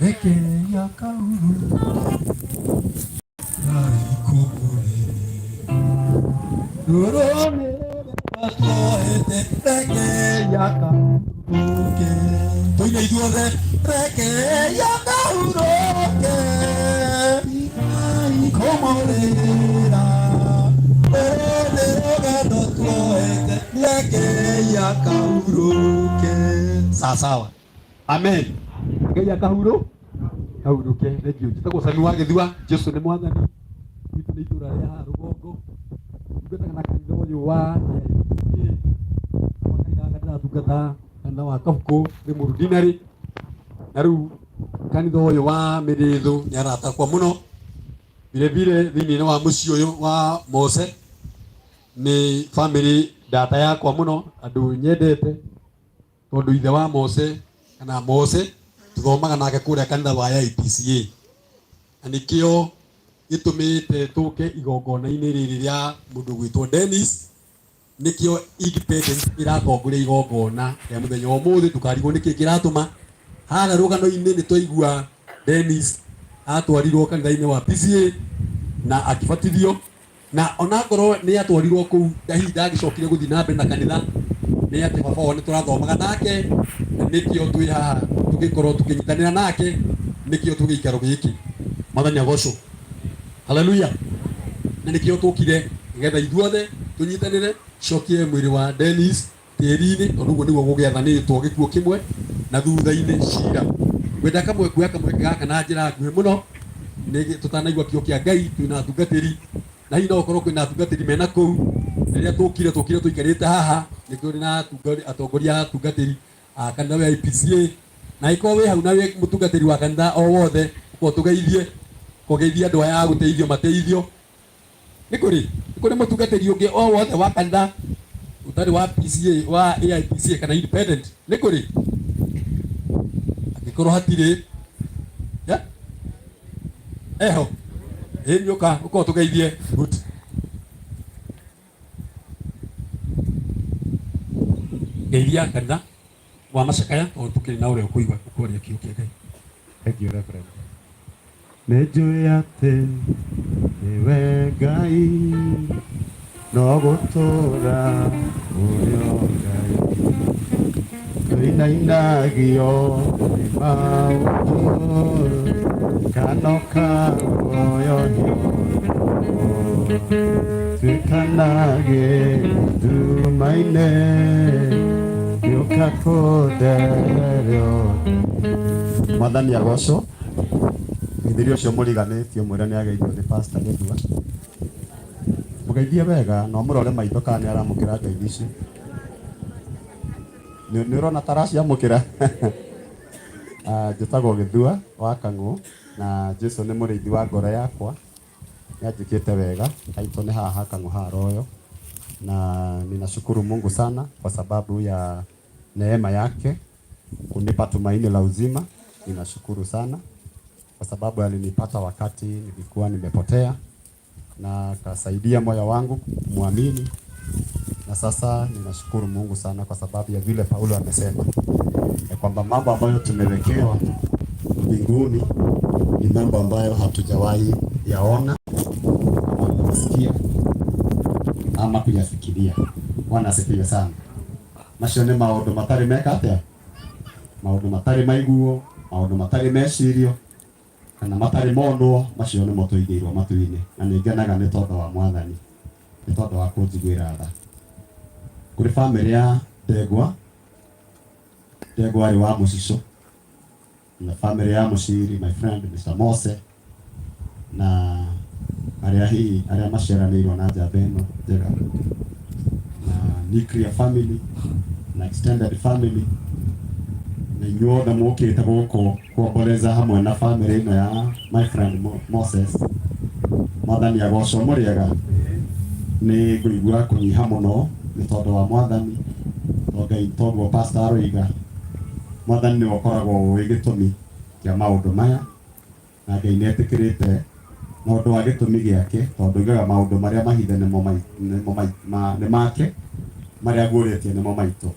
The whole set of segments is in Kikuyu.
Reke yakauru Tũine ithuothe reke yakahurũke kũmũrĩra rũrũ nĩ rũgendo tuoete reke yakahurũke. Sawa sawa. Amen. Ngai akahurũ kahuruke. Thengiũ. Njĩtagwo Sami wa Gĩthua. Jesu nĩ mwathani. Gwitũ nĩ itũra rĩa haha rũgongo. Ndungataga na kanitha ũyũ wa AIPCA. Mwaka gaka ndĩratungata kanitha wa Kabukũ Limuru Deanery. Na rĩu kanitha ũyũ wa Mĩrĩthũ nĩ arata akwa mũno. Vile vile thĩinĩ wa mũciĩ ũyũ wa Mose nĩ family ndata yakwa mũno, andũ nyendete. Tondũ ithe wa Mose kana Mose tuthomaga nake kũrĩa kanitha wa AIPCA, na nĩkĩo gĩtũmĩte tũke igongona-inĩ rĩrĩ rĩa mũndũ gwĩtwo Dennis. Nĩkĩo Independence ĩratongoria igongona rĩa mũthenya wa ũmũthĩ. Ndũkarigwo nĩkĩ kĩratũma harĩa rũgano-inĩ nĩ twaigua Dennis atwarirwo kanitha-inĩ wa PCA na akĩbatithio, na onakorwo nĩ atwarirwo kũu hihi ndagĩcokire gũthiĩ na mbere na kanitha, nĩ atĩ baba wao nĩ tũrathomaga nake, na nĩkĩo twĩ haha tũgĩkorwo tũkĩnyitanĩra nake, nĩkĩo twĩ gĩikaro gĩkĩ. Mwathani agocwo. Haleluya. Na nĩkĩo tũkire nĩgetha ithuothe tũnyitanĩre cokie mwĩrĩ wa Dennis tĩri-inĩ, tondũ ũguo nĩguo gũgĩathanĩtwo, gĩkuũ kĩmwe na thutha-inĩ cira. Ngwenda kamwe kuoya kamweke gaka na njĩra nguhĩ mũno, nĩ tũtanaigua kiugo kĩa Ngai, twĩna atungatĩri, na hihi no gũkorwo kwĩna atungatĩri mena kũu. Rĩrĩa tũkire, tũkire tũikarĩte haha, nĩ kũrĩ na atongoria a atungatĩri a kanitha wa AIPCA, na angĩkorwo wĩ hau na wĩ mũtungatĩri wa kanitha o wothe, ũkorwo tũgeithie, ũgeithie andũ aya a gũteithio mateithio. Nĩ kũrĩ nĩ kũrĩ mũtungatĩri ũngĩ o wothe wa kanitha ũtarĩ wa PCA, wa AIPCA kana independent? Nĩ kũrĩ? Angĩkorwo hatirĩ, yeah? Eho ĩ nĩũka ũkorwo tũgeithie. Good. Geithia kanitha wa macakaya tondũ tũkĩrĩ na ũrĩa ũkũigua ũkwaria kiugo kĩa Ngai. Thank you, Reverend. Nĩ njũĩ atĩ nĩwe Ngai, no gũtũũra ũrĩ o Ngai. Tũinainagio nĩ maũndũ, kana ũkagoyonio, tuĩkanage nduma-inĩ, gĩũka kũndererio. Mwathani agocwo. Gĩthĩri ũcio mũriganĩtio mwĩre nĩ ageithio nĩ Pastor Gĩthua. Mũgeithie wega na ũmũrore maitho kana nĩ aramũkĩra ngeithi icio. Nĩ ũrona ta araciamũkĩra? Njĩtagwo Gĩthua wa Kang'ũ na Jesu nĩ mũrĩithi wa ngoro yakwa. Nĩ anjĩkĩte wega. Haitũ nĩ haha Kang'ũ haha Royo. Na ninashukuru Mungu sana kwa sababu ya neema yake kunipa tumaini la uzima. Ninashukuru sana kwa sababu alinipata wakati nilikuwa nimepotea na akasaidia moyo wangu kumwamini, na sasa ninashukuru Mungu sana kwa sababu ya vile Paulo amesema ya kwamba mambo ambayo tumewekewa mbinguni ni mambo ambayo hatujawahi yaona ama kuyasikia ama kuyafikiria. Bwana asifiwe sana. Macio nĩ maũndũ matarĩ meka atĩa? Maũndũ matarĩ maiguo, maũndũ matarĩ mecirio, kana matarĩ monwo, macio nĩmo tũigĩirwo matu-inĩ. Na nĩ ngenaga nĩ tondũ wa Mwathani, nĩ tondũ wa kũnjiguĩra tha. Kũrĩ bamĩrĩ ya Ndegwa, Ndegwa arĩ wa Mũcicũ, na bamĩrĩ ya Mũciri, my friend Mr. Mose, na arĩa hihi arĩa maciaranĩirwo na njamba ĩno njega, na nuclear family na extended family, na inyuothe mũkĩte gũkũ kuomboleza hamwe na family ĩno ya my friend Moses. Mwathani agocwo. Mũrĩega? Nĩ ngũigua kũnyiha mũno nĩ tondũ wa Mwathani, to Ngai toguo pastor aroiga. Mwathani nĩwe ũkoragwo ũĩ gĩtũmi kĩa maũndũ maya, na Ngai nĩ etĩkĩrĩte na ũndũ wa gĩtũmi gĩake, tondũ oigaga maũndũ marĩa mahithe nĩmo nĩ make, marĩa aguũrĩtie nĩmo maitũ.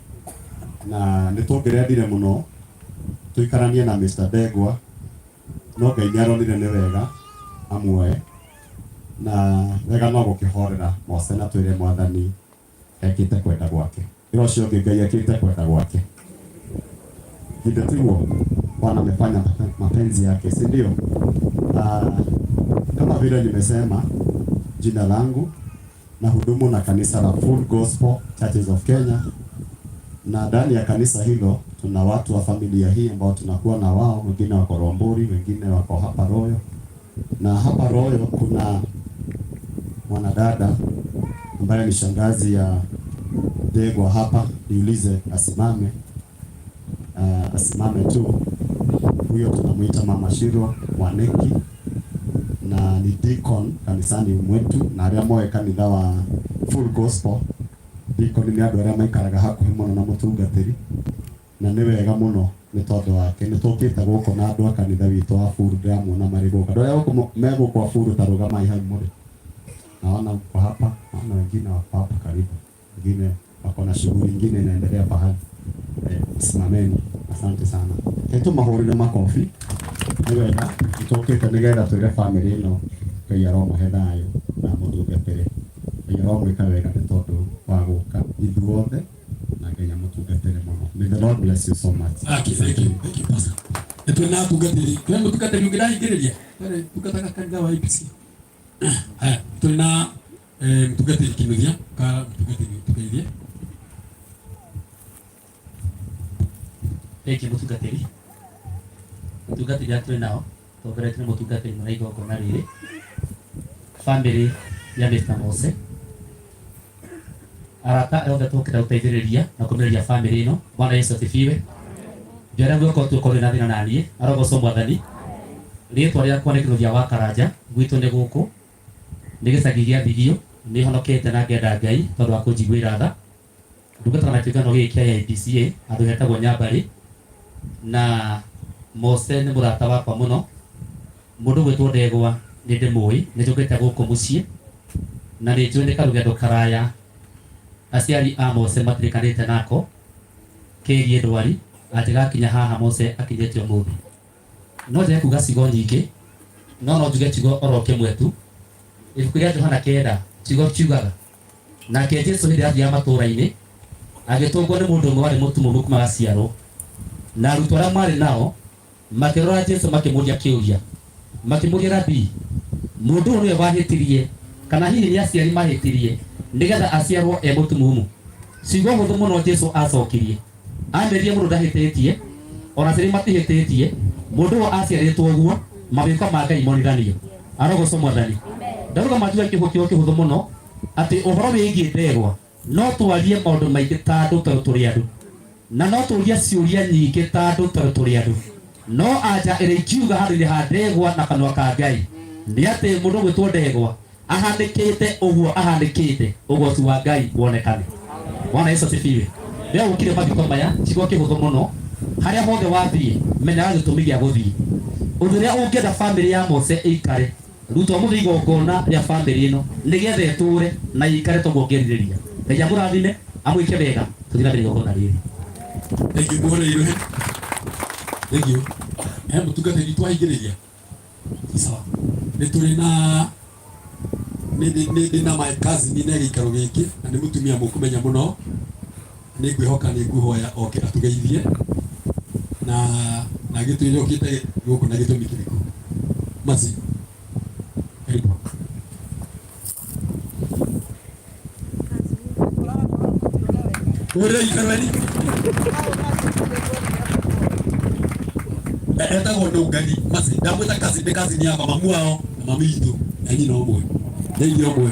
Na nĩ tũngĩrendire mũno tũikaranie na Mr. Ndegwa. No Ngai nĩ aronire nĩ wega amuoe na wega no gũkĩhorera Mose na twĩre Mwathani ekĩte kwenda gwake. Ĩra ũcio ũngĩ Ngai ekĩte kwenda gwake. Githĩ tiguo? Bwana amefanya mapenzi yake, si ndio? Kama vile nimesema, jina langu na hudumu na kanisa la Full Gospel Churches of Kenya, na ndani ya kanisa hilo tuna watu wa familia hii ambao tunakuwa na wao, wengine wako Rombori, wengine wako hapa Royo. Na hapa Royo kuna mwanadada ambaye ni shangazi ya Ndegwa hapa, niulize asimame. Asimame tu. Huyo tunamuita Mama Shirwa Mwaneki na ni deacon kanisani mwetu, na aria moe kanitha wa Full Gospel. Deacon ni andu aria maikaraga hakuhi muno na mutungatiri, na ni wega muno ni tondu wake ni tukite guku na andu a kanitha witu wa Full, ndiramuona mari guka. Andu aria guku me guku a Full ta rugamai hau muri. Naona uko hapa, naona wengine wako hapa karibu, wengine wako na shughuli nyingine inaendelea pahali. Simameni, asante sana. Ketu mahũrire makobi nĩ wega tũkĩte nĩgetha twĩre family ĩno Ngai aromahe thayũ na mũtungatĩre. Ngai aromwĩka wega nĩ tondũ wa gũka ithuothe na Ngai amũtungatĩre mũno. May the Lord bless you so much. Okay, thank you, thank you, Pastor. Nĩ twĩ na atungatĩri, twĩ mũtungatĩri ũngĩ ndahingĩrĩria, twĩ tungataga kanitha wa APC. Haya, twĩ na mũtungatĩri Kinuthia, ka mũtungatĩri tũgeithie. Thank you, mũtungatĩri. Mũtungatĩri arĩa twĩ nao, tongoretio nĩ mũtungatĩri mũna igongona rĩrĩ. Family ya Mr. Mose. Arata othe tũkĩte gũteithĩrĩria na kũmĩrĩria family ĩno. Bwana Yesu asifiwe. Njĩra guoko tukorwo na thĩna na niĩ, arogocwo Mwathani. Rĩtwa rĩakwa nĩ Kinuthia wa Karanja, gwitũ nĩ gũkũ. Nĩ gĩcagi gĩa Thigio, nĩ honokete na ngenda Ngai tondũ wa kũnjiguĩra tha. Ndungataga na kĩũngano gĩkĩ kĩa AIPCA, handũ hetagwo Nyambarĩ. Na Mose nĩ mũrata wakwa mũno. Mũndũ gwĩtwo Ndegwa nĩ ndĩmũĩ, nĩ njũkĩte gũkũ mũciĩ na nĩ njũĩ nĩ karũgendo karaya aciari a Mose matirikanĩte nako kegiĩ ndwari atĩ gakinya haha Mose akinyĩte ũmũthĩ. No njage kuga ciugo nyingĩ, no no njuge kiugo oro kĩmwe tu. Ibuku rĩa Johana 9 kiugo kiugaga, nake Jesũ hĩndĩ athiaga matũũra-inĩ agĩtũngwo nĩ mũndũ ũmwe warĩ mũtumumu kuma gaciarwo, na arutwo arĩa marĩ nao makĩrora Jesũ makĩmũũria kĩũria, makĩmũũria, Rabii, mũndũ ũyũ nĩwe wahĩtirie kana hihi nĩ aciari mahĩtirie nĩgetha aciarwo e mũtumumu? Ciugo hũthũ mũno Jesũ acokirie, amerie mũndũ ndahĩtĩtie ona aciari matihĩtĩtie, mũndũ ũyũ aciarĩtwo ũguo mawĩko ma Ngai monithanio. Arogocwo Mwathani. Ndarũgama njuge kiugo kĩhũthũ mũno atĩ ũhoro wĩgiĩ Ndegwa no twarie maũndũ maingĩ ta andũ tondũ tũrĩ andũ, na no tũrie ciũria nyingĩ ta andũ tondũ tũrĩ andũ, no anja ĩrĩa ingiuga handũ-inĩ ha Ndegwa na kanua ka Ngai nĩ atĩ mũndũ ũgwĩtwo Ndegwa ahanĩkĩte ũguo ahanĩkĩte, ũgoci wa Ngai wonekane. Bwana Yesu asifiwe. Rĩrĩa ũkire mathiko maya kiugo kĩhũthũ mũno, harĩa hothe wathiĩ menyaga gĩtũmi gĩa gũthiĩ. Ũndũ ũrĩa ũngĩenda family ya Mose ĩikare, ruta ũmũthĩ igongona rĩa family ĩno nĩgetha ĩtũre na ĩikare toguo ũngĩrirĩria. Ngai amũrathime, amwĩke wega, tũthiĩ na mbere igongona rĩrĩ. Thank you, muhũre iruhe. Thank you. He mũtungatĩri twahingĩrĩria. Sawa. Nĩ tũrĩ na nĩ ndĩ na my cousin nĩ gĩikaro gĩkĩ na nĩ mũtumia mũkũmenya mũno. Nĩ ngwĩhoka nĩ ngũhoya oke atũgeithie na na gĩtwĩre ũkĩte gũkũ na gĩtũmi kĩrĩkũ. Masi. Karibu. Ũrĩa ikarweni. Etagwo Ndũngani. Masi, ndamwĩta cousin, nĩ cousin yakwa, mamu wao na mami witũ na nyina ũmwe. Nĩ ithe ũmwe.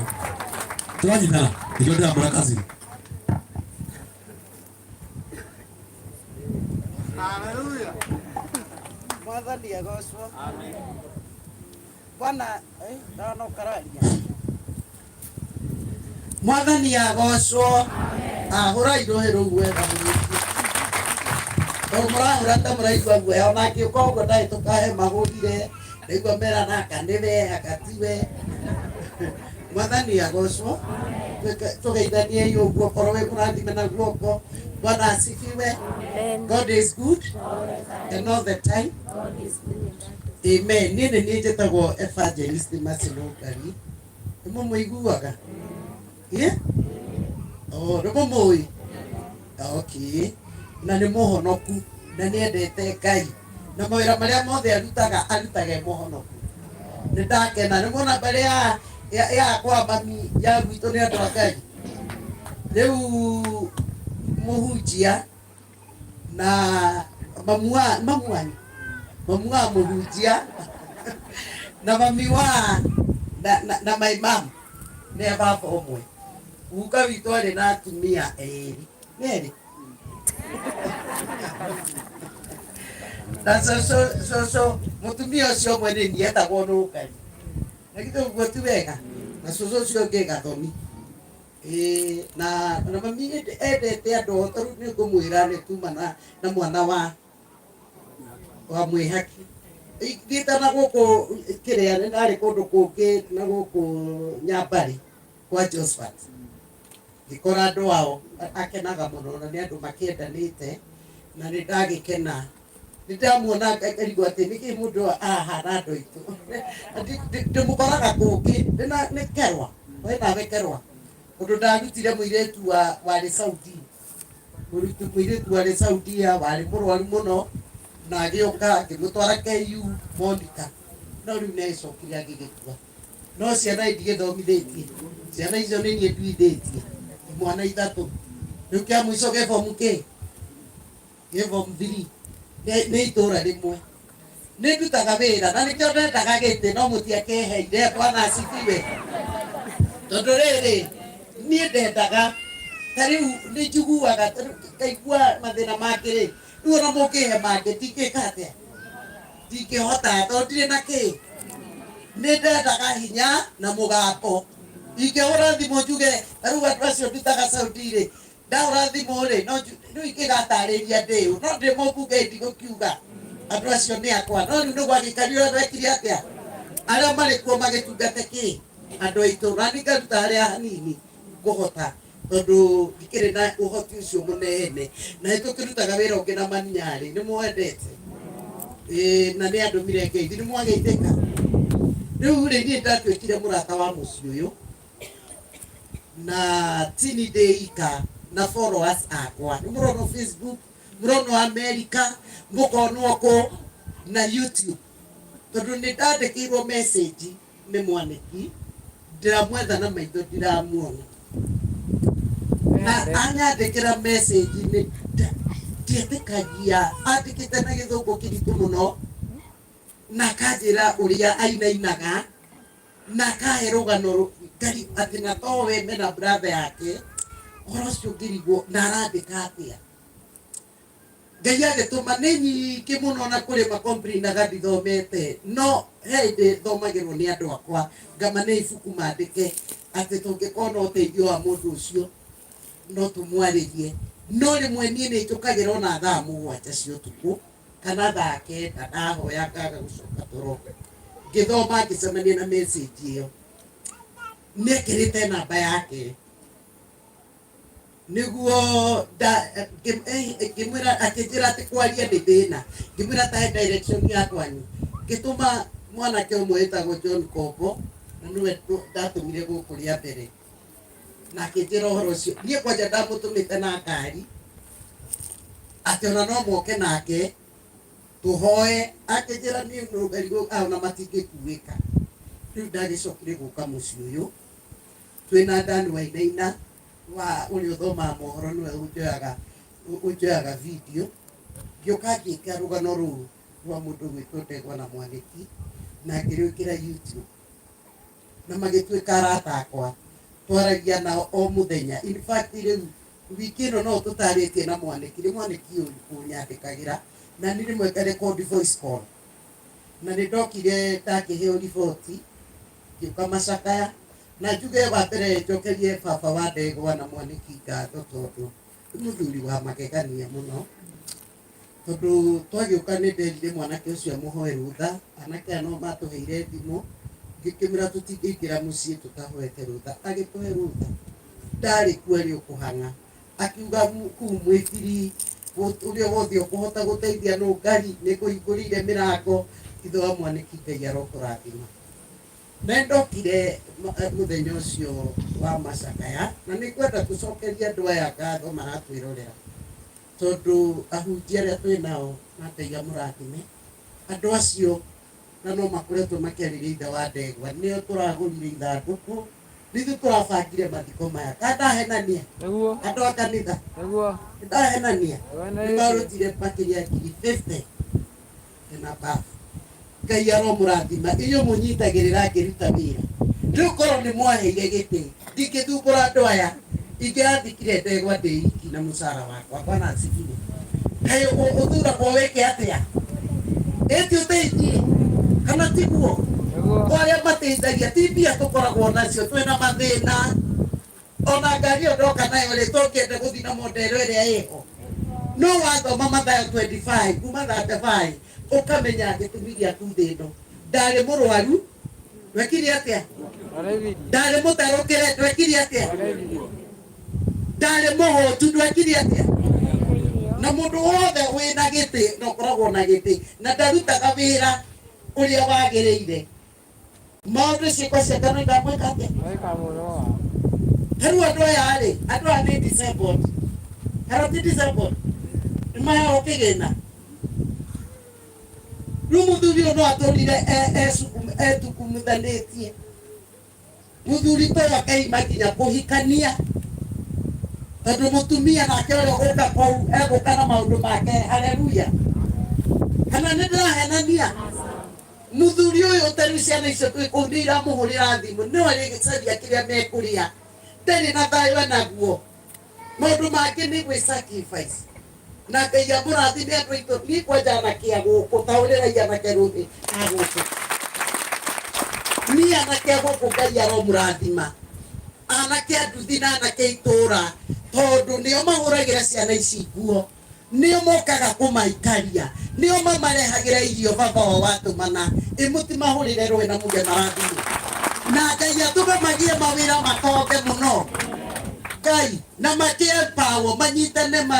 Tũranyitana, nĩkĩo ndĩramwĩra cousin. Haleluya. Mwathani agocwo. Amen. Bwana, ndona ũkararia. Mwathani agocwo. Ahũra irohe rũu wega mũno. Tondũ mũrahũra ta mũraigua guoya, ona angĩũka ũguo ndahĩtũka he mahũrire, ndaigua merana aka nĩwe, aka tiwe. Mwathani agocwo. Tugeithanie ũguo korwo wĩ mũrathime na guoko. Bwana asifiwe. God is good and all the time. Amen. Niĩ nĩ niĩ njĩtagwo Evangelist Mercy Nũngari. Nĩ mũmũiguaga? Ĩ? Oh, nĩ mũmũĩ? Okay. Na nĩ mũhonoku na nĩ endete Ngai na mawĩra marĩa mothe arutaga arutaga e mũhonoku. Nĩ ndakena nĩ muona mbarĩ ya kwa mami ya gwitũ nĩ andũ a Ngai. Rĩu mũhunjia na mamu wa mamu wanyu mamu wa mũhunjia na mami wa na my mom nĩ a baba ũmwe. Guka witũ arĩ na atumia erĩ nĩ erĩ na cũcũ cũcũ mũtumia ũcio ũmwe nĩ niĩ etagwo Nũngari. Na githĩ ũguo ti wega? Na cũcũ ũcio ũngĩ Gathomi. Ĩĩ, na mami endete andũ ta rĩu nĩ ngũmwĩra nĩ tuma na mwana wa mwĩhaki. Thiĩte na gũkũ kĩrĩa nĩ ndarĩ kũndũ kũngĩ na gũkũ Nyambarĩ kwa Josephat. Ngĩkora andũ ao akenaga mũno na nĩ andũ makĩendanĩte na nĩ ndagĩkena. Nĩ ndamuona ngarigwo atĩ nĩkĩ mũndũ ahana andũ aitũ. Ndĩmũkoraga kũngĩ nĩ Kerwa, we nawe Kerwa. Ũndũ ndarutire mũirĩtu wa warĩ Saudi. Mũirĩtu warĩ Saudia warĩ mũrwaru mũno na agĩũka ngĩmũtwara KU Monica. No rĩu nĩ agĩcokire agĩgĩkua. No ciana ndigĩthomithĩtie. Ciana icio nĩ niĩ nduithĩtie. Imwana ithatũ. Rĩu kĩa mũico gĩ form kĩ? Gĩ form 3. Nĩ itũra rĩmwe. Nĩ ndutaga wĩra na nĩkĩo ndendaga gĩtĩ no mũtiakĩheire. Bwana asifiwe. Tondũ rĩrĩ niĩ ndendaga ta rĩu nĩ njiguaga ngaigua mathĩna mangĩ rĩ rĩu ona mũngĩhe mangĩ ndingĩka atĩa ndingĩhota tondũ ndirĩ na kĩ. Nĩ ndendaga hinya na mũgambo. Ingĩhũra thimũ njuge ta rĩu andũ acio ndutaga Saudi rĩ ndahũra thimũ rĩ no rĩu ingĩgatarĩria ndĩũ no ndĩ mũmbunge ndigũkiuga andũ acio nĩ akwa no rĩu nĩ gwagĩikario ũrĩa gwekire atĩa arĩa marĩ kuo magĩtungate kĩ andũ aitũ na niĩ ngaruta harĩa hanini ngũhota tondũ ndikĩrĩ na ũhoti ũcio mũnene na nĩ tũkĩrutaga wĩra ũngĩ na Maniarĩ nĩ mwendete. Ĩĩ, na nĩ andũmire ngeithi nĩ mwageithĩka. Rĩu rĩ niĩ ndatuĩkire mũrata wa mũciĩ ũyũ na tini ndĩ ika na followers akwa nĩ mũronwo Facebook mũronwo America mũkonwo kũ na YouTube tondũ nĩ ndandĩkĩirwo message nĩ mwanĩki ndĩramwetha na maitho ndiramuona na anyandĩkĩra message nĩ ndietĩkagia andĩkĩte na gĩthũngũ kĩritũ mũno na akanjĩra ũrĩa ainainaga na akahe rũgano ngari atĩ na towe mena brother yake ũhoro ũcio ngĩrigwo na arandĩka atĩa. Ngai agĩtũma nĩ nyingĩ mũno na kũrĩ makomplinaga ndithomete no he hĩndĩ thomagĩrwo nĩ andũ akwa ngama nĩ ibuku mandĩke atĩ tũngĩkona ũteithio wa mũndũ ũcio no tũmwarĩrie no rĩmwe niĩ nĩ njũkagĩra ona thaa 7 cia ũtukũ kana thaa 9 ndahoya ngaga gũcoka toro ngĩthoma ngĩcemania na message ĩyo nĩekĩrĩte namba yake nĩguo ngĩmwĩra akĩnjĩra atĩ kwaria nĩ thĩna ngĩmwĩra tahe direction ya kwanyu ngĩtũma mwanake ũmwe wĩtagwo John Kombo na nĩwe ndatũmire gũkũ rĩa mbere na akĩnjĩra ũhoro ũcio niĩ kwanja ndamũtũmĩte na ngari atĩ ona no moke nake tũhoe akĩnjĩra niĩ nũngarigwo ona matingĩkuĩka rĩu ndagĩcokire gũka mũciĩ ũyũ twĩna Dan Wainaina wa ũrĩa ũthomaga mohoro nĩwe ũnjoyaga video ngĩũka ngĩka rũgano rũu rwa mũndũ gwĩtwo Ndegwa na Mwanĩki na ngĩrwĩkĩra YouTube na magĩtuĩka arata akwa twaragia nao o mũthenya. In fact rĩu wiki ĩno no tũtarĩtie na Mwanĩki nĩ Mwanĩki ũnyandĩkagĩra na nĩ rĩmwe ngarecord voice call na nĩ ndokire ndakĩheo riboti ngĩũka macakaya na njuge wa mbere njokerie baba wa Ndegwa na Mwanĩki ngatho tondũ nĩ mũthuri wa magegania mũno tondũ twagĩũka nĩ nderire mwanake ũcio amũhoe rũtha anake aya no matũheire thimũ Ngĩkĩmwĩra tũtingĩingĩra mũciĩ tũtahoete rũtha. Agĩtũhe rũtha, ndarĩ kuo arĩ ũkũhang'a, akiuga kũu mwĩbiri ũrĩa wothe ũkũhota gũteithia nũngari nĩ kũhingũrĩire mĩrango. Ithe wa Mwanĩki, Ngai arokũrathima. Na ndokire mũthenya ũcio wa macakaya, na nĩ ngwenda tũcokerie andũ aya ngatho maratwĩrorera, tondũ ahunjia arĩa twĩ nao, na Ngai amũrathime andũ acio, na no makoretwo makĩarĩria ithe wa ndegwa. Nĩo tũragũrire ithandũkũ, nithuĩ tũrabangire mathiko maya. Ka ndahenania? Nĩguo. Andũ a kanitha? Nĩguo. Ndahenania? Nĩguo. Nĩmarutire makĩria ngiri 50 and above. Ngai aromũrathima inyuĩ mũnyitagĩrĩra ngĩruta wĩra. Rĩu korwo nĩ mwaheire gĩtĩ, ndingĩthumbũra andũ aya, ingĩrathikire ndegwa ndĩ iki na mũcara wakwa. Bwana asifiwe. Kaĩ ũthuragwo wĩke atĩa? Ĩti ũteithie kana tiguo? Nĩguo. Kwa arĩa mateithagia, ti mbia tũkoragwo nacio, twĩna mathĩna. Ona ngari ĩyo ndoka nayo rĩ, tũngĩenda gũthiĩ na modelo ĩrĩa ĩho, no wathoma Mathayo 25 kuma 35 ũkamenya gĩtũmi gĩaku thĩ ĩno. Ndarĩ mũrwaru, ndwekire atĩa? Arĩithirie. Ndarĩ mũtarũkĩre, ndwekire atĩa? Arĩithirie. Ndarĩ mũhũtu, ndwekire atĩa? Na mũndũ wothe wĩna gĩtĩ na ũkoragwo na gĩtĩ na ndarutaga wĩra ũrĩa wagĩrĩire, maũndũ ciĩko ciake no ikamwĩka atĩa? Nĩikamũrora. Tarĩu andũ aya rĩ, andũ aya nĩ disabled kana ti disabled? Nĩ maheagwo kĩgĩna. Rĩu mũthuri ũyũ no atũrire etukumuthanĩtie. Mũthuri ta ũyũ akeima nginya kũhikania, tondũ mũtumia nake ũrĩa ũgũka kũu egũka na maũndũ make. Haleluya! Kana nĩ ndĩrahenania? Mũthuri ũyũ tarĩu ciana icio twĩ kũu nĩ iramũhũrĩra thimũ, no arĩcaria kĩrĩa mekũrĩa, ndarĩ na thayũ enaguo. Maũndũ mangĩ nĩ gwĩ sacrifice, na Ngai amũrathime andũ aitũ. Niĩ kwanja anake a gũkũ, ta ũrĩrai anake rũthĩ a gũkũ. Niĩ anake a gũkũ, Ngai aromũrathima, anake a nduthi na anake a itũra, tondũ nĩo mahũragĩra ciana ici nguo, nĩo mokaga kũmaikaria, nĩo mamarehagĩra irio. Baba wao watũmana ĩ, mũtimahũrĩre rũĩ na muge marathimwo, na Ngai atũme magĩe mawĩra, matonge mũno. Ngai na makĩempower manyitane ma,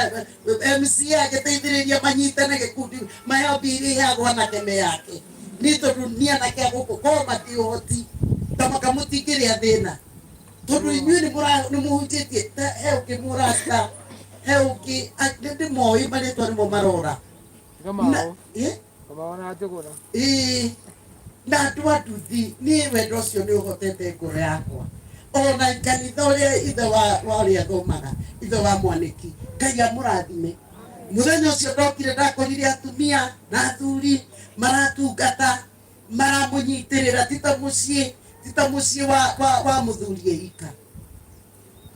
MCA agĩteithĩrĩria manyitane gĩkundi, maheo mbia iria iheagwo anake me yake. Nĩ tondũ nĩ anake a gũkũ, korwo mati ũhoti ta makamũtingĩrĩa thĩna, tondũ inyuĩ nĩ mũhunjĩtie. Ta he ũngĩ mũrata, he ũngĩ nĩ ndĩmoĩ marĩtwa nĩmo marora. Kamau. Eh? Kamau na Njũgũna. Ĩĩ, na andũ a nduthi, niĩ wendo ũcio nĩ ũhotete ngoro yakwa. Ona kanitha ũrĩa ithe wa ũrĩa athomaga, ithe wa Mwanĩki, Ngai amũrathime. Mũthenya ũcio ndokire, ndakorire atumia na athuri maratungata, maramũnyitĩrĩra, ti ta mũciĩ, ti ta mũciĩ wa mũthuri eika.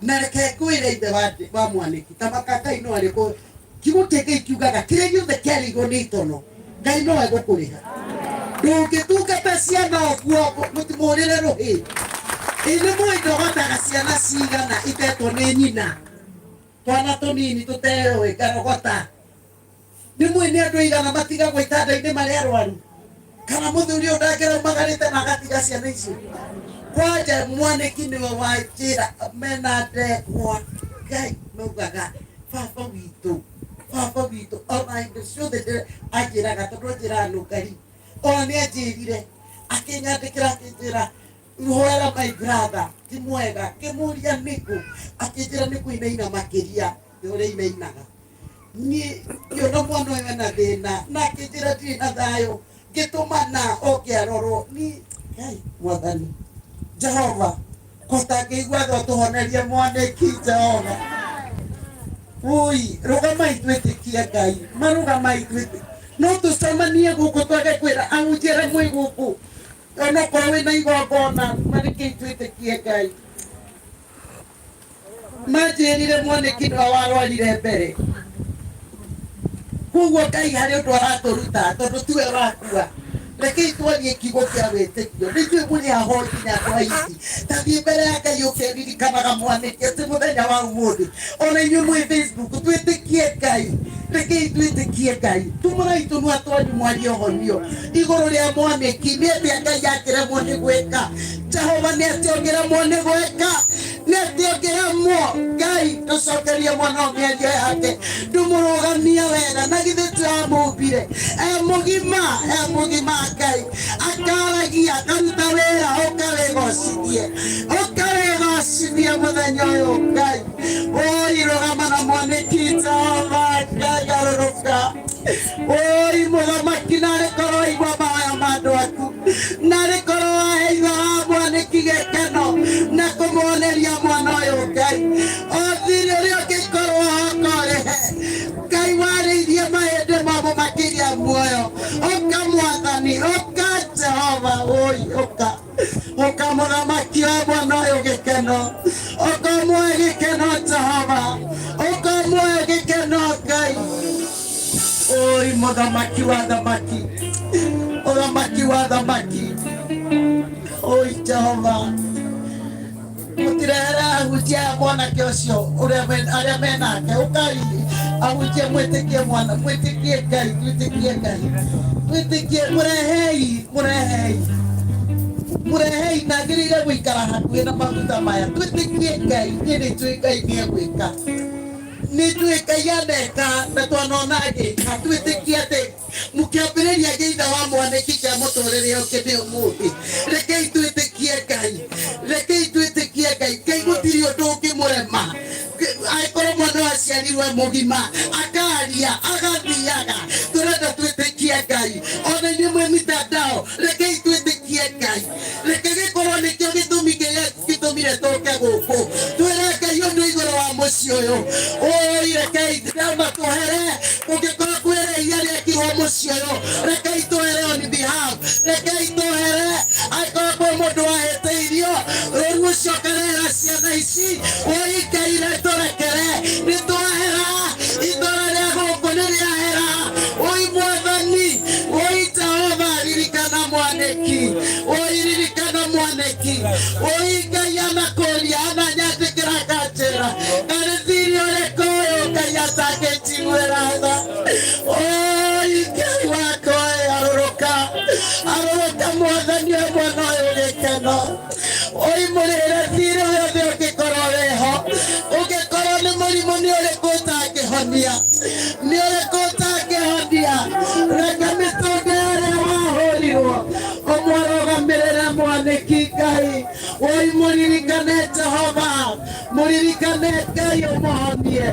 Na reke ngwĩre, ithe wa Mwanĩki, ta maka Ngai no arĩ kiugo kĩa Ngai kiugaga kĩrĩa gĩothe kĩarĩirwo nĩ itono, Ngai no egũkũrĩha. Ndũngĩtungata ciana ũguo mũtimũrĩre rũhĩ. Ĩ nĩ mũĩ ndogotaga ciana cigana itetwo nĩ nyina, twana tũnini tũteoĩ ngarogota? Nĩ mũĩ nĩ andũ aigana matigagwo itanda-inĩ marĩ arwaru, kana mũthuri ũyũ ndangĩraumagarĩte na agatiga ciana icio? Kwanja Mwanĩki nĩwe wanjĩra mena ndegwa. Ngai maugaga baba witũ, baba witũ. Ona hĩndĩ ciothe anjĩraga, tondũ anjĩraga nũngari, ona nĩ anjĩrire, akĩnyandĩkĩra, akĩnjĩra, "Hoera my brother, ti mwega." Ngĩmũria nĩkũ, akĩnjĩra nĩ kũinaina makĩria ya ũrĩa inainaga. Niĩ ngĩona mwana ũyũ ena thĩna, na akĩnjĩra ndirĩ na thayũ. Ngĩtũmana oke arorwo. Ni Ngai Mwathani Jehova kũtangĩigua tho tũhonerie Mwanĩki. Jehova ui, rũgamai twĩtĩkie Ngai, marũgamai twĩtĩkie. No tũcemanie gũkũ twage kwĩra ahunjia arĩa mwĩ gũkũ, onokorwo wĩna igongona, marĩkĩi twĩtĩkie Ngai. Manjĩrire Mwanĩki nĩwe warwarire mbere, koguo Ngai harĩ ũndũ aratũruta, tondũ tiwe ũrakua. Rekei twarie kiugo kĩa wĩtĩkio. Nĩ ithuĩ mũrĩ ahoi nginya andũ aici. Ta thiĩ mbere ya Ngai ũkĩririkanaga Mwanĩki atĩ mũthenya wa ũmũthĩ, ona inyuĩ mwĩ Facebook, twĩtĩkie Ngai. Rekei twĩtĩkie Ngai. Tumũrai tũnua twanyu mwarie ũhonio igũrũ rĩa mwanĩki. Nĩ atĩa Ngai akĩremwo nĩ gwĩka? Jehova nĩ atĩa ũngĩremwo nĩ gwĩka? Nĩ atĩa ũngĩremwo? Ngai tũcokerie mwana ũyũ mĩario yake, ndũmũrũgamie wega. Na githĩ tũramũmbire e mũgima, e mũgima. Ngai akaragia, akaruta wĩra. Ũka wĩgocithie, ũka wĩgocithie mũthenya ũyũ Ngai. Oi, rũgama na mwanĩki Jehova. Ngai garũrũka. Oi mũthamaki, narĩ korwo igua mahoya ma andũ aku, narĩ korwo wahe ithe wa mwanĩki gĩkeno na kũmuoneria mwana ũyũ Ngai. O thirĩ ũrĩa ũngĩkorwo hoka ũrĩhe Ngai, warĩirie mahĩndĩ mamo makĩria muoyo. Ũka Mwathani, ũka Jehova. Oi, ũka, ũka mũthamaki wa mwana ũyũ gĩkeno, ũka muoe gĩkeno Jehova, ũka muoe gĩkeno Ngai. Oi mũthamaki wa thamaki, mũthamaki wa thamaki. Oi Jehova, mũtirehere ahunjia aya mwanake ũcio ũrĩa arĩa menake. Ũkai ahunjia, mwĩtĩkie mwana, mwĩtĩkie Ngai, twĩtĩkie Ngai, twĩtĩkie. Mũrehei, mũrehei, mũrehei. Nagĩrĩire gũikara hakuhĩ na maguta maya. Twĩtĩkie Ngai. Niĩ nĩ njũĩ Ngai nĩ egwĩka, nĩ njũĩ Ngai aneka na twanona agĩka. Twĩtĩkie atĩ mũkĩambĩrĩria gĩa ithe wa mwanĩki kĩa mũtũrĩre ũngĩ nĩ ũmũthĩ. Rekei twĩtĩkie Ngai, rekei twĩtĩkie Ngai. Ngai gũtirĩ ũndũ ũngĩmũrema. Angĩkorwo mwana ũyũ aciarirwo e mũgima, akaria, agathiaga, tũrenda twĩtĩkie Ngai. Ona inyuĩ mwĩ mitandao, rekei twĩtĩkie Ngai. Reke gĩkorwo nĩkĩo gĩtũmi kĩrĩa gĩtũmire tũke gũkũ, twĩre Ngai ũndũ igũrũ wa mũciĩ ũyũ. Oi, rekei ndama tũhere. Kũngĩkorwo kwĩ rĩhia rĩekirwo mũciĩ ũyũ, rekei tũhere on behalf, rekei tũhere. Angĩkorwo kwĩ mũndũ wahĩtĩirio rũru ũcio ũkarehera ciana ici, oi Ngai, tũrekere, nĩ twahera. Itũra rĩa gũkũ nĩ rĩahera. Oi Mwathani, oi Jehova, ririkana mwanĩki. Oi, ririkana mwanĩki. Oi Ngai, anakũria, ananyandĩkĩra akanjĩra karĩ thirĩ ũrĩkũ ũyũ Ngai atangĩnjiguĩra tha. Oi Ngai wakwa, arũrũka, arũrũka Mwathani wa mwana ũyũ gĩkeno. Oi, mũrĩre thirĩ wothe ũngĩkorwo wĩho. Ũngĩkorwo nĩ mũrimũ, nĩ ũrĩkũ ũtangĩhonia? Nĩ ũrĩkũ ũtangĩhonia? Reke mĩtũnda ĩrĩa wahũrirwo ũmũrũgamĩrĩre mwanĩki Ngai. Oi, mũririkane Jehova, mũririkane Ngai, ũmũhonie,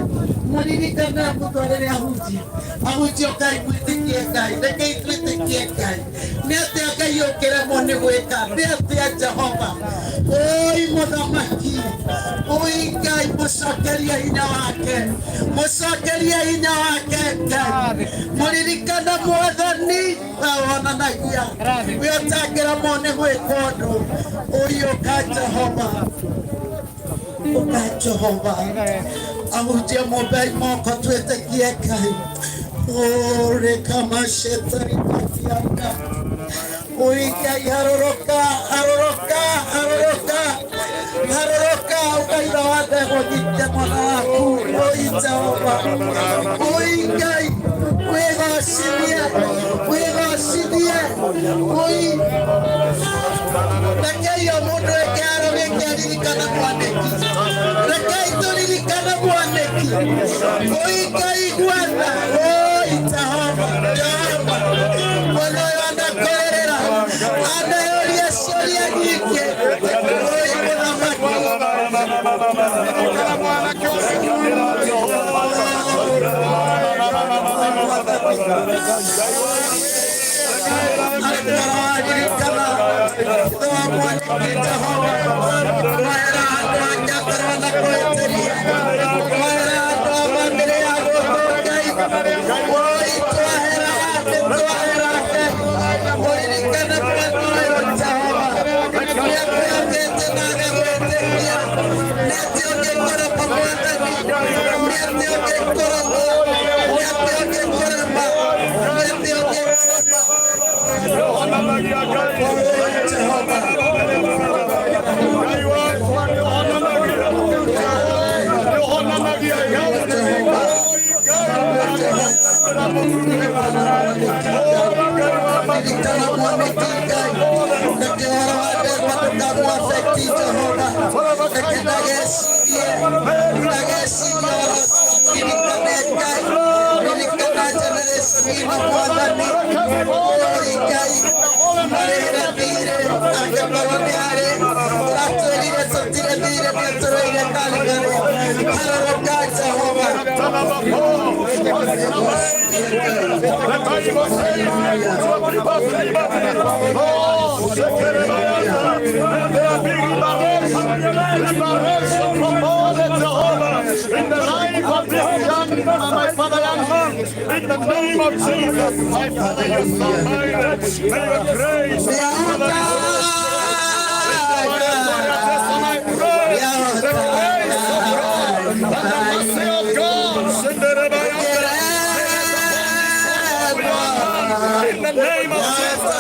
mũririkane, mũtwarĩre ahunjia. Ahunjia, ũkai mwĩtĩkie Ngai. Rekei twĩtĩkie Ngai. Nĩ atĩa Ngai ũngĩremwo nĩ gwĩka? Nĩ atĩa Jehova? Oi mũthamaki, oi Ngai, mũcokerie hinya wake, mũcokerie hinya wake Ngai. Mũririkane Mwathani, we wonanagia, we ũtangĩremwo nĩ gwĩka ũndũ. Oi, ũka Jehova, ũka Jehova. Ahunjia, mũmbei moko, twĩtĩkie Ngai. Ũrĩ kamacetari katianga. Oi Ngai, harũrũka, harũrũka, harũrũka, harũrũka. Ũkaira wa ndegwa nyite mwana waku. Oi Jehova, oi Ngai, wĩgocithie, wĩgocithie. Oi, rekei o mũndũ eke aro gĩkĩ aririkane mwanĩki. Rekei tũririkane mwanĩki. Oi Ngai, gwetha. Oi Jehova, Jehova, mwana ũyũ anakũrĩrĩra, aneyũria ciũria nyingĩ. Oi mũthamaki. Aririkana ithe wa mwanĩki Jehova, wahera andũ ake akorwo na kwĩtĩria, wahera andũ a bamĩrĩ ya gũkũ Ngai. Oi, twahera, twahera Ngai. Mũririkane mwana ũyũ Jehova, nĩakwĩhokete na agagwĩtĩkia. Nĩ atĩa ũngĩkũrema Mwathani? Nĩ atĩa ũngĩkũrema? Nĩ atĩa ũngĩkũrema? Nĩ atĩa ũngĩkũrema? Oi Jehova. Ririkana mwanake Ngai. Reke ũhoro wa ndegwa ndũkamũafekti Jehova. Reke ndagecirie, ndagecirie ũhoro ũcio. Ririkane Ngai, ririkana generation ĩno Mwathani. Oi Ngai, marĩhĩre thirĩ angĩkorwo nĩ harĩ ũratwĩrire tũtirĩ thirĩ nĩ ũtũrĩire Calvary. Harũrũka Jehova. In the life of this young man, my father, young man, in the name of Jesus, my father, your son, may your grace, the grace of God, and the mercy of God, in the name of Jesus,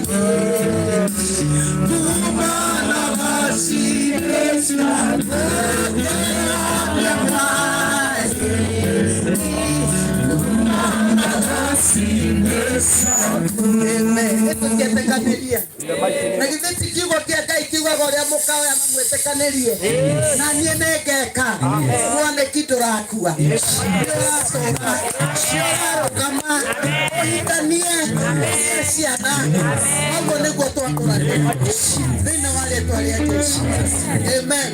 Thank you. Mwĩtĩkanĩrie. Na githĩ ti kiugo kĩa Ngai kiugaga ũrĩa mũkaoya na mwĩtĩkanĩrie. Na niĩ nĩngeka. Mwanĩki ndũrakua. Nĩũratũũra. Nĩũrarũgama. Ũhikanie. Ũgĩe ciana. Ũguo nĩguo twakũrania. Thĩinĩ wa rĩtwa rĩa Jesu. Amen.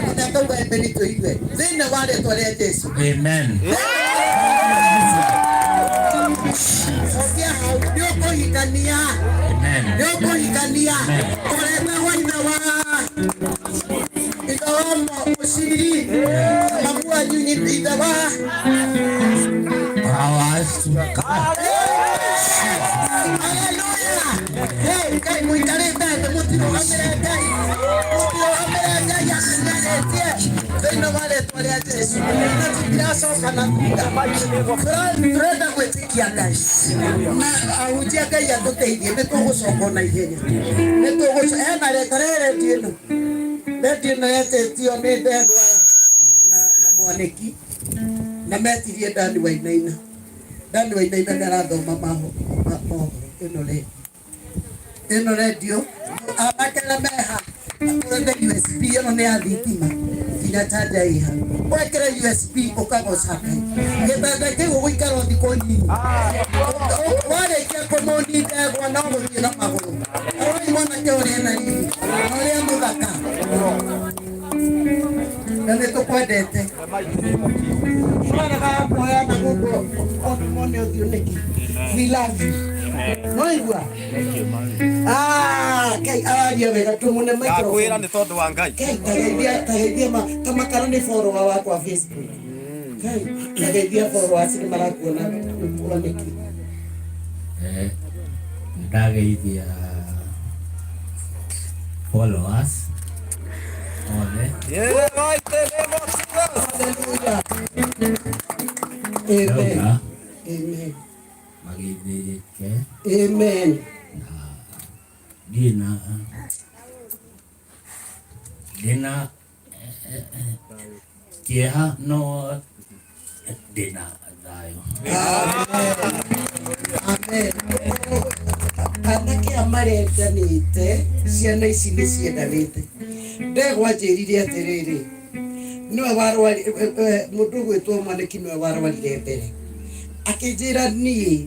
Mũndũ akauga amen tũigue. Thĩinĩ wa rĩtwa rĩa Jesu. Amen. Cokia hau nĩ ũkũhikania. Amen. Nĩ ũkũhikania. Ũretagwo ithe wa ithe wa mũciri. Mamu wanyu ithe wa Haleluya. Hey, Ngai mũikarĩte thĩ mũtirũgamĩre Ngai. Mũtirũgamĩre Ngai akĩnyarĩtie thĩinĩ wa rĩtwa rĩa Jesu. Na tũtiracoka na thutha. Tũrenda gwĩtĩkia Ngai. Na ahunjia Ngai atũteithie nĩ tũgũcoka na ihenya. Nĩ tũgũcoka hena rĩtwa rĩa redio ĩno. Redio ĩno yetĩtio nĩ ndegwa na mwanĩki na metirie Dani Wainaina. Dani Wainaina nĩ arathoma mohoro ĩno rĩ ĩno redio anake arĩa meha ũrethe USB ĩno nĩ ya thitima nginya chanja ĩha wekĩra USB ũkagoca Ngai gĩtanda kĩu ũgũikara o thikũ nyinyi warĩkia kũmũni ndegwa no gũthiĩ na magũrũ ũroi mwanake ũrĩa na riri na ũrĩa mũthaka na nĩ tũkwendete tũregaga kuoyana gũkũ mone ũthiũ nĩkĩ. We love you. No igua? Ah, Ngai araria wega tũmũne Ndakwĩra microphone. nĩ tondũ wa Ngai. Ngai tageithia tageithia ma kamakara nĩ follower wakwa Facebook. Ngai tageithia followers nĩ marakuona mwanĩki. Ndageithia followers othe. Yeah, mighty name of Jesus. Hallelujah. Amen. Ndauga Amen. mageithĩke Amen. ndina ndina kĩeha no ndĩna thayũ. Amen. Anake aya marendanĩte ciana ici nĩ ciendanĩte. Ndegwa njĩrire atĩrĩrĩ nĩwe warwari mũndũ ũgwĩtwo mwanĩki nĩwe warwarire mbere akĩnjĩra niĩ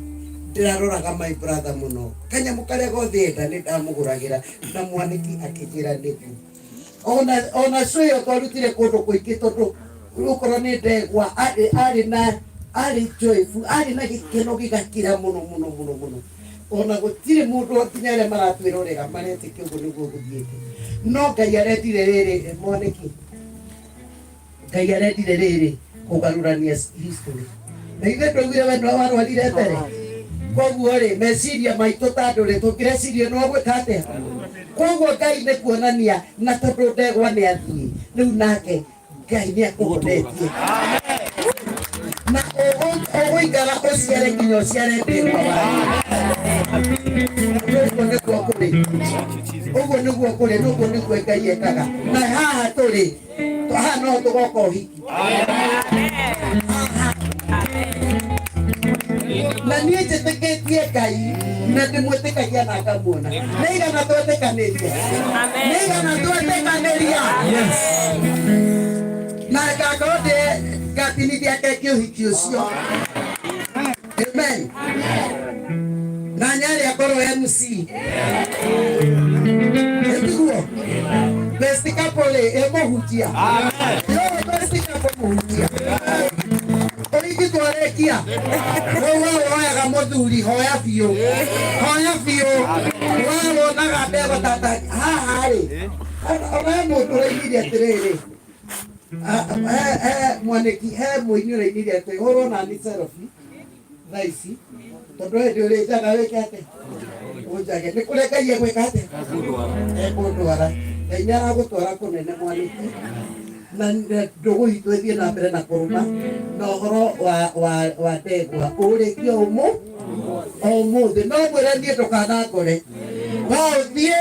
ndĩraroraga my brother mũno kanyamũ karĩa gothe enda nĩ ndamũgũragĩra na mwanĩki akĩnjĩra nĩguo ona cũĩyo twarutire kũndũ kũingĩ tondũ okorwo nĩ ndegwa arĩ na arĩ joyful arĩ na gĩkeno gĩgakĩra mũno mũno mũno mũno ona gũtirĩ mũndũ nginya arĩa maratwĩrorera maretĩkia ũguo nĩguo gũthiĩte no Ngai arendire rĩrĩ mwanĩki Ngai arendire rĩrĩ kũgarũrania history na ithuĩ twaugire we nĩwe warwarire mbere koguo rĩ meciria maitũ ta andũ rĩ tũngĩreciria no gwĩka atĩa koguo Ngai nĩ kuonania na tondũ ndegwa nĩ athiĩ rĩu nake Ngai nĩ akũhonetie na ũgũikara ũciare nginya ũciare ndegwa waku ũguo nĩguo kũrĩ ũguo nĩguo kũrĩ na ũguo nĩguo Ngai ekaga na haha tũrĩ haha no tũgoka ũhiki na niĩ njĩtĩkĩtie Ngai na ndĩmwĩtĩkagia na ngamuona nĩ igana twetĩkanĩria nĩ igana twetĩkanĩria na ngakorwo ndĩ ngatinithia keki ũhiki ũcio. Amen. Na nyarĩ akorwo MC. Ĩtiguo best couple rĩ ĩmũhunjia. Yo best couple mũhunjia. Ũhiki twarĩkia rĩu we woyaga mũthuri hoya biũ hoya biũ we wonaga ndegwa tata haha rĩ ona he mũndũ ũrainire atĩrĩrĩ he mwanĩki he mũini ũrainire atĩ hũrwo nani selfie thaa ici tondũ hĩndĩ ũrĩ njaga wĩke atĩa ũnjage nĩ kũrĩa Ngai egwĩka atĩa ekũndwara Ngai nĩ aragũtwara kũnene mwanĩki na ndũgũ itũ ĩthiĩ na mbere na kũrũma na ũhoro wa ndegwa ũrĩkie ũmũthĩ no mwĩre niĩ ndũkanangore we ũthiĩ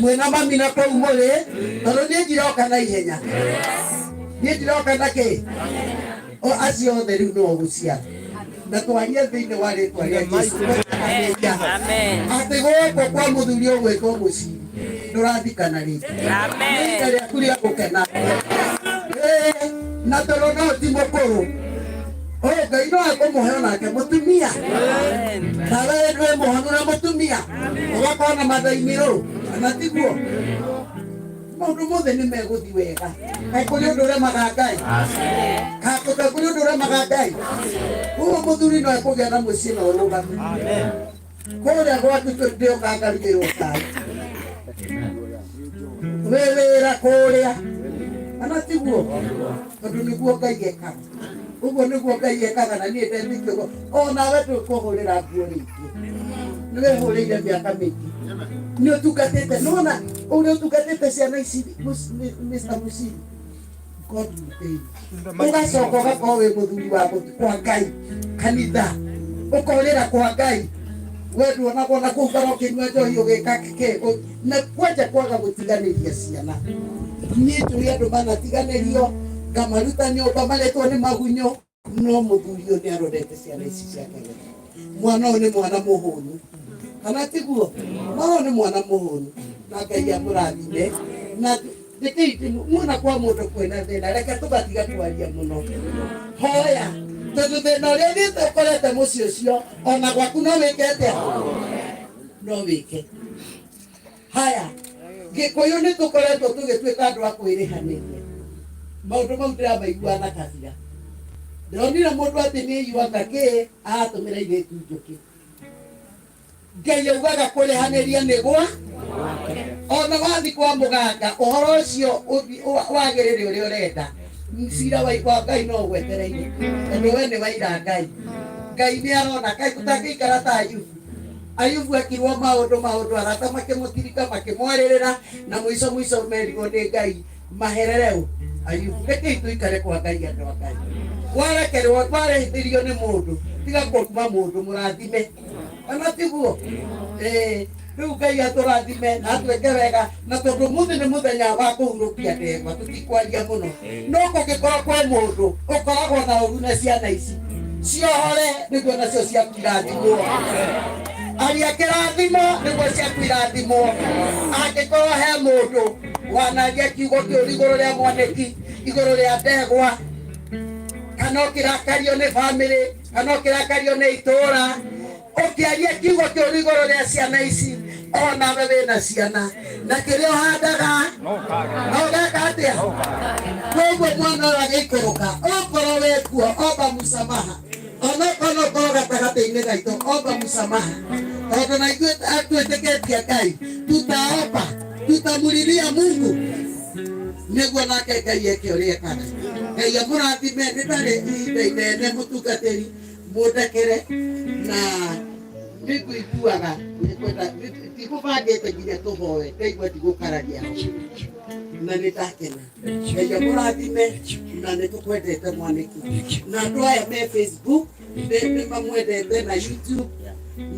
mwĩna mami na kũu mũrĩ tondũ niĩ ndiroka na ihenya niĩ ndiroka na kĩ acio othe rĩu nĩo gũciara Na twarie thĩinĩ wa rĩtwa rĩa Jesu. Atĩ gũkũ kwa mũthuri ũgwĩtwo mũciri ndũrathikana rĩngĩ. Ihinda rĩaku rĩa gũkena. Ĩĩ, na tondũ no ti mũkũrũ ũyũ Ngai no ekũmũhe onake mũtumia nawe ndwĩ mũhonu na mũtumia ũgakorwo na mathaimĩrũ kana tiguo maũndũ mothe nĩ megũthi wega. Kaĩ kũrĩ ũndũ ũremaga Ngai? Kaĩ kũrĩ ũndũ ũremaga Ngai? Ũguo mũthuri no ekũgĩa na mũciĩ na ũrũgame kũrĩa gwaku ndĩũka ngarugĩrwo cai wĩ wĩra kũrĩa kana tiguo tondũ nĩguo Ngai ekaga ũguo nĩguo Ngai ekaga na niĩ ndetĩkia ũguo onawe ndũkũhũrĩra nguo rĩngĩ nĩ wĩhũrĩire mĩaka mĩingĩ nĩ ũtungatĩte nĩwona ũrĩa ũtungatĩte ciana ici Mr. Muciri God will pay you. Ũgacoka ũgakorwo wĩ mũthuri wa kwa Ngai kanitha ũkorĩra kwa Ngai we nduonagwo na kũu bara ũkĩnyua njohi ũgĩka kĩ na kwanja kwaga gũtiganĩria ciana niĩ njũĩ andũ manatiganĩrio ngamaruta nyũmba marĩtwo nĩ magunyũ no mũthuri ũyũ nĩ arorete ciana ici ciake wega. Mwana ũyũ nĩ mwana mũhũnu kana tiguo mwana ũyũ nĩ mwana mũhũnu na Ngai amũrathime na ndĩkĩi muona kwa mũndũ kwĩna thĩna reke tũgatiga kwaria mũno hoya tondũ thĩna ũrĩa ũthiĩte ũkorete mũciĩ ũcio ona gwaku no wĩke atĩa no wĩke haya gĩkũyũ nĩ tũkoretwo tũgĩtuĩka andũ a kwĩrĩhanĩria maũndũ mau ndĩramaigua na kabira ndĩronire mũndũ atĩ nĩ aiyuaga kĩ aratũmĩra airĩtu njũkĩ Ngai augaga kũrĩhanĩria nĩ gwa ona wathi kwa mũganga ũhoro ũcio wagĩrĩre ũrĩa ũrenda cira wa Ngai no ũgwetereire tondũ we nĩ waira Ngai Ngai nĩ arona kaĩ tũtangĩikara ta Ayubu Ayubu ekirwo maũndũ maũndũ arata makĩmũtirika makĩmwarĩrĩra na mũico mũico merirwo nĩ Ngai maherere ũ Ayubu rekei tũikare kwa Ngai andũ a Ngai warekerwo warehithĩrio nĩ mũndũ tiga kũruma mũndũ mũrathime kana tiguo rĩu Ngai atũrathime na atwĩke wega na tondũ mũthĩ nĩ mũthenya wa kũhurũkia ndegwa tũtikwaria mũno no kũngĩkorwo kwĩ mũndũ ũkoragwo na ũru na ciana ici ciohore nĩguo nacio ciaku irathimwo aria kĩrathimo nĩguo ciaku irathimwo angĩkorwo he mũndũ wanaria kiugo kĩũru igũrũ rĩa mwanĩki igũrũ rĩa ndegwa kana ũkĩrakario nĩ bamĩrĩ kana ũkĩrakario nĩ itũũra ũkĩaria kiugo kĩũru igũrũ rĩa ciana ici onawe wĩna ciana na kĩrĩa ũhandaga no ũgeka atĩa koguo mwana ũyũ agĩikũrũka okorwo wĩ kuo omba musamaha onokorwo no ũkorwo gatagatĩ-inĩ gaitũ omba musamaha tondũ na ithuĩ twĩtĩkĩtie Ngai tutaomba tutamulilia Mungu nĩguo nake Ngai eke ũrĩa ekaga Ngai amũrathime nĩ ndarĩ ihinda inene mũtungatĩri mũndekere na nĩngũiguaga nĩngwenda ndigũbangĩte nginya tũhoe ndaigua ndigũkararia na nĩ ndakena Ngai amũrathime na nĩ tũkwendete mwanĩki na andũ aya me Facebook nĩ mamwendete na YouTube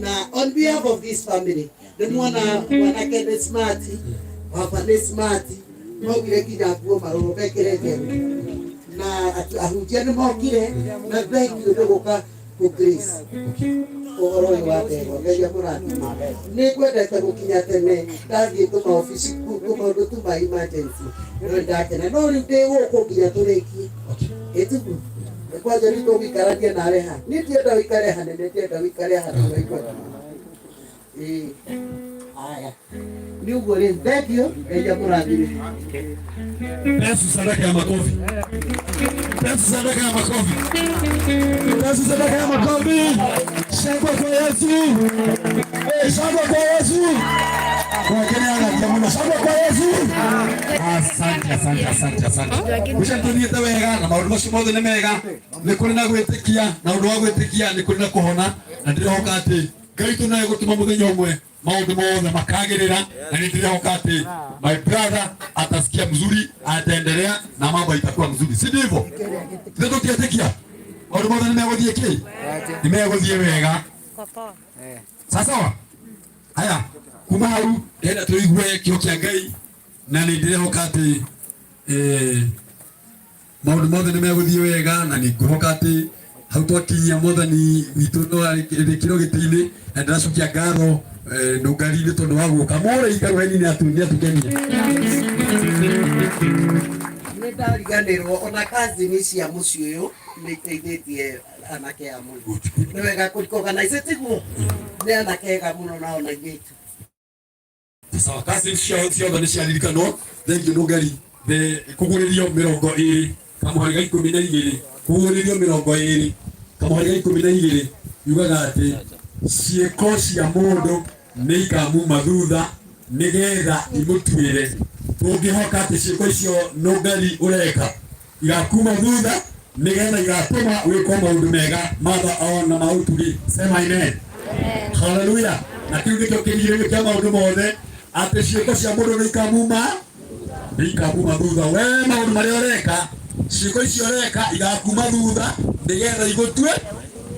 na on behalf of this family nĩ muona mwanake nĩ smart baba nĩ smart maugire nginya nguo marũrũ mekĩre njerũ na ahunjia nĩ mokire na thank you nĩ gũka kũ grace ũhoro ũyũ wa ndegwa Ngai amũrathime nĩ ngwendete gũkinya tene ndathiĩ tũmaobici tũmaũndũ tuma emergency no nĩ ndakena no rĩu ndĩ gũkũ nginya tũrĩkie ĩtugu nĩ kwanja rĩu tũgũikarania nawe ha niĩ ndienda ũikare hanene ndienda ũikare hanene waigua ĩĩ haya nĩ ũguo rĩu thank you Ngai amũrathime. Yesu sadaka ya makofi. Yesu sadaka ya makofi. Yesu sadaka ya makofi. Shangwe kwa Yesu. Shangwe kwa Yesu. Wakenya anatia muno. Shangwe kwa Yesu. Asante, asante, asante, asante. Ucio tuthiĩte wega na maũndũ macio mothe nĩ mega. Nĩ kũrĩ na gwĩtĩkia na ũndũ wa gwĩtĩkia nĩ kũrĩ na kũhona na ndĩrehoka atĩ Ngai witũ no egũtũma mũthenya ũmwe maũndũ mothe makagĩrĩra na nĩ ndĩrehoka atĩ my brother atasikia mzuri, ataendelea na mambo itakuwa mzuri, si ndivyo? Ithuĩ tũtiĩtĩkia maũndũ mothe nĩ megũthiĩ kĩ nĩ megũthiĩ wega. Sawa haya, kuma hau ndĩrenda tũigue kĩo kĩa Ngai na nĩ ndĩrehoka atĩ maũndũ mothe nĩ megũthiĩ wega na nĩ ngwĩhoka atĩ Hau twakinyia mwathani witũ no arĩkĩrwo gĩtĩ-inĩ na ndĩracokia ngatho Nũngari nĩ tondũ wa gũka mũrei karuheni nĩ atũkenia. Nĩ ndariganĩrwo ona kazini cia mũciĩ ũyũ nĩ iteithĩtie anake aya mũno. Nĩ wega kũrikoganaice tiguo nĩ anake ega mũno nao na airĩtu. Sawa, kazi ciothe nĩ ciaririkanwo. Thank you Nũngari. The kũgũrĩrio 20 kamũhari ga 12, kũgũrĩrio 20 kamũhari ga 12 yugaga atĩ ciĩko cia mũndũ nĩ ikamuma thutha nĩgetha imũtuĩre. Tũngĩhoka atĩ ciĩko icio Nũngari ũreka igakuma thutha nĩgetha igatũma wĩkwo maũndũ mega matha ona ma ũtugi. Sema amen. Haleluya. Na kĩu nĩkĩo kĩrigĩrĩrio kĩa maũndũ mothe atĩ ciĩko cia mũndũ nĩ ikamuma thutha. We maũndũ marĩa ũreka, ciĩko icio ũreka igakuma thutha nĩgetha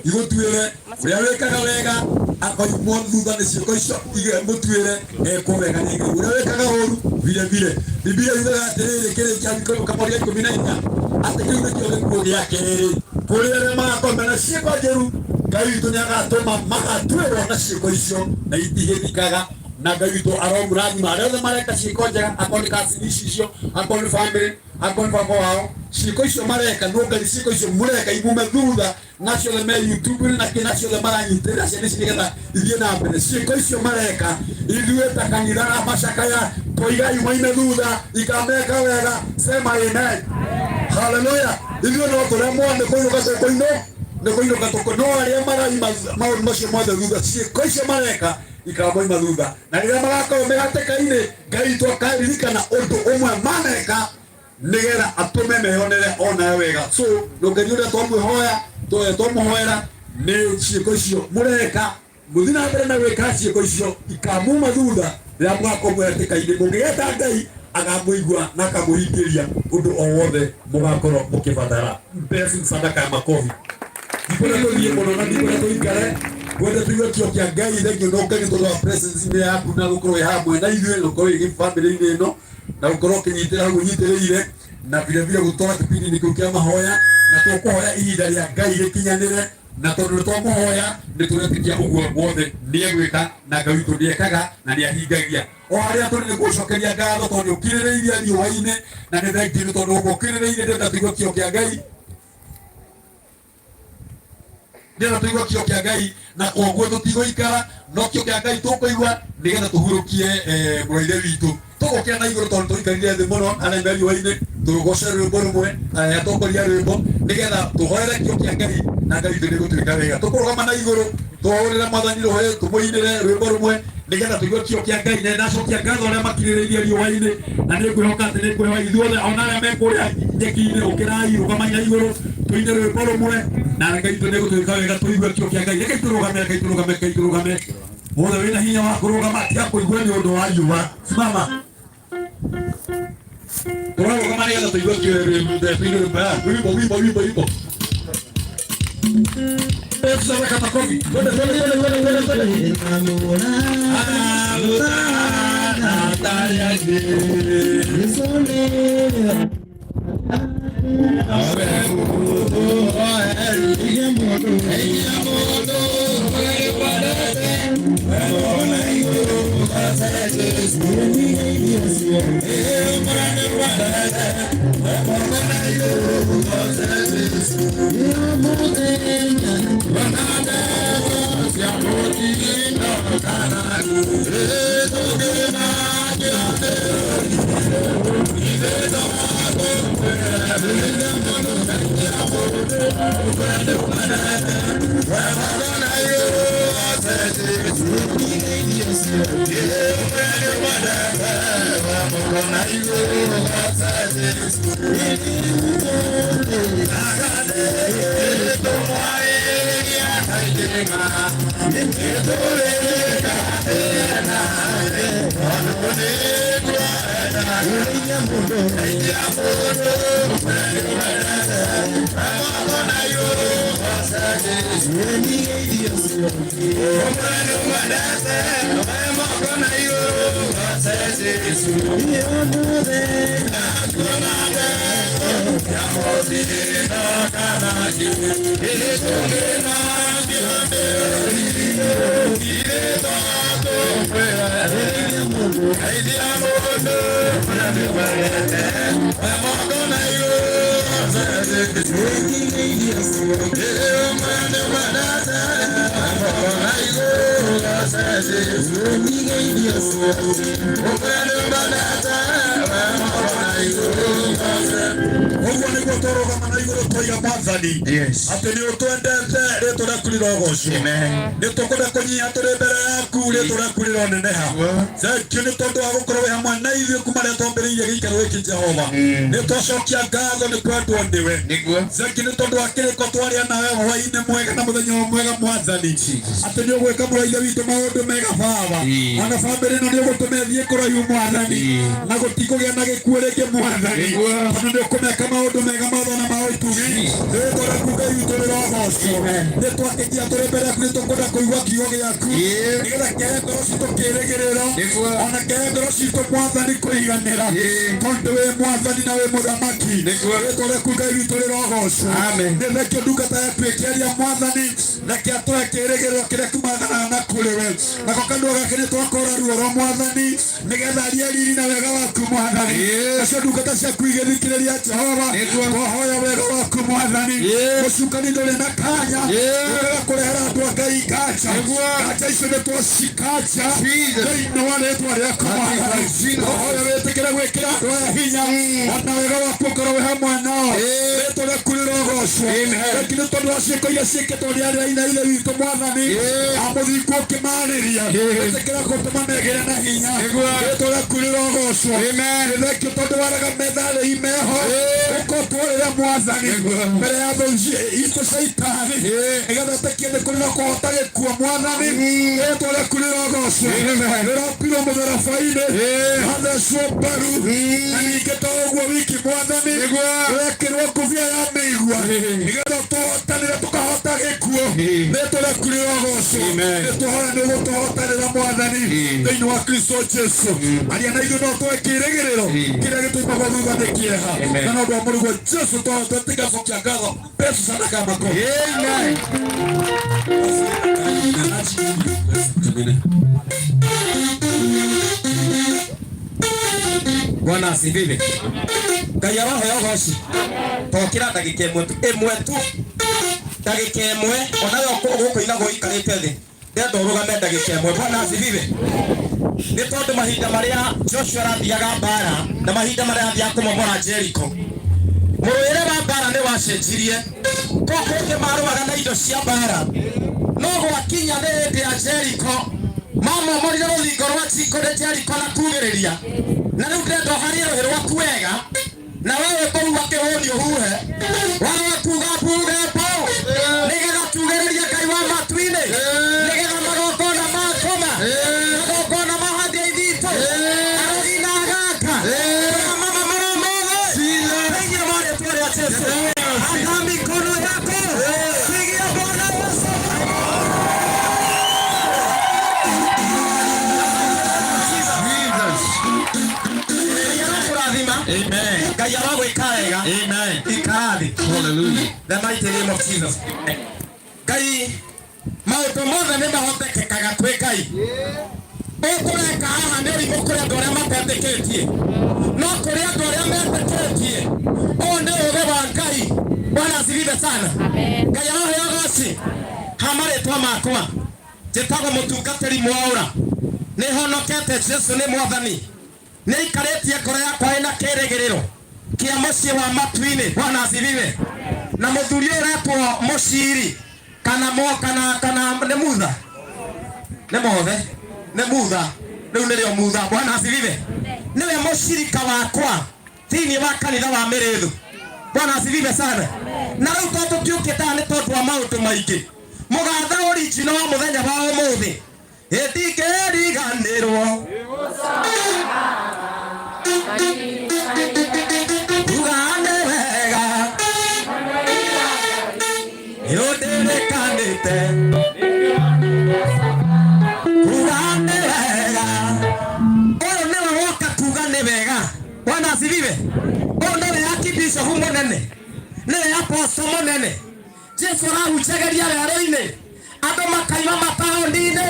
igũtuĩre. Ũrĩa wĩkaga wega akoimwo thutha nĩ ciĩko icio imũtuĩre ekwo wega nĩ Ngai. Ũrĩa wĩkaga ũru vile vile. Biblia yugaga atĩrĩrĩ kĩrĩkia kamũhari ga 14 atĩ kĩu nĩkĩo gĩkuũ gĩa kerĩ kũrĩ arĩa magakorwo mena ciĩko njũru. Ngai witũ nĩagatũma magatuĩrwo na ciĩko icio na itihĩthikaga. Na Ngai witũ aromũrathima arĩa othe mareka ciĩko njega, akorwo nĩ kazini icio, akorwo nĩ family, akorwo nĩ baba wao, ciĩko icio mareka Nũngari, ciĩko icio mũreka imume thutha na ciothe me YouTube na kĩ na ciothe maranyitĩrĩra ciana ici nĩgetha ithiĩ na mbere. Ciĩko icio mareka ithuĩ ta kanitha na macakaya twoiga imaime thutha ikameka wega. Sema amen. Haleluya. Ithuĩ no tũremwo nĩ kũinũka tũkũinũ nĩ kũinũka tũkũ no arĩa maraima maũndũ macio mothe thutha, ciĩko icio mareka ikamoima thutha, na rĩrĩa magakorwo me hatĩka-inĩ Ngai witũ akaririkana ũndũ ũmwe maneka nĩgetha atũme meyonere onayo wega. So Nũngari ũrĩa twamwĩhoya twamũhoera nĩ ciĩko icio mũreka mũthiĩ na mbere na gwĩka ciĩko icio ikamuma thutha rĩrĩa mũgakorwo mwĩ hatĩka-inĩ. Mũngĩgeta Ngai akamũigua na akamũhingĩria ũndũ o wothe mũgakorwo mũkĩbatara. Mpecu sadaka ya makobi. Ndikwenda tũthiĩ mũno na ndikwenda tũikare, ngwenda tũigue kĩo kĩa Ngai. Thank you Nũngari tondũ wa presence-inĩ yaku na gũkorwo wĩ hamwe na ithuĩ na gũkorwo wĩ family-inĩ ĩno na gũkorwo ũkĩnyitĩra hau ũnyitĩrĩire na vile vile gũtwara kĩbindi-inĩ kĩu kĩa mahoya, na tũkũhoya ihinda rĩa Ngai rĩkinyanĩre, na tondũ nĩ twamũhoya nĩ tũretĩkia ũguo wothe nĩegwĩka, na Ngai witũ nĩekaga na nĩahingagia. O harĩa tũrĩ nĩ gũcokeria ngatho tondũ nĩ ũkirĩrĩirie riũa-inĩ, na nĩ thengiũ nĩ tondũ ũguo ũkirĩrĩirie. Ndĩrenda tũigue kĩo kĩa Ngai, ndĩrenda tũigue kĩo kĩa Ngai, na koguo tũtigũikara no kĩo kĩa Ngai tũkũigua nĩgetha tũhurũkie mũrũ witũ. Tũgũkĩra na igũrũ tondũ tũikarire thĩ mũno arĩa me riũa-inĩ, tũgoce rwĩmbo rũmwe atongoria rwĩmbo nĩgetha tũhoere kĩo kĩa Ngai na Ngai witũ nĩgũtuĩka wega. Tũkũrũgama na igũrũ tũhũrĩre mwathani rũhĩ tũmũinĩre rwĩmbo rũmwe nĩgetha tũigue kĩo kĩa Ngai. Na ndacokia ngatho arĩa makirĩrĩirie riũa-inĩ, na nĩngwĩhoka atĩ nĩngwĩhoka ithuothe ona arĩa me kũrĩa nyeki-inĩ ũkĩrai rũgamai na igũrũ tũine rwĩmbo rũmwe na Ngai witũ nĩgũtuĩka wega tũigue kĩo kĩa Ngai. Rekei tũrũgame, rekei tũrũgame, rekei tũrũgame. Wothe wĩna hinya wa kũrũgama tiga kũigua nĩ ũndũ wa riũa. Simama. Tũrarũgama nĩgetha tũigue kĩo tũine rwĩmbo wimbo wimbo wimbo. Sadaka makofi. Twende twende twende twende twende twende. Ũguo nĩguo tũrũgama na igũrũ tũiga mwathani atĩ nĩ ũtwendete rĩtwa rĩaku rĩrogocwo nĩ tũkwenda kũnyiha tũrĩ mbere yaku rĩtwa rĩaku rĩroneneha thank you nĩ tondũ wa gũkorwo wĩ hamwe na ithuĩ kuma rĩrĩa twambĩrĩirie gĩikaro gĩkĩ Jehova nĩ twacokia ngatho nĩ kwendwo nĩwe thank you nĩ tondũ wa kĩrĩko twarĩa nawe hwaĩ-inĩ mwega na mũthenya ũyũ mwega mwathani atĩ nĩ ũgwĩka mũrũ wa ithe witũ maũndũ mega baba ona bamĩrĩ ĩno nĩ ũgũtũma ĩthiĩ kũraihu mwathani na gũtikũgĩa na gĩkuũ rĩngĩ mwathani tondũ nĩ ũkũmeka maũndũ mega mothe na ma ũtugi rĩtwa rĩaku Ngai witũ rĩrogocwo nĩ twakĩngia tũrĩ mbere yaku nĩ tũkwenda kũigua kiugo gĩaku nĩgetha kĩhe ngoro citũ kĩrĩgĩrĩro ona kĩhe ngoro citũ mwathani kũiganĩra tondũ wĩ mwathani na wĩ mũthamaki rĩtwa rĩaku Ngai witũ rĩrogocwo nĩ thengio ndungata yaku ĩkĩaria mwathani reke atũhe kĩrĩgĩrĩro kĩrĩa kumanaga na kũrĩ we nako kanua gake nĩ twakora ruo rwa mwathani nĩgetha arie riri na wega waku mwathani nacio ndungata ciaku igĩthikĩrĩria Jehova twahoya wega waku mwathani mũcukani ndũrĩ na kanya ũrega kũrehera andũ a Ngai nganja nganja icio nĩ twacikanja thĩinĩ wa rĩtwa rĩaku mwathani twahoya wĩtĩkĩre gwĩkĩra andũ aya hinya ona wega waku ũkorwo wĩ hamwe nao rĩtwa rĩaku rĩrogocwo thengi nĩ tondũ wa ciĩko iria ciĩkĩtwo nĩ arĩa aina ithe witũ mwathani amũthingu ũkĩmarĩria wĩtĩkĩra gũtũma megĩre na hinya rĩtwa rĩaku rĩrogocwo nĩ thengio tondũ waraga metharĩi meho ũkotwarĩra mwathani mbere ya thũ itũ caitani nĩgetha tekie nĩ kũrĩ na kũhota gĩkuo mwathani rĩtwa rĩaku rĩrogocwo rĩropirwo mũtharaba-inĩ wathecwo mbaru na ningĩ to ũguo wiki mwathani wekĩrwo ngũbia ya mĩigua nĩgetha tũhotanĩre tũkahota gĩkuo rĩtwa rĩaku rĩrogocwo nĩtũhoya nĩ ũgũtũhotanĩra mwathani thĩinĩ wa Kristo Jesu aria na ithuĩ no tũhe kĩrĩgĩrĩro kĩrĩa gĩtũimagwo thutha nĩ kĩeha na no ũndũ wa mũrũguo Jesu twetĩkacokia ngatho mbeca sadaka makofi. Bwana asifiwe. Ngai aroheo ũgoci. Tokĩra ndagĩka ĩmwe tu ĩmwe tu ndagĩka ĩmwe onawe ũgũkũinagwo ũikarĩte thĩ ndenda ũrũgame ndagĩka ĩmwe. Bwana asifiwe. Nĩ tondũ mahinda marĩa Joshua arathiaga mbara na mahinda marĩa athiaga kũmomora Jericho mũrũĩre wa mbara nĩ wacenjirie kũu kũngĩ marũaga na indo cia mbara no gwakinya nĩ hĩndĩ ya Jericho mamomorire rũthingo rwa Jericho na kugĩrĩria na rĩu ndĩrenda ũharie rũhĩ rwaku wega na wewe kũhuha kĩhũni ũhuhe warora kuga mbuge mbu nĩgetha tugĩrĩrie Ngai wa matu-inĩ nĩgetha magongona ma ngoma magongona ma handia ithitũ arogi na agaka mama marĩa mothe thĩinĩ wa rĩtwa rĩa Jesu anda mikono yako pigia Bwana Yesu. Amen. Ngai arogwĩka wega. Amen. Ikara thĩ. Hallelujah. The mighty name of Jesus. Ngai maũndũ mothe nĩ mahotekekaga kwĩ Ngai. Ũkũreka haha nĩ ũrimũ kũrĩ andũ arĩa matetĩkĩtie no kũrĩ andũ arĩa metĩkĩtie ũyũ nĩ ũũgĩ wa Ngai. Bwana asifiwe sana. Ngai aroheo ũgoci. Ha marĩtwa makwa njĩtagwo mũtungatĩri Mwaũra nĩ honokete Jesu nĩ mwathani nĩ aikarĩtie ngoro yakwa ĩna kĩrĩgĩrĩro kĩa mũciĩ wa matu-inĩ. Bwana asifiwe. Na mũthuri ũyũ ũretwo mũciri kana mo kana kana nĩ mutha nĩ mothe nĩ mutha rĩu nĩrĩo mutha. Bwana asifiwe. Nĩwe mũcirika wakwa thĩinĩ wa kanitha wa Mĩrĩthu. Bwana asifiwe sana. Na rĩu tondũ tũtiũkĩte haha nĩ tondũ wa maũndũ maingĩ mũgatha original wa mũthenya wa ũmũthĩ ĩndingĩriganĩrwo uga nĩ wega nĩũndĩrĩkanĩte kuga nĩ wega ũyũ nĩwe woka kuga nĩ wega. Bwana asifiwe. Ũyũ nĩwe akibishofu mũnene, nĩwe aposto mũnene. Jesu arahunjagĩria werũ-inĩ, andũ makaima mataũni-inĩ,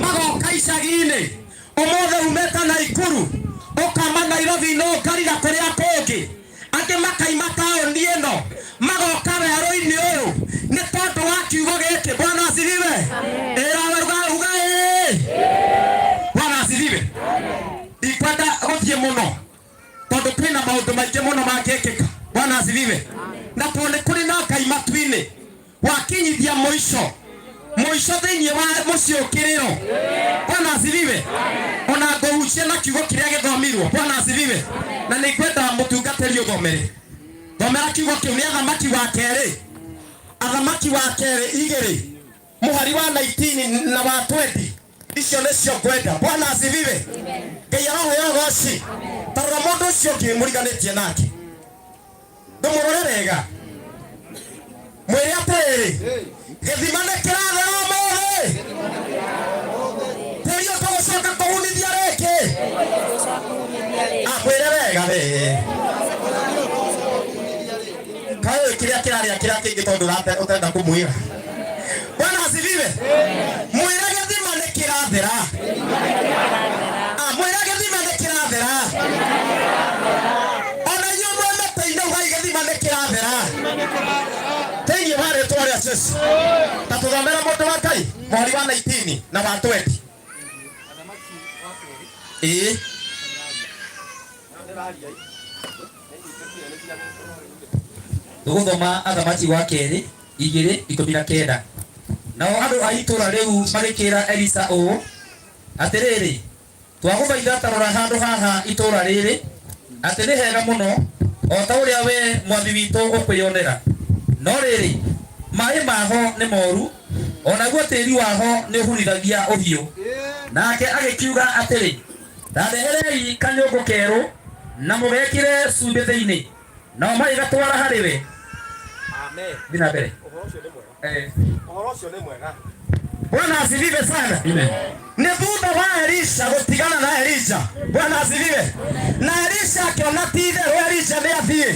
magoka icagi-inĩ. Ũmũthĩ umĩte Naikuru ũkama Nairobi no ũkarira kũrĩa kũngĩ, angĩ makaima taũni ĩno magoka werũ-inĩ ũyũ nĩ tondũ wa kiugo gĩkĩ. Bwana asifiwe. Ĩra uga uga ĩĩ. Bwana asifiwe. Ndikwenda gũthiĩ mũno tondũ kwĩna maũndũ maingĩ mũno mangĩkĩka. Bwana asifiwe. Na tondũ nĩ kũrĩ na Ngai matu-inĩ wakinyithia mũico mũico thĩinĩ wa mũciĩ ũkĩrĩro. Bwana asifiwe. Ona ngũhucia na kiugo kĩrĩa gĩthomirwo. Bwana asifiwe. Na nĩ ngwenda mũtungatĩri ũthomere, thomera kiugo kĩu. Nĩ Athamaki wa Kerĩ, Athamaki wa Kerĩ 2 mũhari wa 19 na wa 20. Icio nĩcio ngwenda. Bwana asifiwe. Ngai aroheo ũgoci. Tarora mũndũ ũcio ũngĩ mũriganĩtie nake, ndũmũrore wega, mwĩre atĩrĩrĩ, gĩthima nĩ kĩrathera ũmũthĩ, tĩri ũtũgũcoka kũhunithia rĩngĩ. Akwĩre wega we kaĩ kĩrĩa kĩrarĩa kĩrĩa kĩngĩ tondũ ũtenda kũmwĩra. Bwana asifiwe. Mwĩre gĩthima nĩ kĩrathera. Mwĩre gĩthima nĩ kĩrathera. Ona inyuĩ mwĩ mĩtĩ-inĩ ugai gĩthima nĩ kĩrathera thĩinĩ wa rĩtwa rĩa Jesu. Ta tũthomera mũndũ wa Ngai mweri wa 19 na wa 20. Ĩĩ. Tũgũthoma Athamaki wa Kerĩ 2:19. Nao andũ a itũũra rĩu magĩkĩra Elisa ũũ, atĩrĩrĩ, twagũthaitha ta rora handũ haha itũũra rĩrĩ, atĩ nĩ hega mũno o ta ũrĩa we mwathi witũ ũkwĩyonera, no rĩrĩ, maĩ maho nĩ moru, o naguo tĩri waho nĩ ũhunithagia ũhiũ. Nake agĩkiuga atĩrĩ, ta ndeherei kanyũngũ kerũ na mũgekĩre cumbĩ thĩinĩ. Nao magĩgatwara harĩ we. Amen. Thiĩ na mbere. Ũhoro ũcio nĩ mwega. Eh. Ũhoro ũcio nĩ mwega. Bwana asifiwe sana. Amen. Nĩ thutha wa Elisha gũtigana na Elija. Bwana asifiwe. Na Elisha akĩona ti itherũ Elija nĩ athiĩ.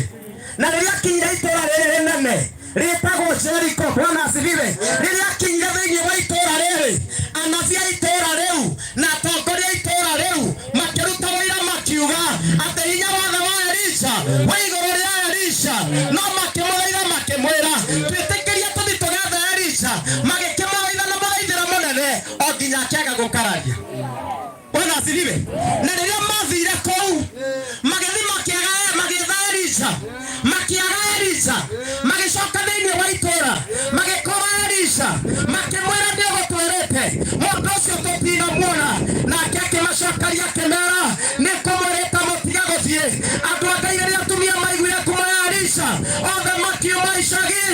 Na rĩrĩa akinyire itũũra rĩrĩ rĩnene rĩtagwo Jeriko, Bwana asifiwe. Rĩrĩa akinyire thĩinĩ wa itũũra rĩrĩ, anabii a itũũra rĩu na atongoria a itũũra rĩu makĩruta ũira makiuga atĩ hinya wothe wa Elisha wa igũrũ rĩa Elisha, no makĩmũthaitha makĩmwĩra twĩtĩkĩrie tũthiĩ tũgethe Elisha. Magĩkĩmũthaitha na mũthaithĩra mũnene o nginya akĩaga gũkararia. Bwana asifiwe. Na rĩrĩa mathire kũu magĩthiĩ makĩaga, magĩetha Elisha, makĩaga Elisha, magĩcoka thĩinĩ wa itũũra magĩkora Elisha, makĩmwĩra nĩ ũgũtwĩrĩte mũndũ ũcio tũtinamuona. Nake akĩmacokaria akĩmera nĩ kũmwĩrĩte mũtiga gũthiĩ. Andũ a Ngai rĩrĩa atumia maiguire kuma ya Elisha, othe makiuma icagi,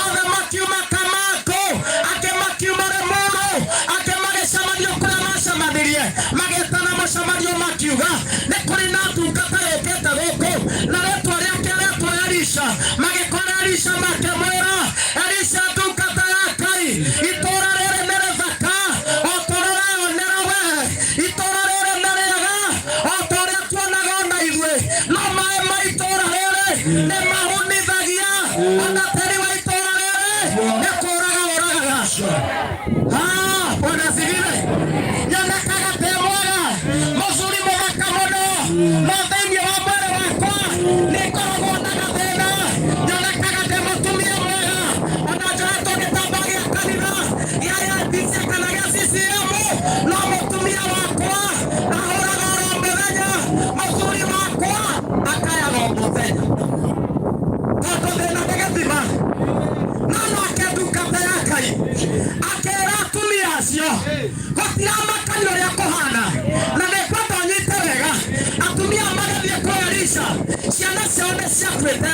othe makiuma Kamango, angĩ makiuma Limuru, angĩ magĩcemanio kũrĩa macemanirie, magĩtana mũcemanio makiuga nĩ kũrĩ na ndungata yũkĩte gũkũ na rĩtwa rĩake rĩetwo Elisha. Magĩkora Elisha makĩmwĩra, Elisha ndungata ya Ngai, itũũra rĩrĩ nĩ rĩthaka o ta ũrĩa ũreyonera we, itũũra rĩrĩ nĩ rĩega o ta ũrĩa tuonaga ona ithuĩ, no maĩ ma itũũra rĩrĩ nĩ mahunithagia, ona tĩri wa itũũra rĩrĩ nĩ kũraga ũragaga. Ah, Bwana asifiwe. Nyonekaga ndĩ mwega, mũthuri mũthaka mũno, no thĩinĩ wa mwĩrĩ wakwa nĩ ngoragwo na gathĩna. Nyonekaga ndĩ mũtumia mwega, ona njoetwo gĩtambaya gĩa kanitha gĩa AIPC kana gĩa CCM, no mũtumia wakwa ahũraga oro mũthenya, mũthuri wakwa akayaga o mũthenya, tondũ thĩna nĩ gĩthima. No nake ndungata ya Ngai akĩra atumia acio gũtiramakania ũrĩa kũhana, na nĩngwenda ũnyite wega. Atumia magĩthiĩ kwĩ Elisha, ciana ciao nĩ ciakuĩte,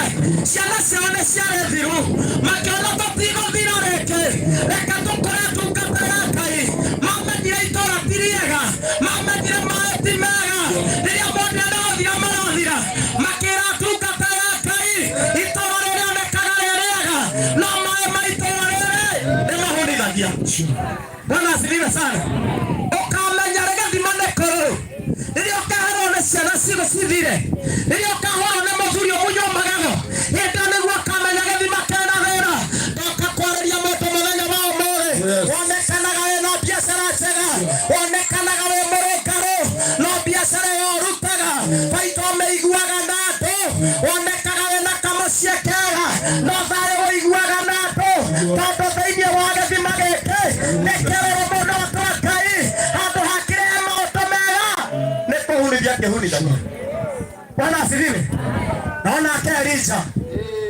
ciana ciao nĩ ciarĩ thiru, makĩona tũtigũthira rĩngĩ, reke tũkore ndungata ya Ngai. Mamenyire itũũra ti rĩega, mamenyire maĩ ti mega, rĩrĩa monire nĩ gũthira marathira, makĩra ndungata ya Ngai, itũũra rĩrĩonekaga rĩ rĩega, no maĩ ma itũũra rĩrĩ nĩ mahunithagia. Bwana asifiwe sana. Ũkamenya rĩ gĩthima nĩ kũrũrũ rĩrĩa ũkeherwo nĩ ciana ciothe cithire rĩrĩa ũkahũrwo nĩ mũthuri ũmunywo magego hĩndĩ ĩyo nĩguo ũkamenya gĩthima kena thĩna. Ndoka kwarĩria mũndũ mũthenya wa ũmũthĩ, wonekanaga wĩna biacara njega, wonekanaga wĩ mũrũngarũ, no biacara ĩyo ũrutaga baita ũmĩiguaga na andũ, wonekaga wĩna kamũciĩ kega, no thayũ ũiguaga na andũ, tondũ thĩinĩ wa gĩthima gĩkĩ nĩ kĩrũrũ mũno twa Ngai, handũ hakĩrehe maũndũ mega nĩ kũhunithia kĩhunithagia. Bwana asifiwe. Naona ake Elija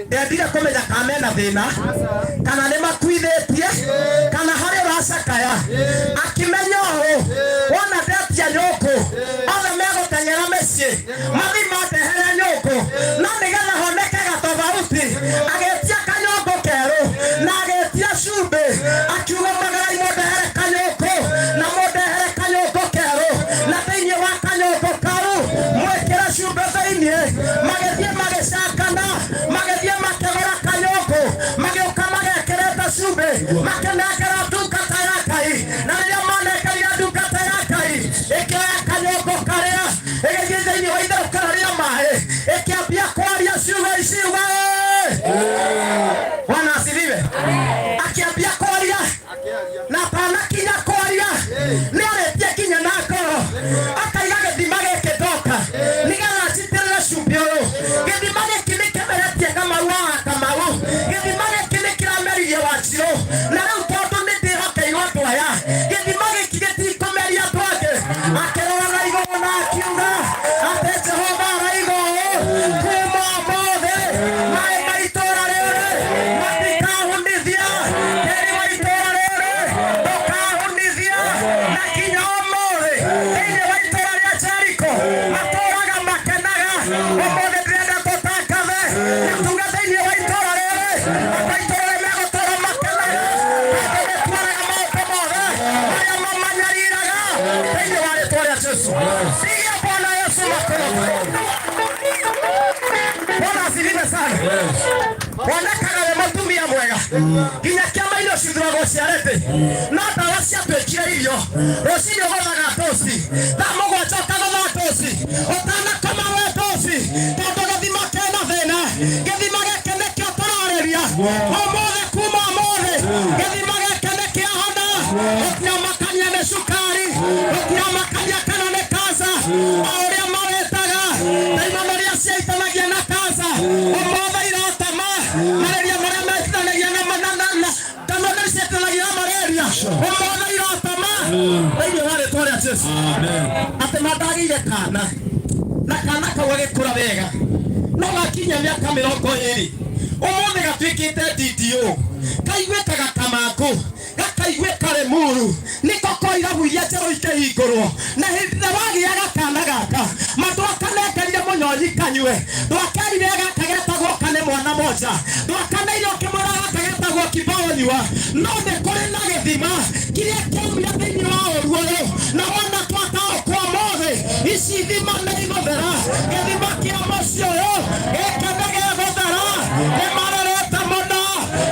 ndendire kũmenya kana mena thĩna kana nĩ makuithĩtie kana harĩ ũracakaya, akĩmenya ũũ wona ndetia nyũngũ othe megũteng'era mĩciĩ mathiĩ mandehere nyũngũ, no nĩgetha honeke gatobauti agĩtia kanyũngũ kerũ na agĩtia cumbĩ, akiuga magarai mũndehere kanyũngũ na mũndehere kanyũngũ kerũ, na thĩinĩ wa kanyũngũ kau mwĩkĩre cumbĩ thĩinĩ. Magĩthiĩ magĩcakana, magĩthiĩ makĩgũra kanyũngũ, magĩũka magekĩrĩte cumbĩ, makĩnengera ndungata ya Ngai, na rĩrĩa manengerire ndungata ya Ngai ĩkĩoya kanyũngũ karĩa ĩgĩthiĩ thĩinĩ wa itherũkĩro rĩa maĩ ĩkĩambia kwaria ciugo ici we. Bwana asifiwe. Akĩambia kwaria na atanakinya kwaria nĩ arĩtie kinya na ngoro akaiga gĩthima gĩkĩ ndoka nĩgetha njitĩrĩre cumbĩ ũyũ. Gĩthima gĩkĩ nĩ kĩmeretie Kamau wa Kamau, gĩthima gĩkĩ nĩ kĩrameririe Wanjirũ, na rĩu tondũ nĩ ndĩhokeirwo andũ aya, gĩthima gĩkĩ gĩtikũmeria andũ angĩ. Akĩrora na igũrũ na akiuga atĩ Jehova araiga ũũ, kuma ũmũthĩ maĩ ma itũũra rĩrĩ matikahunithia, tĩri wa itũũra rĩrĩ ndũkahunithia, na kinya ũmũthĩ thĩinĩ wa itũũra rĩa Jeriko matũũraga makenaga. Ũmũthĩ ndĩrenda tũtangathe na tuge thĩinĩ wa itũũra rĩrĩ andũ a itũũra rĩrĩ megũtũũra makenaga, tondũ nĩ tuonaga maũndũ mothe marĩa mamanyariraga thĩinĩ wa rĩtwa rĩa Jesu. Pigia Bwana Yesu makofi. Bwana asifiwe sana. Wonekaga wĩ mũtumia mwega nginya kĩama-inĩ ũcithuragwo ũciarĩte, no ndawa ciatuĩkire irio. Rũcinĩ ũgũthaga toci, thaa mũgwanja ũkagũtha toci, ũtanakoma we toci, tondũ gĩthima kĩna thĩna. Gĩthima gĩkĩ nĩkĩo tũrarĩria ũmũthĩ, kuma ũmũthĩ gĩthima gĩkĩ nĩ kĩahona. Gũtiramakania nĩ cukari, gũtiramakania kana nĩ kansa, o ũrĩa mawĩtaga ndaimano iria ciaitanagia na kansa ũmũthĩ irotama, malaria marĩa metithanagia na ndaimano iria ciaitanagia na malaria ũmũthĩ irotama thĩinĩ wa rĩtwa rĩa Jesu. Atĩ mandagĩire kana na kana kau gagĩkũra wega, no gakinya mĩaka 20 ũmũthĩ gatuĩkĩte DDO, kaiguĩkaga kamangũ, gakaiguĩka Rĩmuru, nĩko koirabu iria njerũ ikĩhingũrwo. Na hĩndĩ ĩrĩa wagĩaga kana gaka ma ndwakanengerire mũnyonyi kanyue, ndwakerire gaka getagwo kane mwana moja, ndwakaneire ũkĩmwĩra gaka getagwo kibao nyua, no nĩ kũrĩ na gĩthima kĩrĩa kĩaumire thĩinĩ wa ũru ũyũ, na wona twataũkwo ũmũthĩ ici ithima nĩ igũthera. Gĩthima kĩa mũciĩ ũyũ gĩkĩ nĩ gĩgũthera. Nĩ marerete mũno,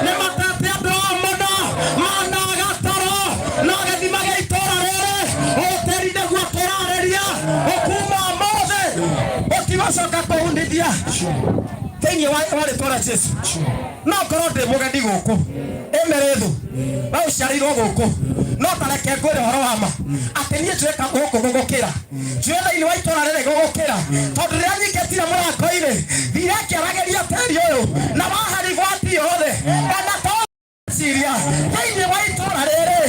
nĩ matete andũ ao mũno, managa toro, no gĩthima gĩa itũũra rĩrĩ ũtĩri nĩguo tũrarĩria, ũkuma ũmũthĩ ũtigacoka kũhunithia thĩinĩ wa rĩtwa rĩa Jesu. No ngorwo ndĩ mũgeni gũkũ ĩmĩrĩthu, we ũciarĩirwo gũkũ, no tareke ngwĩre ũhoro wa ma atĩ niĩ njũĩ gũkũ gũgũkĩra, njũĩ thĩinĩ wa itũũra rĩrĩ gũgũkĩra, tondũ rĩrĩa nyingĩtire mũrango-inĩ thire ngĩaragĩria tĩri ũyũ na waharigwati yothe ona to ciria thĩinĩ wa itũũra rĩrĩ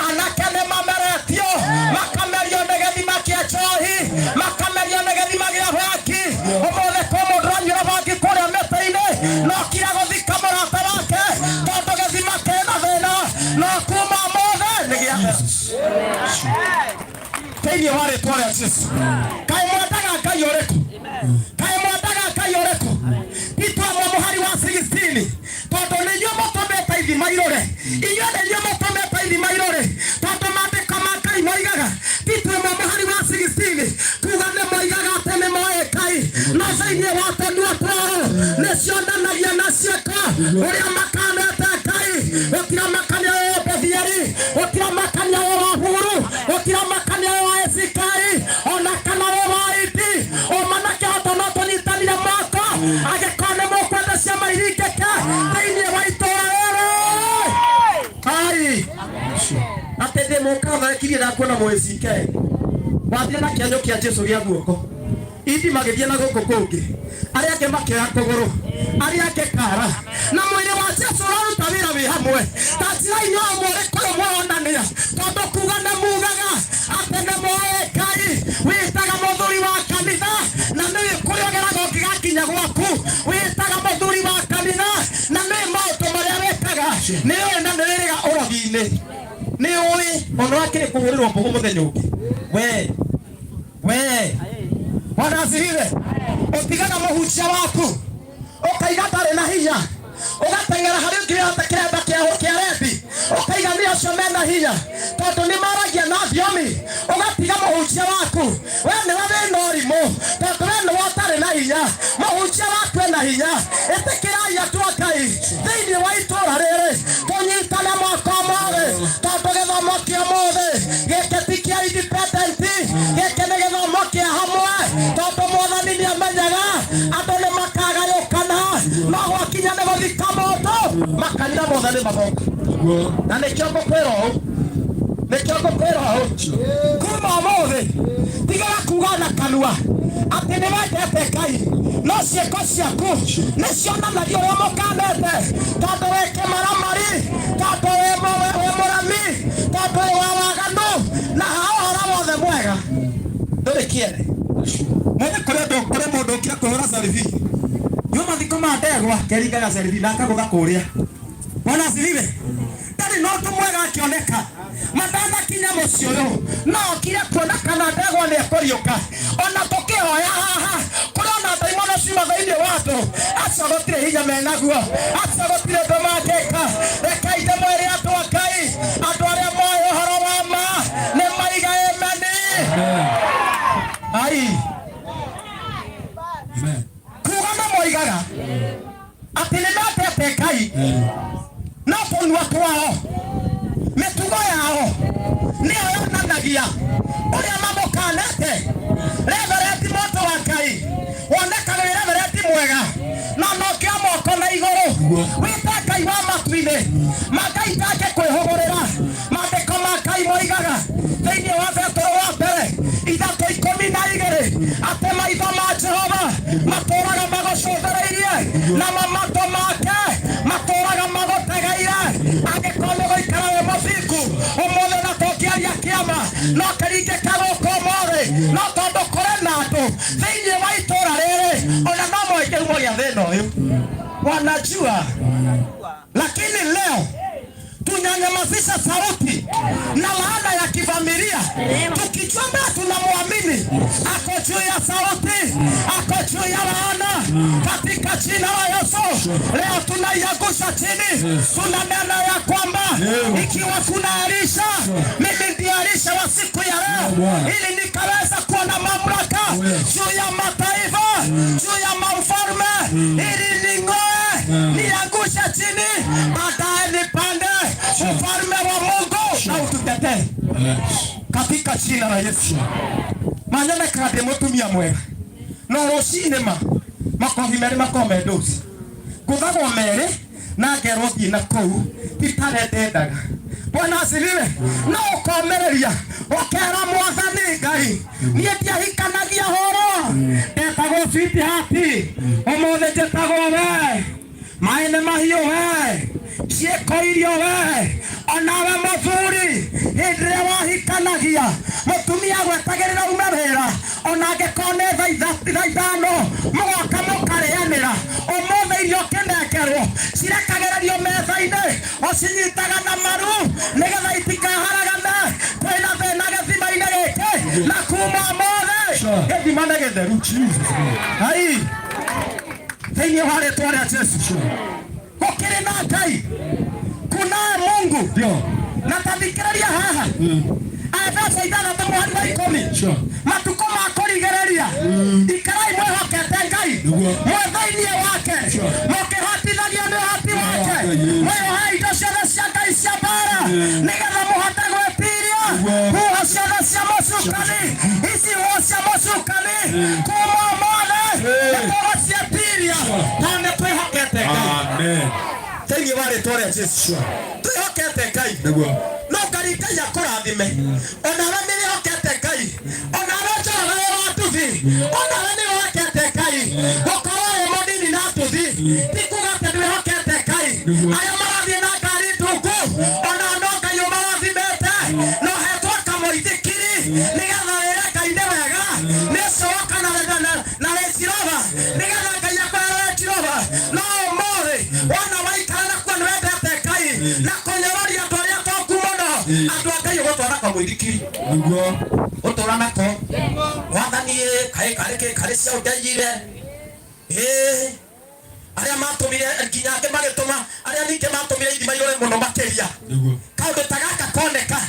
anake nĩ mameretio, makamerio nĩ gĩthima kĩa njohi, makamerio nĩ gĩthima gĩa bangi. Ũmũthĩ kwĩ mũndũ ũranyuĩra bangi kũrĩa mĩtĩ-inĩ no kira gũthika mũrata wake, tondũ gĩthima kĩna thĩna, no kuma ũmũthĩ nĩ gĩathera thĩinĩ wa rĩtwa rĩa Jesu. Kaĩ mwendaga Ngai ũrĩkũ? Kaĩ mwendaga Ngai ũrĩkũ? Tito amwe mũhari wa 16, tondũ nĩ inyuĩ mũtũmĩte ithima irũre, inyuĩ nĩ inyuĩ mũtũmĩte ithima irũre, tondũ maandĩko ma Ngai moigaga, Tito ĩmwe mũhari wa 16 kuga nĩ moigaga atĩ nĩ moĩ Ngai, no thĩinĩ wa tũnua twao nĩ cionanagia na ciĩko ũrĩa makanete Ngai. Gũtiramakania wĩ wa Bethieli, gũtiramakania wĩ wa Huru, gũtiramakania wĩ wa Ezikai, ona kana wĩ wa Iti, ũma Gũka tharekirie ndakuona mũĩcike wathiĩ na kĩanyo kĩa Jesu gĩa guoko indi magĩthiĩ na gũkũ kũngĩ arĩa angĩ makĩoya kũgũrũ arĩa angĩ kara na mwĩrĩ wa Jesu ũraruta wĩra wĩ hamwe ta njĩra-inĩ o mũrĩ kũrĩ mwaronania tondũ kuga nĩ mugaga atĩ nĩ moĩ Ngai wĩtaga mũthuri wa kanitha na nĩũĩ kũrĩa ũgeraga ũngĩgakinya gwaku wĩtaga mũthuri wa kanitha na nĩũĩ maũndũ marĩa wĩkaga nĩũĩ na nĩwĩrĩga ũrogi-inĩ nĩũĩ ona wakĩrĩ kũhũrĩrwo mbũgũ mũthenya ũngĩ we we Bwana asifiwe. Ũtigaga mũhunjia waku ũkaiga ndarĩ na hinya ũgateng'era harĩ ũngĩhota kĩremba kĩa rebi ũkaiga nĩ acio mena hinya tondũ nĩ maragia na thiomi ũgatiga mũhunjia waku we nĩwe wĩna ũrimũ tondũ we nĩwe ũtarĩ na hinya mũhunjia waku ena hinya ĩtĩkĩrai andũ a Ngai thĩinĩ wa itũũra rĩrĩ tũnyitane moko mothe tondũ gĩthomo kĩa ũmũthĩ gĩkĩ ti kĩa independent gĩkĩ nĩ gĩthomo kĩa hamwe tondũ mwathani nĩ amenyaga andũ nĩ makagayũkana no gwakinya nĩ gũthika mũndũ makanitha mothe nĩ magoka na nĩkĩo ngũkwĩra ũũ nĩkĩo ngũkwĩra ũũ kuma ũmũthĩ tigaga kuga na kanua atĩ nĩ wendete Ngai no ciĩko ciaku nĩ cionanagia ũrĩa mũkanete tondũ wĩ kĩmaramari tondũ wĩ mũremi tondũ wĩ wa waganu na ha ũhoro wothe mwega ndũrĩ kĩene mũthĩ kũrĩ andũ kũrĩ mũndũ ũkire kũhũra caribi yo mathiko ma ndegwa keringaga caribi na akagũtha kũrĩa Bwana asifiwe ndarĩ na ũndũ mwega akĩoneka matanakinya mũciĩ ũyũ no okire kuona kana ndegwa nĩ ekũriũka ona tũkĩhoya haha kũrĩ ona ndaimono ciuma thĩinĩ wa andũ acio gũtirĩ hinya menaguo acio gũtirĩ ũndũ mangĩka rekai ndĩmwĩre andũ a Ngai andũ arĩa moĩ ũhoro wa ma nĩ maiga ameni ai kuga no moigaga atĩ nĩ mendete Ngai no tũnua twao mĩtugo yao nĩyo yonanagia ũrĩa mamũkanete reverend mũndũ wa Ngai wonekaga wĩ reverend mwega no nokĩo moko na igũrũ wĩte Ngai wa matu-inĩ ma Ngai ndangĩkwĩhũgũrĩra maandĩko ma Ngai moigaga thĩinĩ wa Petero wa mbere 3:12 atĩ maitho ma Jehova matũũraga magũcũthĩrĩirie namo matũ make matũũraga magũtegeire angĩkorwo nĩ gũikara wĩ mũthingu ũmũthĩ na tũngĩaria kĩama no kĩringĩke gũkũ ũmũthĩ no tondũ kũrĩ na andũ thĩinĩ wa itũũra rĩrĩ ona no moĩ kĩhumo gĩa thĩna ũyũ wanajua lakini leo tunanyamazisha sauti na laana ya kifamilia tukijua tunamwamini ako juu ya sauti ako juu ya laana katika jina la Yesu leo tunaiangusha chini tunanena ya kwamba ikiwa kuna Elisha mimi ndiye Elisha wa siku ya leo ili nikaweza kuwa na mamlaka juu ya mataifa juu ya mafalme ili ning'oe niangushe chini baadaye nipande ufalme wa Mungu na ututetee katika jina la Yesu manyonekaga ndĩ mũtumia mwega no rũcinĩ ma makobi merĩ makorwo me ndoci ngũthagwo merĩ na ngerwo thiĩ na kũu ti tarĩa ndendaga Bwana asifiwe no ũkomereria ũkera mwathani Ngai niĩ ndiahikanagia horo ndetagwo sweetheart ũmũthĩ njĩtagwo we maĩ nĩ mahiũ we ciĩko irio we onawe mũthuri hĩndĩ ĩrĩa wahikanagia mũtumia gwetagĩrĩra ume wĩra ona angĩkorwo nĩ thaa ithano mũgoka mũkarĩanĩra ũmũthĩ irio ũkĩnengerwo cirekagĩrĩrio metha-inĩ ũcinyitaga na maru nĩgetha itikaharagane kwĩna thĩna gĩthima-inĩ gĩkĩ na kuma ũmũthĩ gĩthima nĩ gĩtheru ai thĩinĩ wa rĩtwa rĩa Jesu gũkĩrĩ na Ngai kunaye Mungu na tathikĩrĩria haha Efeso 6:10 matukũ ma kũrigĩrĩria ikarai mwĩhokete Ngai mwĩ thĩinĩ wake mũkĩhotithagio nĩ ũhoti wake mwĩohe indo ciothe cia Ngai cia mbaara nĩgetha mũhote gwĩtiria huho ciothe cia mũcukani ici huho cia mũcukani kuma ũmũthĩ nĩtũgũciĩtiria tondũ nĩ twĩhokete Ngai Amen. thĩinĩ wa rĩtwa rĩa Jesu twĩhokete Ngai Nĩguo. no Ngai Mwĩroreri Ngai akũrathime. Onawe nĩ wĩhokete Ngai. Onawe njoroge wĩ wa nduthi. Onawe nĩ wĩhokete Ngai. Gũkorwo wĩ mũnini na nduthi ti kuga atĩ ndwĩhokete Ngai. Arĩa marathiĩ na ngari ndungu ona no Ngai ũmarathimĩte na ũhetwo kamũithikiri nĩgetha wĩre Ngai nĩ wega nĩ coka na Range Rover nĩgetha Ngai akũhe Range Rover. No ũmũthĩ wona waikara na kuo nĩ wendete Ngai na kũnyororia andũ arĩa atongu mũno andũ a Ngai ũgũtwara kamũithikiri Nĩguo. ũtũra nako wathani kaĩ karĩ kĩ karĩ cia ũndeithire ĩĩ arĩa matũmire nginya angĩ magĩtũma arĩa ningĩ matũmire ithima irore mũno makĩria Nĩguo. kaũndũ ta gaka koneka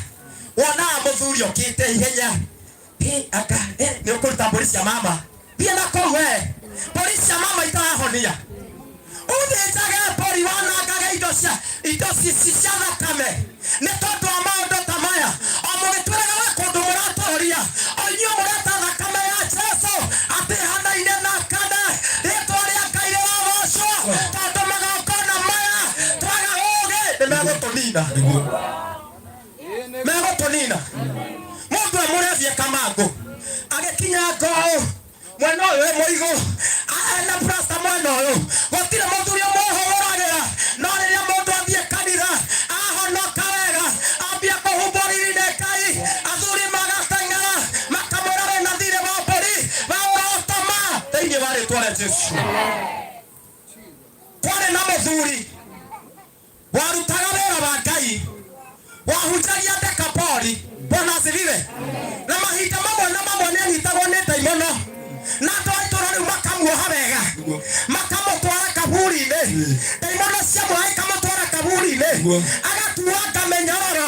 wonaga mũthuri okĩte ihenya. Ĩ, anga nĩ ũkũruta mbũri cia mama thiĩ na kũu we mbũri cia mama itarahonia ũthĩnjage mbũri wanangage indo cia indo cia thakame nĩ tondũ wa maũndũ ta maya o mũgĩtwĩraga we kũndũ mũratũria o inyuĩ mũreta thakame ya Jesũ atĩ hanaine na kana rĩtwa rĩa Ngai rĩrogocwo tondũ magongona maya twaga ũũgĩ nĩ megũtũnina megũtũnina mũndũ amũrebie kamangũ agĩkinya ngũũ mwena ũyũ wĩ mũigũ ena plasta mwena ũyũ gũtirĩ mũthuri ũmwe ũhũragĩra no rĩrĩa mũndũ athiĩ kanitha ahonoka wega ambia kũhumbwo riri nĩ Ngai athuri magateng'era makamwĩra wĩna thirĩ wa mbũri wa ũrotoma thĩinĩ wa rĩtwa rĩa Jesũ. Kwarĩ na mũthuri warutaga wĩra wa Ngai wahunjagia Dekapoli. Bwana asifiwe. Na mahinda mamwe na mamwe nĩ anyitagwo nĩ ndaimono na andũ a itũũra rĩu makamuoha wega makamũtwara kaburi-inĩ ndaimono ciamuoha ikamũtwara kaburi-inĩ agatuanga mĩnyororo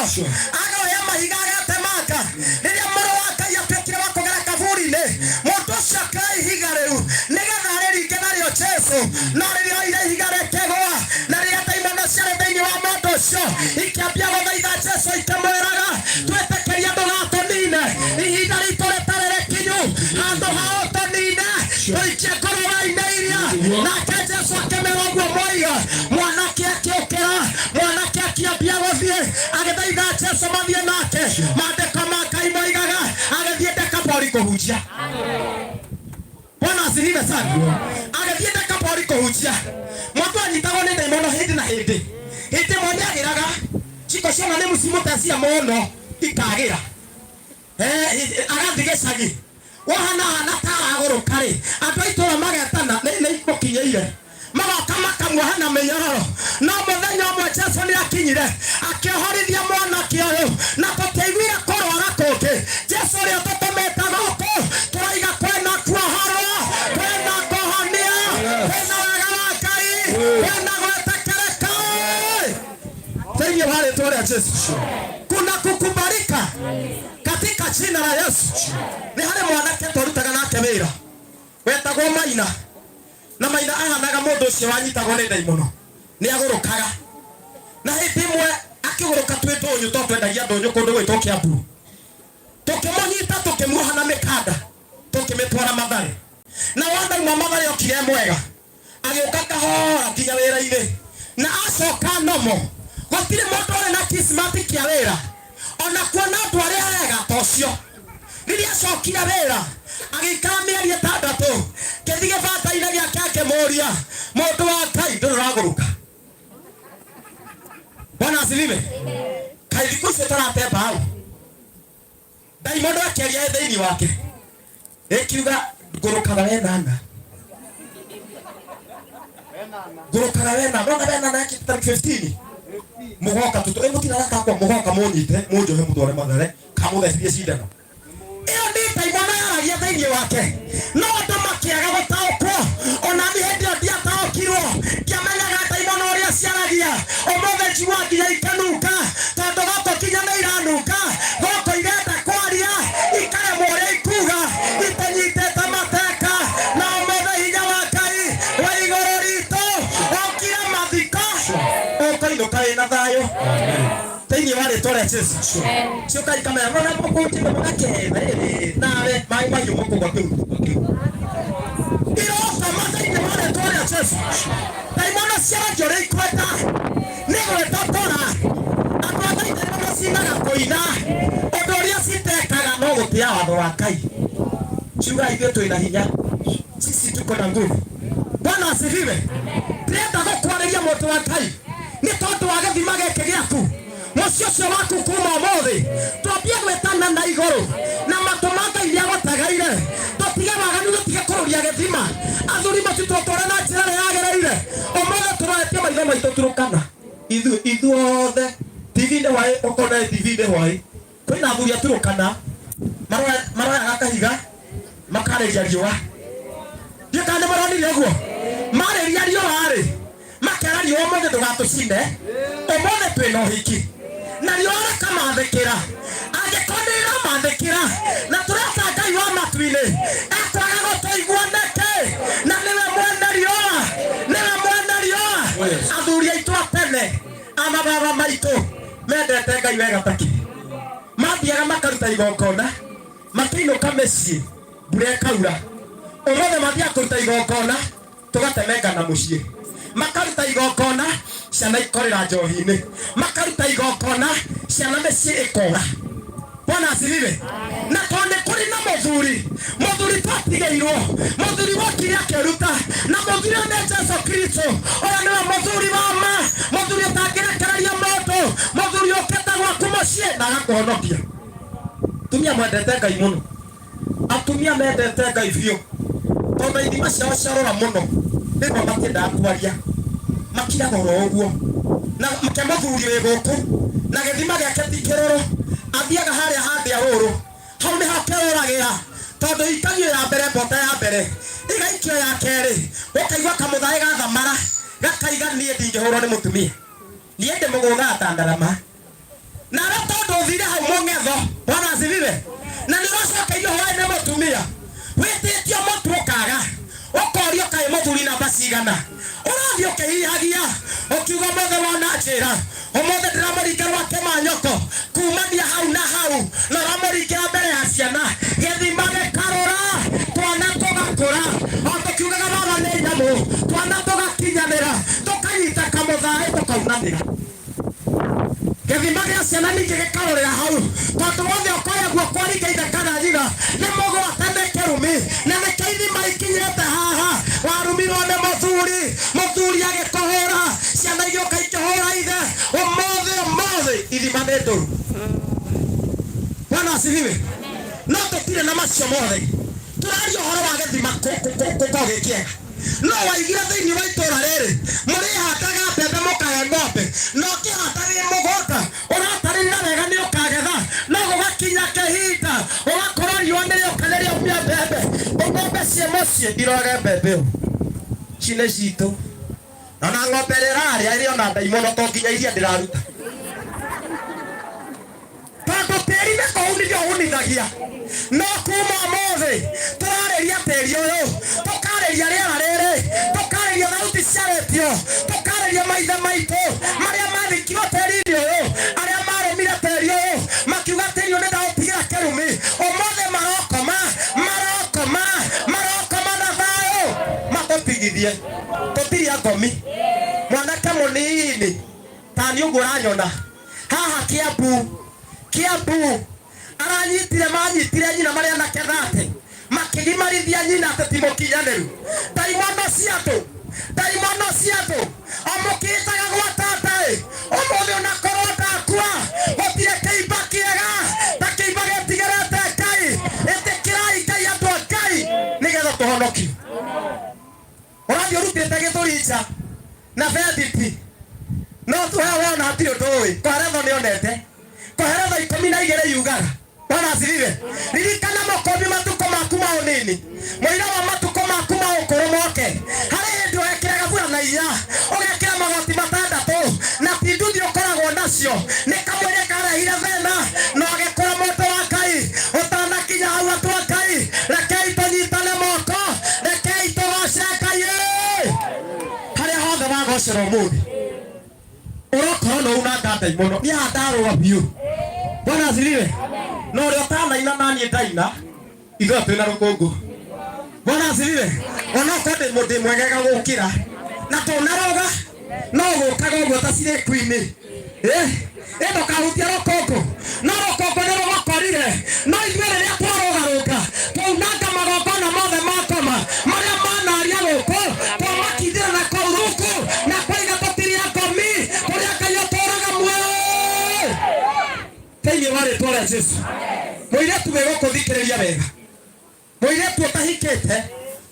agoya mahiga agatemanga rĩrĩa mũrũ wa Ngai atuĩkire wa kũgera kaburi-inĩ mũndũ ũcio akĩoya ihiga rĩu nĩgetha arĩringe narĩo Jesũ no rĩrĩa oire ihiga rĩkĩgũa na rĩrĩa ndaimono ciarĩ thĩinĩ wa mũndũ ũcio ikĩambia gũthaitha Jesũ ikĩmwĩraga twĩtĩkĩrie ndũgatũnine ihinda ritũ rĩtarĩ rĩkinyu handũ ha ũtũnine tũikie ngũrũwe-inĩ iria nake Jesũ akĩmera ũguo moiga mwanake akĩũkĩra mwanake akĩambia gũthiĩ agĩthaitha Jesũ mathiĩ nake maandĩko ma Ngai moigaga agĩthiĩ Dekapoli kũhunjia. Bwana asifiwe sana. Agĩthiĩ Dekapoli kũhunjia mũndũ anyitagwo nĩ ndaimono hĩndĩ na hĩndĩ hĩndĩ ĩmwe nĩagĩraga ciko ciona nĩ mũcimũtecia mũno ikagĩra agathiĩ gĩcagi wahanahana taragũrũka rĩ andũ a itũũra magetana nĩ ikũkinyĩire magoka makamuoha na mĩnyororo no mũthenya ũmwe Jesũ nĩ akinyire akĩohorithia mwanake ũyũ na tũtiaiguire kũrwara kũngĩ Jesũ ũrĩa tũtũmĩte gũkũ tũraiga kwĩna kuohorwo kwĩna kũhonia kwĩna wega wa Ngai kwĩna gwĩtĩkĩrĩka thĩinĩ wa rĩtwa rĩa Jesũ kuna kukubalika katika jina la Yesu. Nĩ harĩ mwanake twarutaga nake wĩra wetagwo Maina na Maina ahanaga mũndũ ũcio wanyitagwo nĩ ndaimono nĩ agũrũkaga na hĩndĩ ĩmwe akĩgũrũka twĩ ndũnyũ tondũ twendagia ndũnyũ kũndũ gwĩtwo Kiambu tũkĩmũnyita tũkĩmuoha na mĩkanda tũkĩmĩtwara Mathare na wanauma Mathare okire e mwega agĩũka kahora nginya wĩra-inĩ na acoka nomo gũtirĩ mũndũ ũrĩ na kismati kĩa wĩra ona kuona andũ arĩa ega ta ũcio rĩrĩa acokire wĩra agĩikara mĩeri ĩtandatũ ngĩthiĩ gĩbanda-inĩ gĩake akĩmũria mũndũ wa Ngai ndũrĩ ũragũrũka. Bwana asifiwe. Kaĩ thikũ icio tũrate mbaũ ndaimono akĩaria thĩinĩ wake ĩkiuga ngũrũkaga we nana ngũrũkaga we nana wona we nana yakĩte tarĩki 15 mũgoka tũtũ ĩ mũtirĩ arata akwa mũgoka mũnyite mũnjohe mũtware Mathare kamũthecirie cindano ĩyo nĩ ndaimono yaragia thĩinĩ wake no andũ makĩaga gũtaũkwo ona niĩ hĩndĩ ĩyo ndiataũkirwo ndiamenyaga ndaimono ũrĩa ciaragia ũmũthĩ njigua nginya ikanunga tondũ gũkũ nginya nĩ iranunga gũkũ irenda kwaria ikaremwo ũrĩa ikuga itũnyitĩte mateka na ũmũthĩ hinya wa Ngai wa igũrũ ritũ ũkire mathiko ũkainũka wĩna thayũ thĩinĩ wa rĩtwa rĩa Jesũ cioka ikamera rora mũkũnjĩre mũgaketha ĩrĩ nawe maĩ mahiũ mũkũgwa kĩu irokoma thĩinĩ wa rĩtwa rĩa Jesũ ndaimono ciaragia ũrĩa ikwenda nĩ gwĩtotora andũ a Ngai ndaimono cinaga kũina. Wa Ngai. Ciuga ithuĩ twĩna hinya, sisi tuko na nguvu. Bwana asifiwe. Ndĩrenda gũkwarĩria mũndũ wa Ngai nĩ tondũ wa gĩthima gĩkĩ gĩaku, mũciĩ ũcio waku, kuma ũmũthĩ twambie gwĩtana na igũrũ na matũ ma Ngai nĩagũtegeire. Tũtige waganu, tũtige kũrũria gĩthima. Athuri mũtitũtware na njĩra ĩrĩa yagĩrĩire. Ũmũthĩ tũroretie maitho maitũ Turukana, ithuĩ ithuothe TV-inĩ hwaĩ, ũkona TV-inĩ hwaĩ kwĩna athuri a Turukana maroyaga kahiga makarĩria riũa. Ndiũ kana nĩ maronire ũguo marĩria riũa rĩ, makera riũa, "Ũmũthĩ ndũgatũcine, ũmũthĩ twĩna ũhiki." Na riũa rĩkamathĩkĩra. Angĩkorwo nĩ rĩramathĩkĩra na tũreta Ngai wa matu-inĩ, ekwaga gũtũigua nĩkĩ? Na nĩwe mwene riũa, nĩwe mwene riũa. Athuri aitũ a tene, amababa maitũ mendete Ngai wega takĩ mathiaga makaruta igongona, makĩinũka mĩciĩ mbura ĩkaura. Ũmũthĩ mathiaga kũruta igongona, tũgatemengana mũciĩ. Makaruta igongona, ciana ikorĩra njohi-inĩ. Makaruta igongona, ciana mĩciĩ ĩkora. Bwana asifiwe. Na tondũ nĩ kũrĩ na mũthuri, mũthuri twatigĩirwo, mũthuri wokire akĩruta, na mũthuri ũyũ nĩ Jesu Kristo. Ũyũ nĩwe mũthuri wa ma, mũthuri ũtangĩrekereria mũndũ, mũthuri ũkĩte gwaku mũciĩ na agakũhonokia. Atumia mwendete Ngai mũno, atumia mendete Ngai biũ, tondũ ithima ciao ciarora mũno, rĩmwe matiendaga kwaria, makiraga oro ũguo. Na ke mũthuri wĩ gũkũ na gĩthima gĩake ti kĩrũrũ, athiaga harĩa handĩa rũrũ, hau nĩho kĩrũragĩra, tondũ ikagio ya mbere, mbota ya mbere igaikio, ya kerĩ ũkaigua kamũthaĩ gathamara gakaiga, "Niĩ ndingĩhũrwo nĩ mũtumia, niĩ ndĩmũgũthaga ta ndarama." Nawe tondũ ũthire hau mũng'etho, Bwana asifiwe, na nĩ ũracokeirio hwaĩ nĩ mũtumia, wĩtĩtio mũtu ũkaga, ũkorio kaĩ mũthuri namba cigana. Ũrathiĩ ũkĩhihagia ũkiuga, "Ũmũthĩ wona njĩra, ũmũthĩ ndĩramũringa rwa kĩmanyoko kumania hau na hau," na ũramũringĩra mbere ya ciana. Gĩthima gĩkarũra, twana tũgakũra o tũkiugaga baba nĩ nyamũ. Twana tũgakinyanĩra, tũkanyita kamũthaĩ, tũkaunanĩra. Gĩthima gĩa ciana ningĩ gĩkarorera hau, tondũ wothe ũkoya guoko aringa ithe kana nyina nĩ mũgwate nĩ kĩrumi. Na nĩkĩo ithima ikinyĩte haha. Warumirwo nĩ mũthuri, mũthuri agĩkũhũra, ciana igĩũka ikĩhũra ithe. Ũmũthĩ, ũmũthĩ ithima nĩ ndũru. Bwana asifiwe. No tũtirĩ na macio mothe, tũraria ũhoro wa gĩthima gũkorwo gĩ kĩega. No waigire thĩinĩ wa itũra rĩrĩ mũrĩhandaga mbembe mũkahe ng'ombe, na ũkĩhanda wĩ mũgũnda ũratarĩrĩra wega nĩ ũkagetha, no gũgakinya kĩhinda ũgakorwo riũa nĩ rĩoka nĩ rĩaumia mbembe. Ng'ombe ciĩ mũciĩ iroge mbembe ũ ci nĩ citũ, ona ng'ombe ĩrĩa ĩrarĩa ĩrĩ ona ndaimono, to nginya iria ndĩraruta, tondũ tĩri nĩ kũhunithia ũhunithagia. No kuma ũmũthĩ tũrarĩria tĩri ũyũ, tũkarĩria rĩera rĩrĩ, tũkarĩria thauti cia retio, tũkarĩria maithe maitũ marĩa mathikirwo tĩri-inĩ ũyũ, arĩa marũmire tĩri ũyũ makiuga tĩri ũyũ nĩ ndaũtigĩra kĩrumi. Ũmũthĩ marokoma, marokoma, marokoma na thayũ, matũtigithie tũtirĩ angomi. Mwanake mũnini tani ũguo ũranyona haha Kiambu, Kiambu aranyitire, manyitire nyina marĩ anake 30, makĩgimarithia nyina atĩ ti mũkinyanĩru. Ndaimono cia andũ, ndaimono cia andũ omũkĩtaga gwa tata ĩ. Ũmũthĩ onakorwo ndakua, gũtirĩ kĩimba kĩega ta kĩimba gĩtigĩrĩte Ngai. Ĩtĩkĩrai Ngai, andũ a Ngai, nĩgetha tũhonokio. Ũrathiĩ ũrutĩte gĩthũri nja na bethiti, no tuhe wona hatirĩ ũndũ ũĩ. Koheretho nĩ onete Koheretho 12 yugaga. Bwana asifiwe. Ririkana mũkũmbi matukũ maku ma ũnini, mũira wa matukũ maku ma ũkũrũ moke. Harĩ hĩndĩ ũgekĩraga burana inya, ũgekĩra magoti matandatũ, na ti nduthi ũkoragwo nacio, nĩ kamwĩrĩ karehire thĩna na ũgĩkũra. Mũndũ wa Ngai, ũtanakinya hau, andũ a Ngai, rekei tũnyitane moko, rekei tũgoce Ngai. Ĩ! Harĩa hothe wagocera ũmũthĩ, ũrokorwo no unanga ndaimono. Niĩ haha ndarũga biũ. Bwana asifiwe. Na ũrĩa ũtanaina naniĩ ndaina, ithuĩ twĩna rũkũngũ. Bwana asifiwe. Onokorwo ndĩ mũndũ mwegega gũkĩra na tũnaroga, no gũkaga ũguo ta cirĩku-inĩ ĩ, ndũkahutia rũkũngũ, no rũkũngũ nĩ rũgũkorire. No ithuĩ rĩrĩa twarũga. rĩa Jesu. Mũirĩtu wĩ gũkũ thikĩrĩria wega, mũirĩtu ũtahikĩte,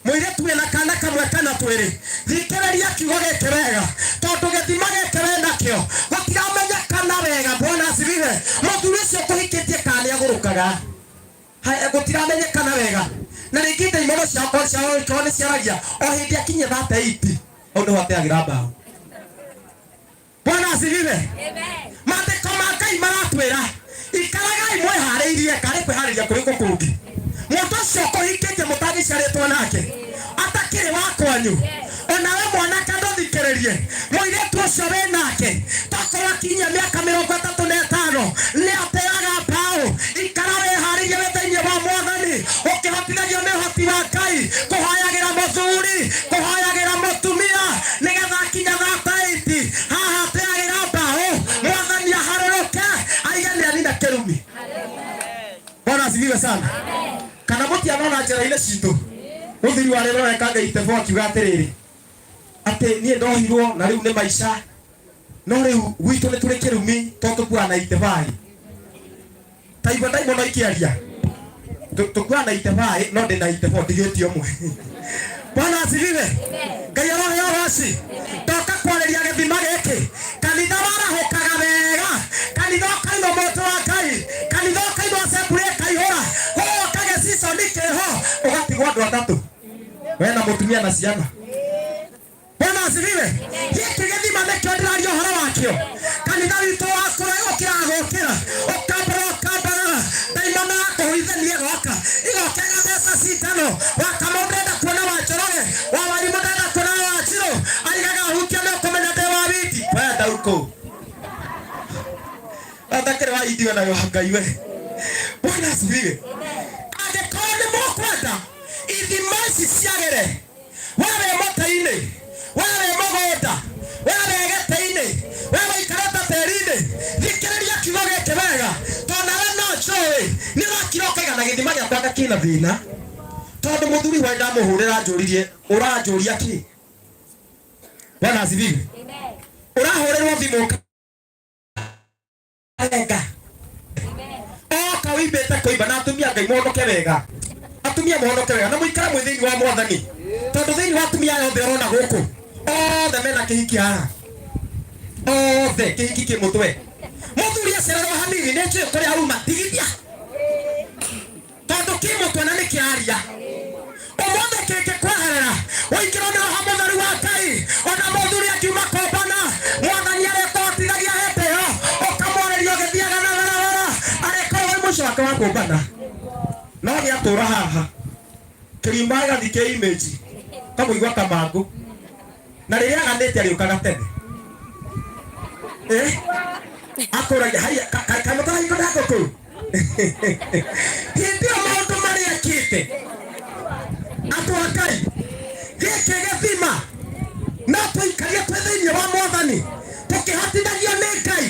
mũirĩtu wĩna kana kamwe kana twĩrĩ, thikĩrĩria kiugo gĩkĩ wega, tondũ gĩthima gĩkĩ wĩ nakĩo gũtiramenyekana wega. Bwana asifiwe. Mũthuri ũcio ũkũhikĩtie kana nĩagũrũkaga, gũtiramenyekana wega, na rĩngĩ ndaimono ciao ciao ikorwo nĩ ciaragia o hĩndĩ akinyia 38 hau nĩho ateagĩra mbaũ. Bwana asifiwe. Maandĩko ma Ngai maratwĩra ikaragai mwĩharĩirie, karĩ kwĩharĩria kũrĩkũ kũngĩ? Mũndũ ũcio ũkũhikĩtie mũtangĩciarĩtwo nake atakĩrĩ wa kwanyu, onawe mwanake ndũthikĩrĩrie, mũirĩtu ũcio wĩ nake tokorwo akinyia mĩaka 35 nĩ ateaga mbaũ. Ikara wĩharĩirie wĩ thĩinĩ wa Mwathani, ũkĩhotithagio nĩ ũhoti wa Ngai, kũhoyagĩra mũthuri, kũhoyagĩra mũtumia, nĩgetha akinya 38 haha ateagĩra mbaũ, Mwathani aharũrũke aige nĩ anina kĩrumi. Bwana asifiwe sana. Kana mũtianona njĩra-inĩ citũ mũthuri warĩ ũreka itebo akiuga atĩrĩrĩ, atĩ niĩ ndohirwo na rĩu nĩ maica, no rĩu gwitũ nĩ tũrĩ kĩrumi tondũ tũkuaga na itebai. Ta igua ndaimono ikĩaria, tũkuaga na itebai, no ndĩ na itebo ndigĩtie ũmwe. Bwana asifiwe. Ngai aroheo ũroci. Ndoka kwarĩria gĩthima gĩkĩ, kanitha warahũkaga wega, kanitha ũkainwo mũtĩ wa Ngai, kanitha ũkainwo assembly ĩkaihũra, gũgoka gĩciconi kĩho, ũgatigwo andũ atatũ, we na mũtumia na ciana. Bwana asifiwe. Gĩkĩ gĩthima nĩkĩo ndĩraria ũhoro wakĩo. Kanitha witũ wakũra ũkĩraga gũkĩra, ũkambara ũkambarara, ndaimono ya kũhũithania ĩgoka, igoka ĩgatheca cindano, wa Kamau ndĩrenda kuona wa Njoroge, wa Warimũ ndĩrenda kuona wa Njirũ, aigaga hutia nĩ ũkũmenya ndĩ wa windi. Wenda huko. Atakĩrĩ wa indi we nayo Ngai we. Bwana asifiwe. Angĩkorwo nĩ mũkwenda ithima ici ciagĩre, we wĩ mũtĩ-inĩ, we wĩ mũgũnda, we wĩ gĩtĩ-inĩ, we wĩikarĩte tĩri-inĩ, thikĩrĩria kiugo gĩkĩ wega, tondũ nawe no njũĩ nĩ ũrakira ũkaiga na gĩthima gĩakwa anga kĩna thĩna, tondũ mũthuri wa ndamũhũrĩra njũririe, ũranjũria kĩ? Bwana asifiwe. Ũrahũrĩrwo thimũ ũkarenga, oka wĩimbĩte kũimba, na atumia Ngai monoke wega, atumia monoke wega, na mũikare mwĩ thĩinĩ wa Mwathani, tondũ thĩinĩ wa atumia aya othe ũrona gũkũ othe mena kĩhiki haha, othe kĩhiki kĩ mũtwe. Mũthuri acererwo hanini nĩ njũĩ kũrĩa auma, tigithia, tondũ kĩ mũtwe na nĩ kĩaria. Ũmũthĩ kĩngĩkweherera ũingĩrwo nĩ Roho Mũtheru wa Ngai, ona mũthuri akiuma kũmbana, Mwathani arĩkũhotithagia hĩndĩ ĩyo, ũkamwarĩria ũgĩthiaga na barabara, arĩkorwo wĩ mũico wake wa kũmbana, no gĩatũra haha kĩrima gĩgathiĩ kĩ image kamũigua kamangũ, na rĩrĩa aganĩte arĩũkaga tene, akũragia haiya kamũtarahingo ndako kũu hĩndĩ ĩyo maũndũ marĩa ekĩte. Andũ a Ngai, gĩkĩ gĩthima no tũikarie twĩ thĩinĩ wa Mwathani, tũkĩhotithagio nĩ Ngai,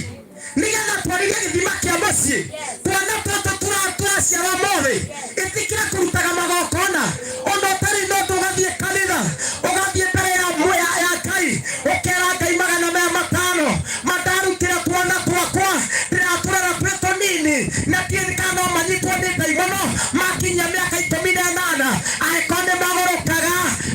nĩgetha twarĩrie gĩthima kĩa mũciĩ. Twana tũtũ tũraciarwo ũmũthĩ, ĩtĩkĩra kũrutaga magongona, ona ũtarĩ na ũndũ, ũgathiĩ kanitha, ũgathiĩ mbere ya ya Ngai, ũkera Ngai 500 mandarutĩra twana twakwa, ndĩratũrera twĩ tũnini, na ndiũĩ kana no manyitwo nĩ ndaimono makinyia mĩaka 18, angĩkorwo nĩ magũrũkaga,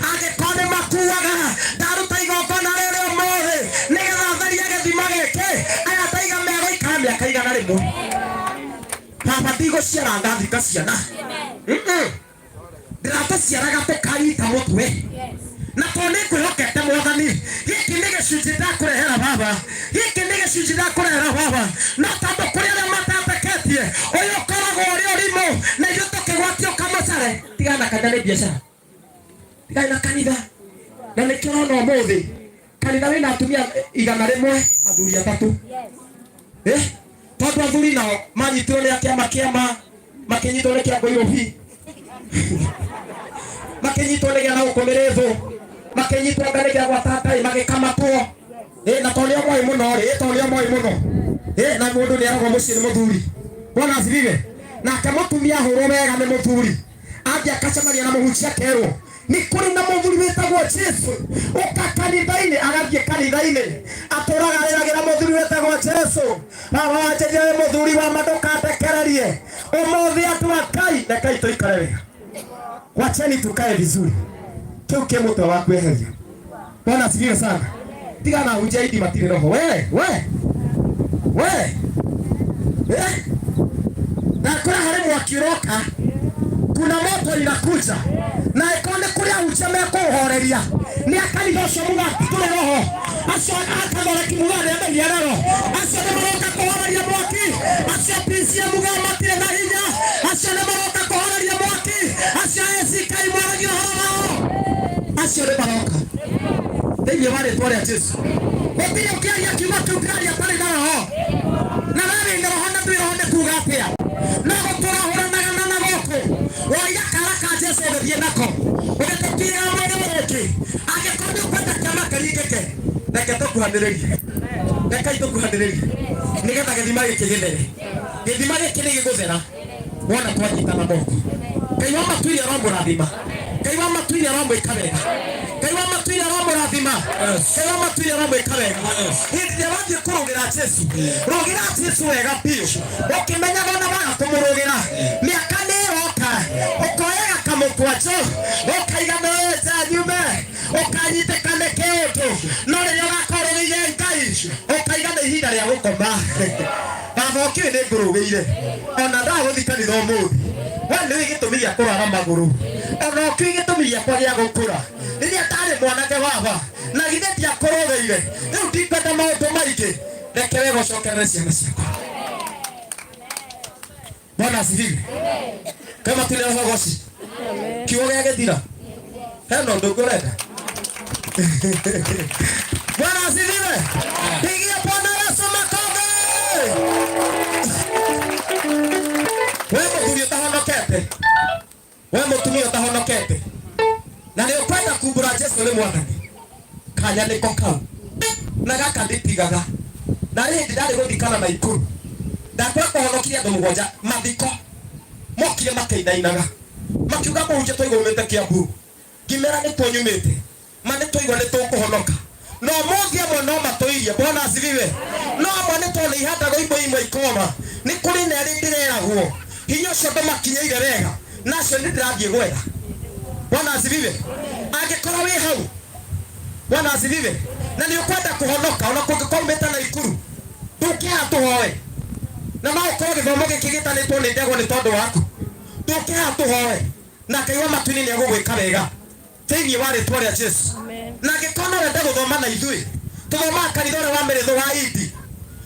angĩkorwo nĩ makuaga, ndaruta igongona rĩrĩ ũmũthĩ nĩgetha therie gĩthima gĩkĩ. Aya ndaiga megũikara mĩaka 100. Baba, ndigũciara ngathika ciana, ndĩratũciaraga tũkanyita mũtwe, na tondũ nĩ ngwĩhokete Mwathani, gĩkĩ nĩ gĩcunjĩ ndakũrehera baba, gĩkĩ nĩ gĩcunjĩ ndakũrehera baba, no tondũ kũrĩ arĩa matatĩkĩtie, ũyũ ũkoragwo ũrĩ ũrimũ, na ithuĩ tũkĩgwatio kamũcare. Tigana na kanitha nĩ biacara, tigana na kanitha, na nĩkĩo ũrona ũmũthĩ kanitha wĩna atumia 100, athuri atatũ, tondũ athuri nao manyitirwo nĩ akĩama kĩama, makĩnyitwo nĩ kĩa Ngũirũbi, makĩnyitwo nĩ gĩa na gũkũ mĩrĩthũ, makĩnyitwo anga nĩ gĩa gwatatai, magĩkamatwo, na tondũ nĩo moĩ mũno rĩ, tondũ nĩo moĩ mũno, na mũndũ nĩ aragwo mũciĩ nĩ mũthuri. Bwana asifiwe. Nake mũtumia ahũrwo wega nĩ mũthuri, athiĩ akacemania na mũhunjia akerwo Nĩ kũrĩ na mũthuri wĩtagwo Jesu. Ũka kanitha-inĩ, agathiĩ kanitha-inĩ, atũraga arĩragĩra mũthuri wĩtagwo Jesu. Baba wanjĩrire wĩ mũthuri wa ma, ndũkandekererie. Ũmũthĩ andũ a Ngai, rekei tũikare wega. Wacheni tukae vizuri. Kĩu kĩ mũtwe waku eheria. Bwana asifiwe sana. Tiga na hunjia idi matirĩ roho. We, we. We. Eh? Ndakora harĩ mwaki ũroka. Kuna moto inakuja. Na ĩkorwo nĩ kũrĩ ahunjia mekũũhoreria. Nĩ a kanitha ũcio muga tũrĩ roho. Acio a Katholeki muga nĩ a mĩhianano. Acio nĩ maroka kũhoreria mwaki. Acio PCM muga matirĩ na hinya. Acio nĩ maroka kũhoreria mwaki. Acio ACK mwaragia ũhoro wao. Acio nĩ maroka. Thĩinĩ wa rĩtwa rĩa Jesu. Gũtirĩ ũkĩaria kiugo kĩu ndĩraria atarĩ na roho. Na we wĩna roho na ndwĩ roho nĩ kuga atĩa? No gũtũra hũranaga na na gũkũ. Woiga kara ka Jesu ũgĩthiĩ nako. Ũgĩtũtuĩra mwĩrĩ ũngĩ. Angĩkorwo nĩ ũkwenda kĩama kĩringĩke, reke tũkuhanĩrĩrie. Rekei tũkuhanĩrĩrie. Nĩgetha gĩthima gĩkĩ gĩthere. Gĩthima gĩkĩ nĩ gĩgũthera. Wona twanyitana moko. Ngai wa matu-inĩ aromũrathima. Ngai wa matu-inĩ aromwĩka wega. Ngai wa matu-inĩ aromũrathima. Ngai wa matu-inĩ aromwĩka wega. Hĩndĩ ĩrĩa wathiĩ kũrũgĩra Jesu, rũgĩra Jesu wega biũ. Ũkĩmenyaga ona waga kũmũrũgĩra, mĩaka nĩ ĩroka, ũkoyaga kamũkwanjũ, ũkaiga nĩũĩ nyume, ũkanyitĩka nĩ kĩũndũ, no rĩrĩa ũgakorwo ũrũgĩire Ngai, ũkaiga nĩ ihinda rĩa gũkoma. Baba ũkĩũĩ nĩ ngũrũgĩire, ona ndagũthiĩ kanitha ũmũthĩ. We nĩũĩ gĩtũmi gĩa kũrwara magũrũ, ona ũkĩũĩ gĩtũmi gĩakwa gĩa gũkũra. Rĩrĩa ndarĩ mwanake baba, na githĩ ndiakũrũgĩire. Rĩu ndikwenda maũndũ maingĩ, reke wega ũcokerere ciana ciakwa. Bwana asifiwe. Kama tuli roho goci. Kiugo gĩa gĩthira. Hena ũndũ ũngĩ ũrenda? Bwana asifiwe. Pigia Bwana Yesu makofi. We mũthuri ũtahonokete, we mũtumia ũtahonokete, na nĩ ũkwenda kumbũra Jesu nĩ mwathani, kanya nĩko kau na gaka nditigaga. Na rĩ hĩndĩ ndarĩ gũthikana na Ikuru, ndakora kũhonokirie andũ mũgwanja mathiko, mokire makĩinainaga makiuga mũhunjia twaigua umĩte Kiambu, ngĩmera nĩ tunyumĩte ma nĩ twaigua nĩ tũkũhonoka. No mũthĩ amwe no matũirie. Bwana asifiwe. No amwe nĩ tondũ ihandagwo imwe imwe ikoma. Nĩ kũrĩ na erĩ ndĩreragwo hinya ũcio ndũmakinyĩire wega, na acio nĩ ndĩrathiĩ gwetha. Bwana asifiwe. Angĩkorwo wĩ hau, Bwana asifiwe, na nĩ ũkwenda kũhonoka ona kũngĩkorwo umĩte na Ikuru, ndũke haha tũhoe. Na no ũkorwo gĩthomo gĩkĩ gĩtanĩtwo nĩ ndegwa nĩ tondũ waku. Ndũke haha tũhoe, na Ngai wa matu-inĩ nĩ egũgwĩka wega thĩinĩ wa rĩtwa rĩa Jesu. Na angĩkorwo no wende gũthoma na ithuĩ, tũthomaga kanitha ũrĩa wa mĩrĩthũ wa Indi,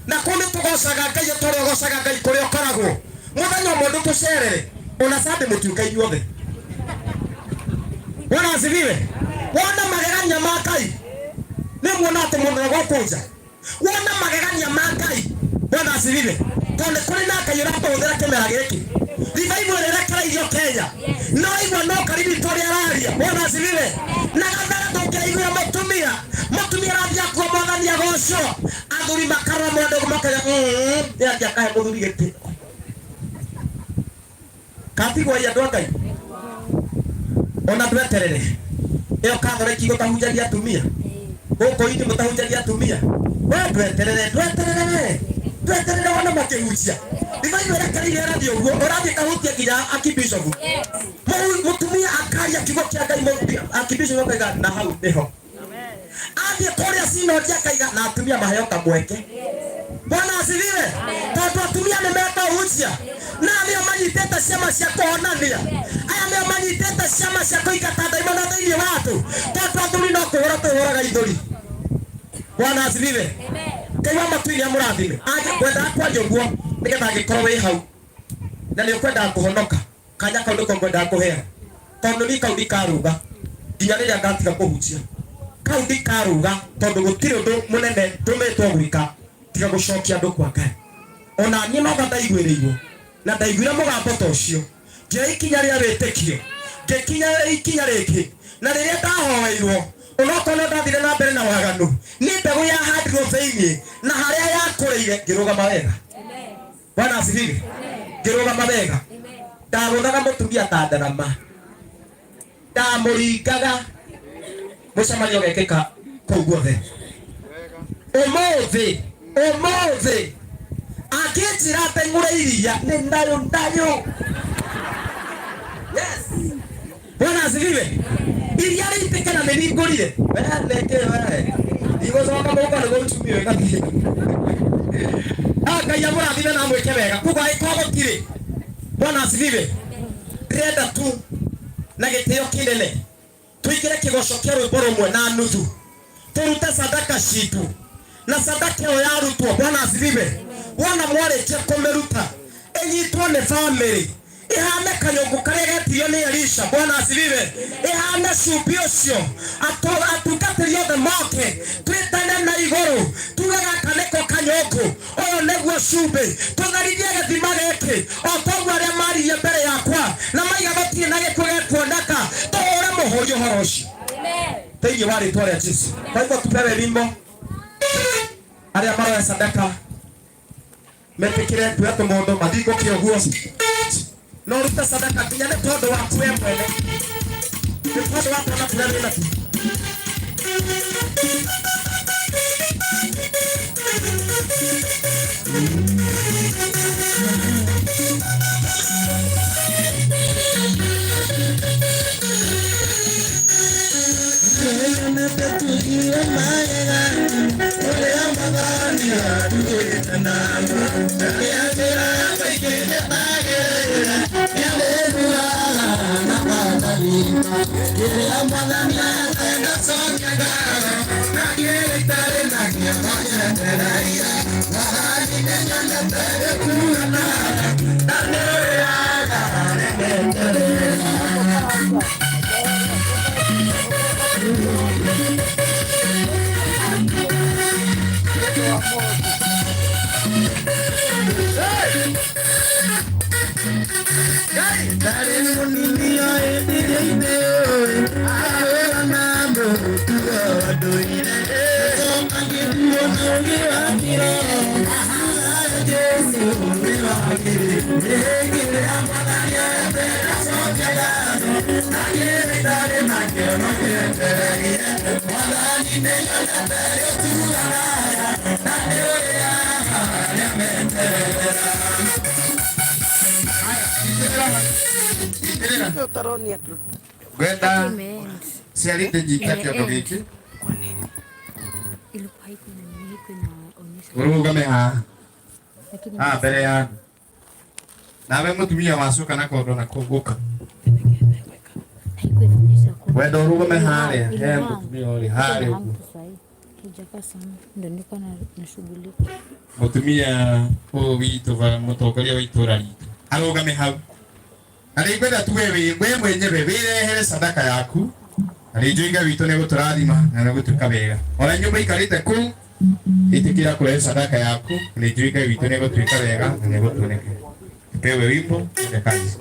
na kũu nĩ tũgocaga Ngai o ta ũrĩa ũgocaga Ngai kũrĩa ũkoragwo. Mũthenya ũmwe ndũtũcerere, ona Sunday mũtiũka inyuothe. Bwana asifiwe. Wona magegania ma Ngai, nĩ muona atĩ mũndũ wa gũkũ nja. Wona magegania ma Ngai. Bwana asifiwe. Tondũ nĩ kũrĩ na Ngai ũratũhũthĩra kĩmera gĩkĩ. Revival ĩrĩa ĩrekereirio Kenya, no igua no karibu tũrĩa araria. Bwana asifiwe. Na gathara ndũngĩraigua mũtumia, mũtumia arathiĩ akua mwathani agocwo, athuri makarora mwena ũguo makauga, nĩathiĩ akahe mũthuri gĩtĩ. Katigwo andũ a Ngai, ona ndweterere ĩyo Katholeki gũtahunjagia atumia gũkũ indi mũtahunjagia atumia. We ndweterere, ndweterere, ndweterere wona makĩhunjia. Revival ĩrekereirio ĩrathiĩ ũguo, ũrathiĩ ĩkahutia nginya akibishopu. Mũtumia akaria kiugo kĩa Ngai, akibishopu akaiga na hau nĩho. Athiĩ kũrĩa sinodi akaiga na atumia maheo kamweke. Bwana asifiwe. Tondũ atumia nĩ mekũhunjia, na nĩo manyitĩte ciama cia kũhonania, aya nĩo manyitĩte ciama cia kũingata ndaimono thĩinĩ wa andũ, tondũ athuri no kũhũra tũhũraga ithũri. Bwana asifiwe. Ngai wa matu-inĩ amũrathime. Ngwendaga kwaria ũguo nĩgetha angĩkorwo wĩ hau na nĩ ũkwendaga kũhonoka, kanya kau nĩko ngwendaga kũheana, tondũ niĩ kau ndikaruga nginya rĩrĩa ngatiga kũhunjia. Kau ndikaruga tondũ gũtirĩ ũndũ mũnene ndũmĩtwo gwĩka tiga gũcokia andũ kwa Ngai. Ona niĩ no ndaiguĩrĩirwo na ndaiguire mũgambo ta ũcio, ngĩoya ikinya rĩa wĩtĩkio, ngĩkinya ikinya rĩngĩ, na rĩrĩa ndahoeirwo onokorwo no ndathire na mbere na waganu, nĩ mbegũ yahandirwo thĩinĩ na harĩa yakũrĩire ngĩrũgama wega. Bwana asifiwe. Ngĩrũgama wega. Ndagũthaga mũtumia ta ndarama. Ndamũringaga mũcemanio ũgekĩka kũu guothe. Ũmũthĩ ũmũthĩ angĩnjĩra ndeng'ũre iria nĩ nayo nayo. Yes. Bwana asifiwe. Iria rĩitĩke na nĩringũrire. We neke we. Ndigũcoka mũhuko nĩguo uchumi wĩgathiĩ. Ngai amũrathime na amwĩke wega. Koguo angĩkorwo gũtirĩ. Bwana asifiwe. Ndĩrenda tu na gĩtĩo kĩnene tũingĩre kĩgoco kĩa rwĩmbo rũmwe na nuthu tũrute sadaka citũ na sadaka ĩyo yarutwo. Bwana asifiwe. Wona mwarĩkia kũmĩruta ĩnyitwo nĩ bamĩrĩ ihane kanyũngũ karĩa getirio nĩ Elisha. Bwana asifiwe. Ihane cumbĩ ũcio atungatĩri othe moke twĩtane na igũrũ tuge gaka nĩko kanyũngũ ũyũ nĩguo cumbĩ tũtherithie gĩthima gĩkĩ o toguo arĩa maririe mbere yakwa na maiga gũtirĩ na gĩkuũ gĩkuoneka tũhũre mũhũri ũhoro ũcio thĩinĩ wa rĩtwa rĩa Jesu. Kwa hivyo tupewe wimbo arĩa maroya sadaka metĩkĩre tuoe tũmondo mathingũke ũguo no ũrute sadaka nginya nĩ tondũ waku we mwene nĩ tondũ wa twana tũrĩa wĩ natuo. Ngwenda ciari ndĩnyite kĩondo gĩkĩ ũrũgame haha haha mbere yaku nawe mũtumia wacoka na kondo na kũgũka wenda ũrũgame harĩa he mũtumia ũrĩ harĩa ũguo mũtumia ũyũ witũ mũtongoria wa itũra ritũ arũgame hau. Na rĩ ngwenda tu we mwenyewe wĩrehere sadaka yaku na rĩ njũĩ Ngai witũ nĩ gũtũrathima na nĩ gũtuĩka wega. Ona inyuĩ mũikarĩte kũu ĩtĩkĩra kũrehe sadaka yaku na nĩ njũĩ Ngai witũ nĩ gũtuĩka wega na nĩ gũtuoneka. Tupewe wimbo ya kanisa.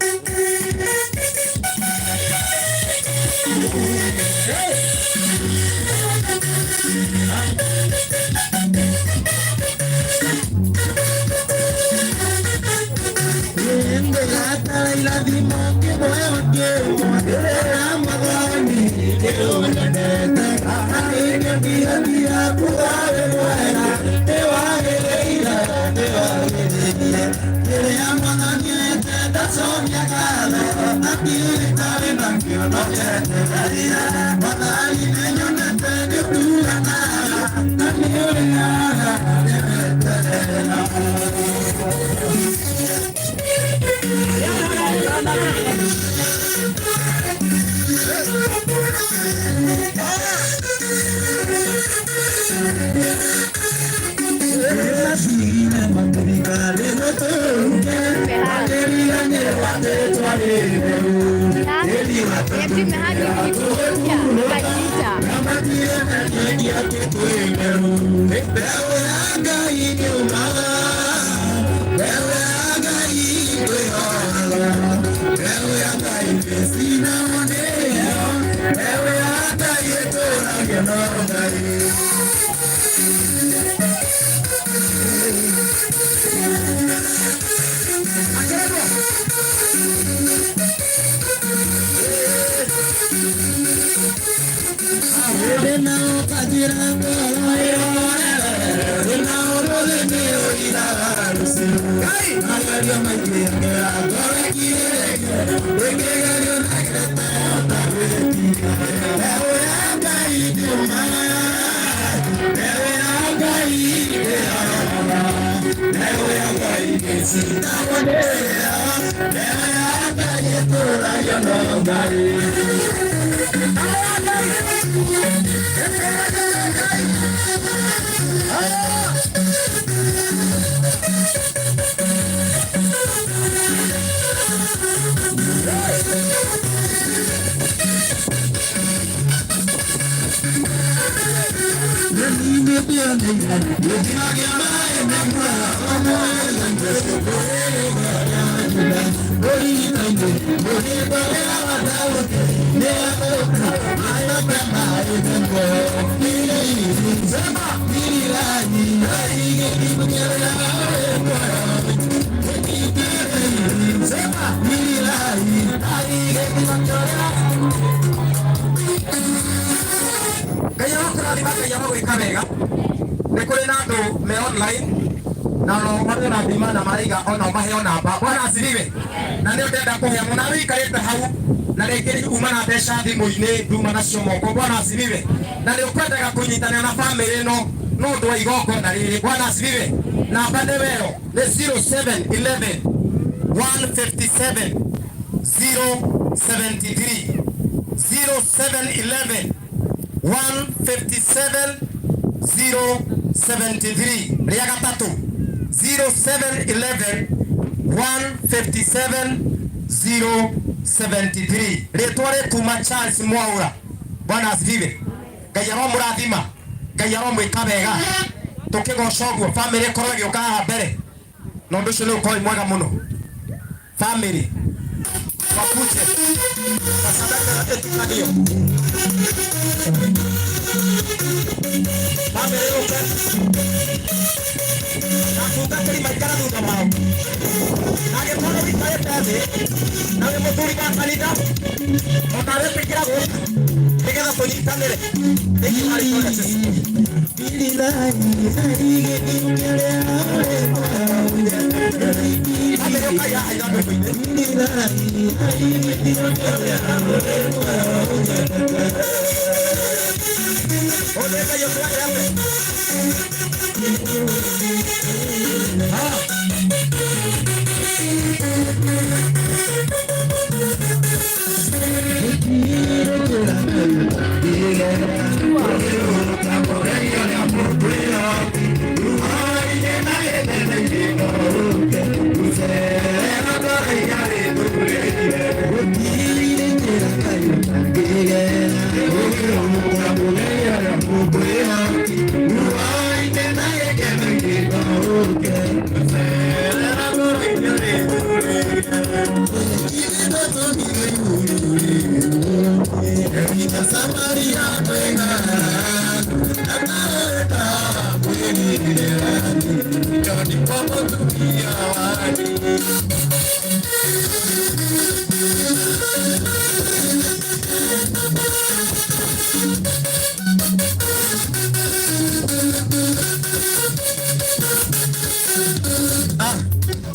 Ngai arakũrathima, Ngai aragwĩka wega. Nĩ kũrĩ na andũ me online na no marĩ na thima na maraiga onao maheo namba. Bwana asifiwe. Na nĩ ndenda kũhe mũno wĩikarĩte hau na rĩngĩ uma na mbeca thimũ-inĩ nduma nacio moko. Bwana asifiwe. Na nĩ ũkwendaga kũnyitanĩra na bamĩrĩ ĩno no ũndũ wa igongona rĩrĩ. Bwana asifiwe. Namba nĩ wero nĩ 0711 157 073 0711 157 073 rĩa gatatũ 0711 157 073 rĩtwa rĩkuma Charles Mwaura. Bwana asifiwe. Ngai aromũrathima, Ngai aromwĩka wega. Tũkĩgoca ũguo bamĩrĩ ĩkorwo ĩgĩũka haha mbere na ũndũ ũcio nĩ ũkorwo wĩ mwega mũno. Bamĩrĩ wakuje na sadaka ĩtukanio. Bamĩrĩ yũke na atungatĩri maikara thutha wao, na angĩkorwo ũikarĩte thĩ na wĩ mũthuri wa kanitha ona wĩtĩkĩra gũka nĩgetha tũnyitanĩre thĩinĩ wa rĩtwa rĩa Jesũ. Bamĩrĩ ũkai haha ithandũkũ-inĩ. Ũyũ nĩ Ngai ũtwendete.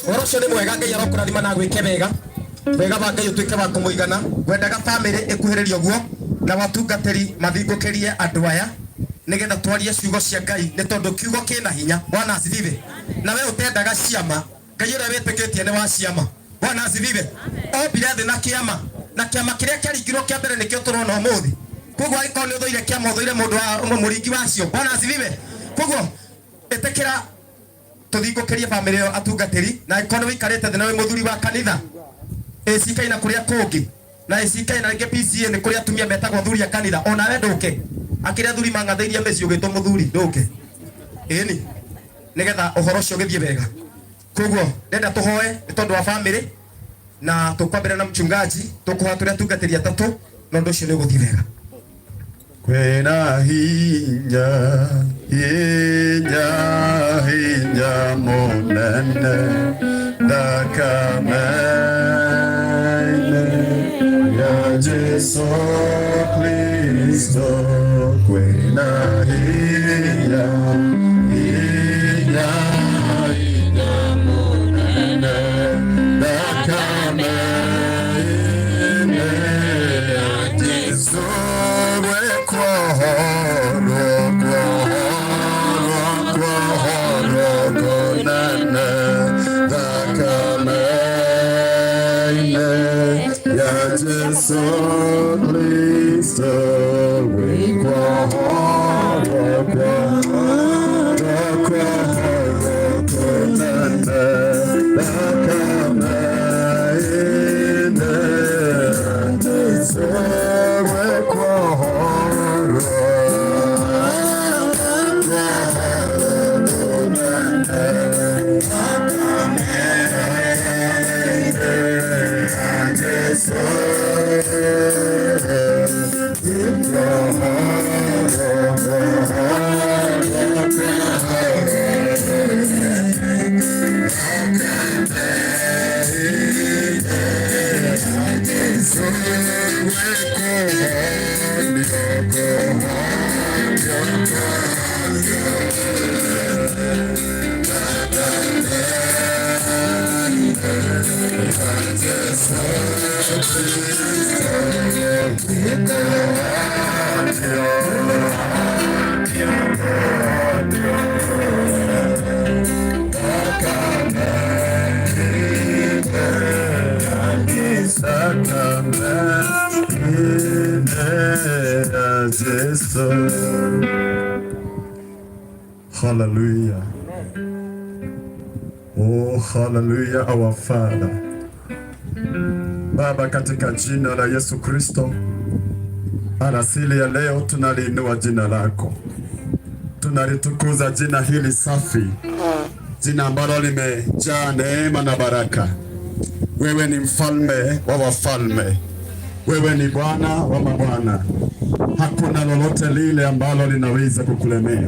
Ũhoro ũcio nĩ mwega. Ngai arokũrathima na agwĩke wega. Wega wa Ngai ũtuĩke wa kũmũigana. Ngwendaga bamĩrĩ ĩkuhĩrĩrie ũguo na watungatĩri mathingũkĩrie andũ aya nĩgetha twarie ciugo cia Ngai nĩ tondũ kiugo kĩna hinya. Bwana asifiwe. Na we ũtendaga ciama, Ngai ũrĩa wĩtĩkĩtie nĩ wa ciama. Bwana asifiwe. Ombire thĩ na kĩama, na kĩama kĩrĩa kĩaringirwo kĩa mbere nĩkĩo tũrona ũmũthĩ. Koguo angĩkorwo nĩ ũthũire kĩama, ũthũire mũndũ wa mũringi wacio. Bwana asifiwe. Koguo ĩtĩkĩra tũthingũkĩrie bamĩrĩ ĩyo atungatĩri, na angĩkorwo nĩ wĩikarĩte thĩ na wĩ mũthuri wa kanitha ACK na kũrĩa kũngĩ na ACK na rĩngĩ PCA nĩ kũrĩa atumia metagwo athuri a kanitha, onawe ndũke. Akĩrĩa athuri mang'athĩirie mĩciĩ ũgĩtwo mũthuri ndũke. Ĩni nĩgetha ũhoro ũcio ũgĩthiĩ wega. Koguo ndenda tũhoe nĩ tondũ wa bamĩrĩ na tũkwambĩrĩria na mchungaji, tũkũhoya tũrĩ atungatĩri atatũ na ũndũ ũcio nĩ ũgũthiĩ wega. Kwĩna hinya, hinya, hinya mũnene thakame-inĩ ya Jesũ Kristo. Kristo kwĩna hinya, hinya, hinya mũnene, thakame-inĩ ya Jesũ gwĩkuohorwo, kuohorwo, kuohorwo kũnene, thakame-inĩ ya Jesũ Kristo gwĩkuohorwo, kuohorwo, kuohorwo kũnene, thakame-inĩ ya Jesũ gwĩkuohorwo, kuohorwo kũnene, thakame-inĩ ya Jesũ Hallelujah. Oh, hallelujah, our Father. Baba, katika jina la Yesu Kristo, alasiri ya leo tunaliinua jina lako, tunalitukuza jina hili safi, jina ambalo limejaa neema na baraka. Wewe ni mfalme wa wafalme, wewe ni Bwana wa mabwana. Hakuna lolote lile ambalo linaweza kukulemea.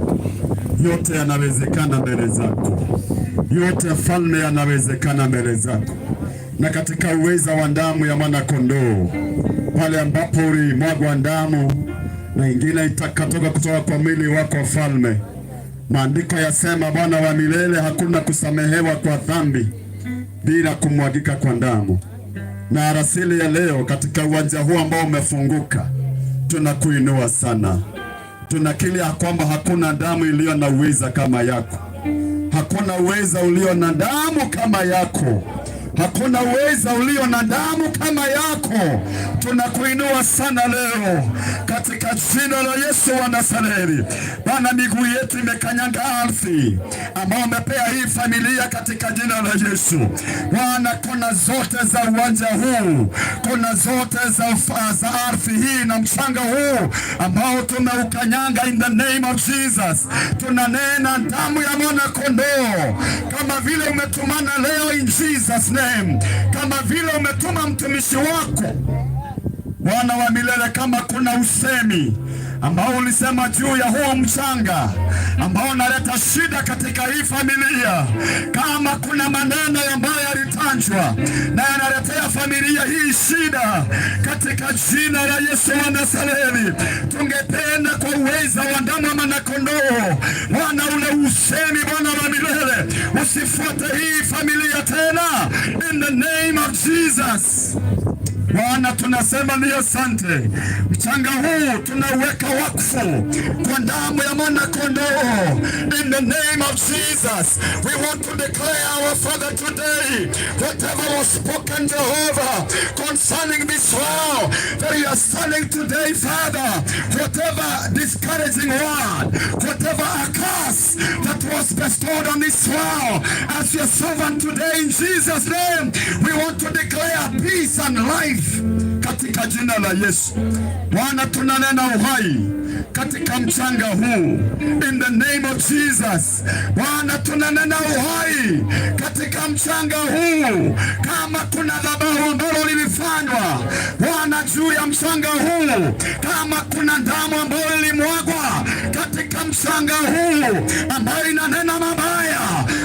Yote yanawezekana mbele zako, yote falme yanawezekana mbele zako. Na katika uweza wa damu ya mwana kondoo, pale ambapo ulimwagwa damu na ingine itakatoka kutoka kwa mwili wako falme, maandiko yasema, Bwana wa milele, hakuna kusamehewa kwa dhambi bila kumwagika kwa damu. Na alasiri ya leo katika uwanja huu ambao umefunguka, tunakuinua sana. Tunakiri ya kwamba hakuna damu iliyo na uweza kama yako, hakuna uweza ulio na damu kama yako, hakuna uweza ulio na damu kama yako. Tunakuinua sana leo katika jina la Yesu wa Nazareti. Bwana, miguu yetu imekanyanga ardhi ambao umepea hii familia katika jina la Yesu. Bwana, kona zote za uwanja huu, kona zote za ardhi hii na mchanga huu ambao tumeukanyanga, in the name of Jesus, tunanena damu ya mwana kondoo, kama vile umetumana leo in Jesus name, kama vile umetuma mtumishi wako Bwana wa milele, kama kuna usemi ambao ulisema juu ya huo mchanga ambao unaleta shida katika hii familia, kama kuna maneno ambayo yalitanjwa na yanaletea familia hii shida, katika jina la Yesu wa Nazareti, tungependa kwa uweza wa damu ya mwana-kondoo, Bwana, ule usemi Bwana wa milele usifuate hii familia tena, in the name of Jesus. Bwana, tunasema ni asante. Mchanga huu tunauweka wakfu kwa damu ya mwana kondoo. In the name of Jesus, we want to declare, our Father, today, whatever was spoken, Jehovah, concerning this vow that you are standing today, Father, whatever discouraging word, whatever a curse that was bestowed on this vow, as your servant today, in Jesus' name, we want to declare peace and life katika jina la Yesu. Bwana, tunanena uhai katika mchanga huu in the name of Jesus. Bwana, tunanena uhai katika mchanga huu, kama kuna dhabahu ambalo lilifanywa Bwana juu ya mchanga huu, kama kuna damu ambayo ilimwagwa katika mchanga huu ambayo inanena mabaya,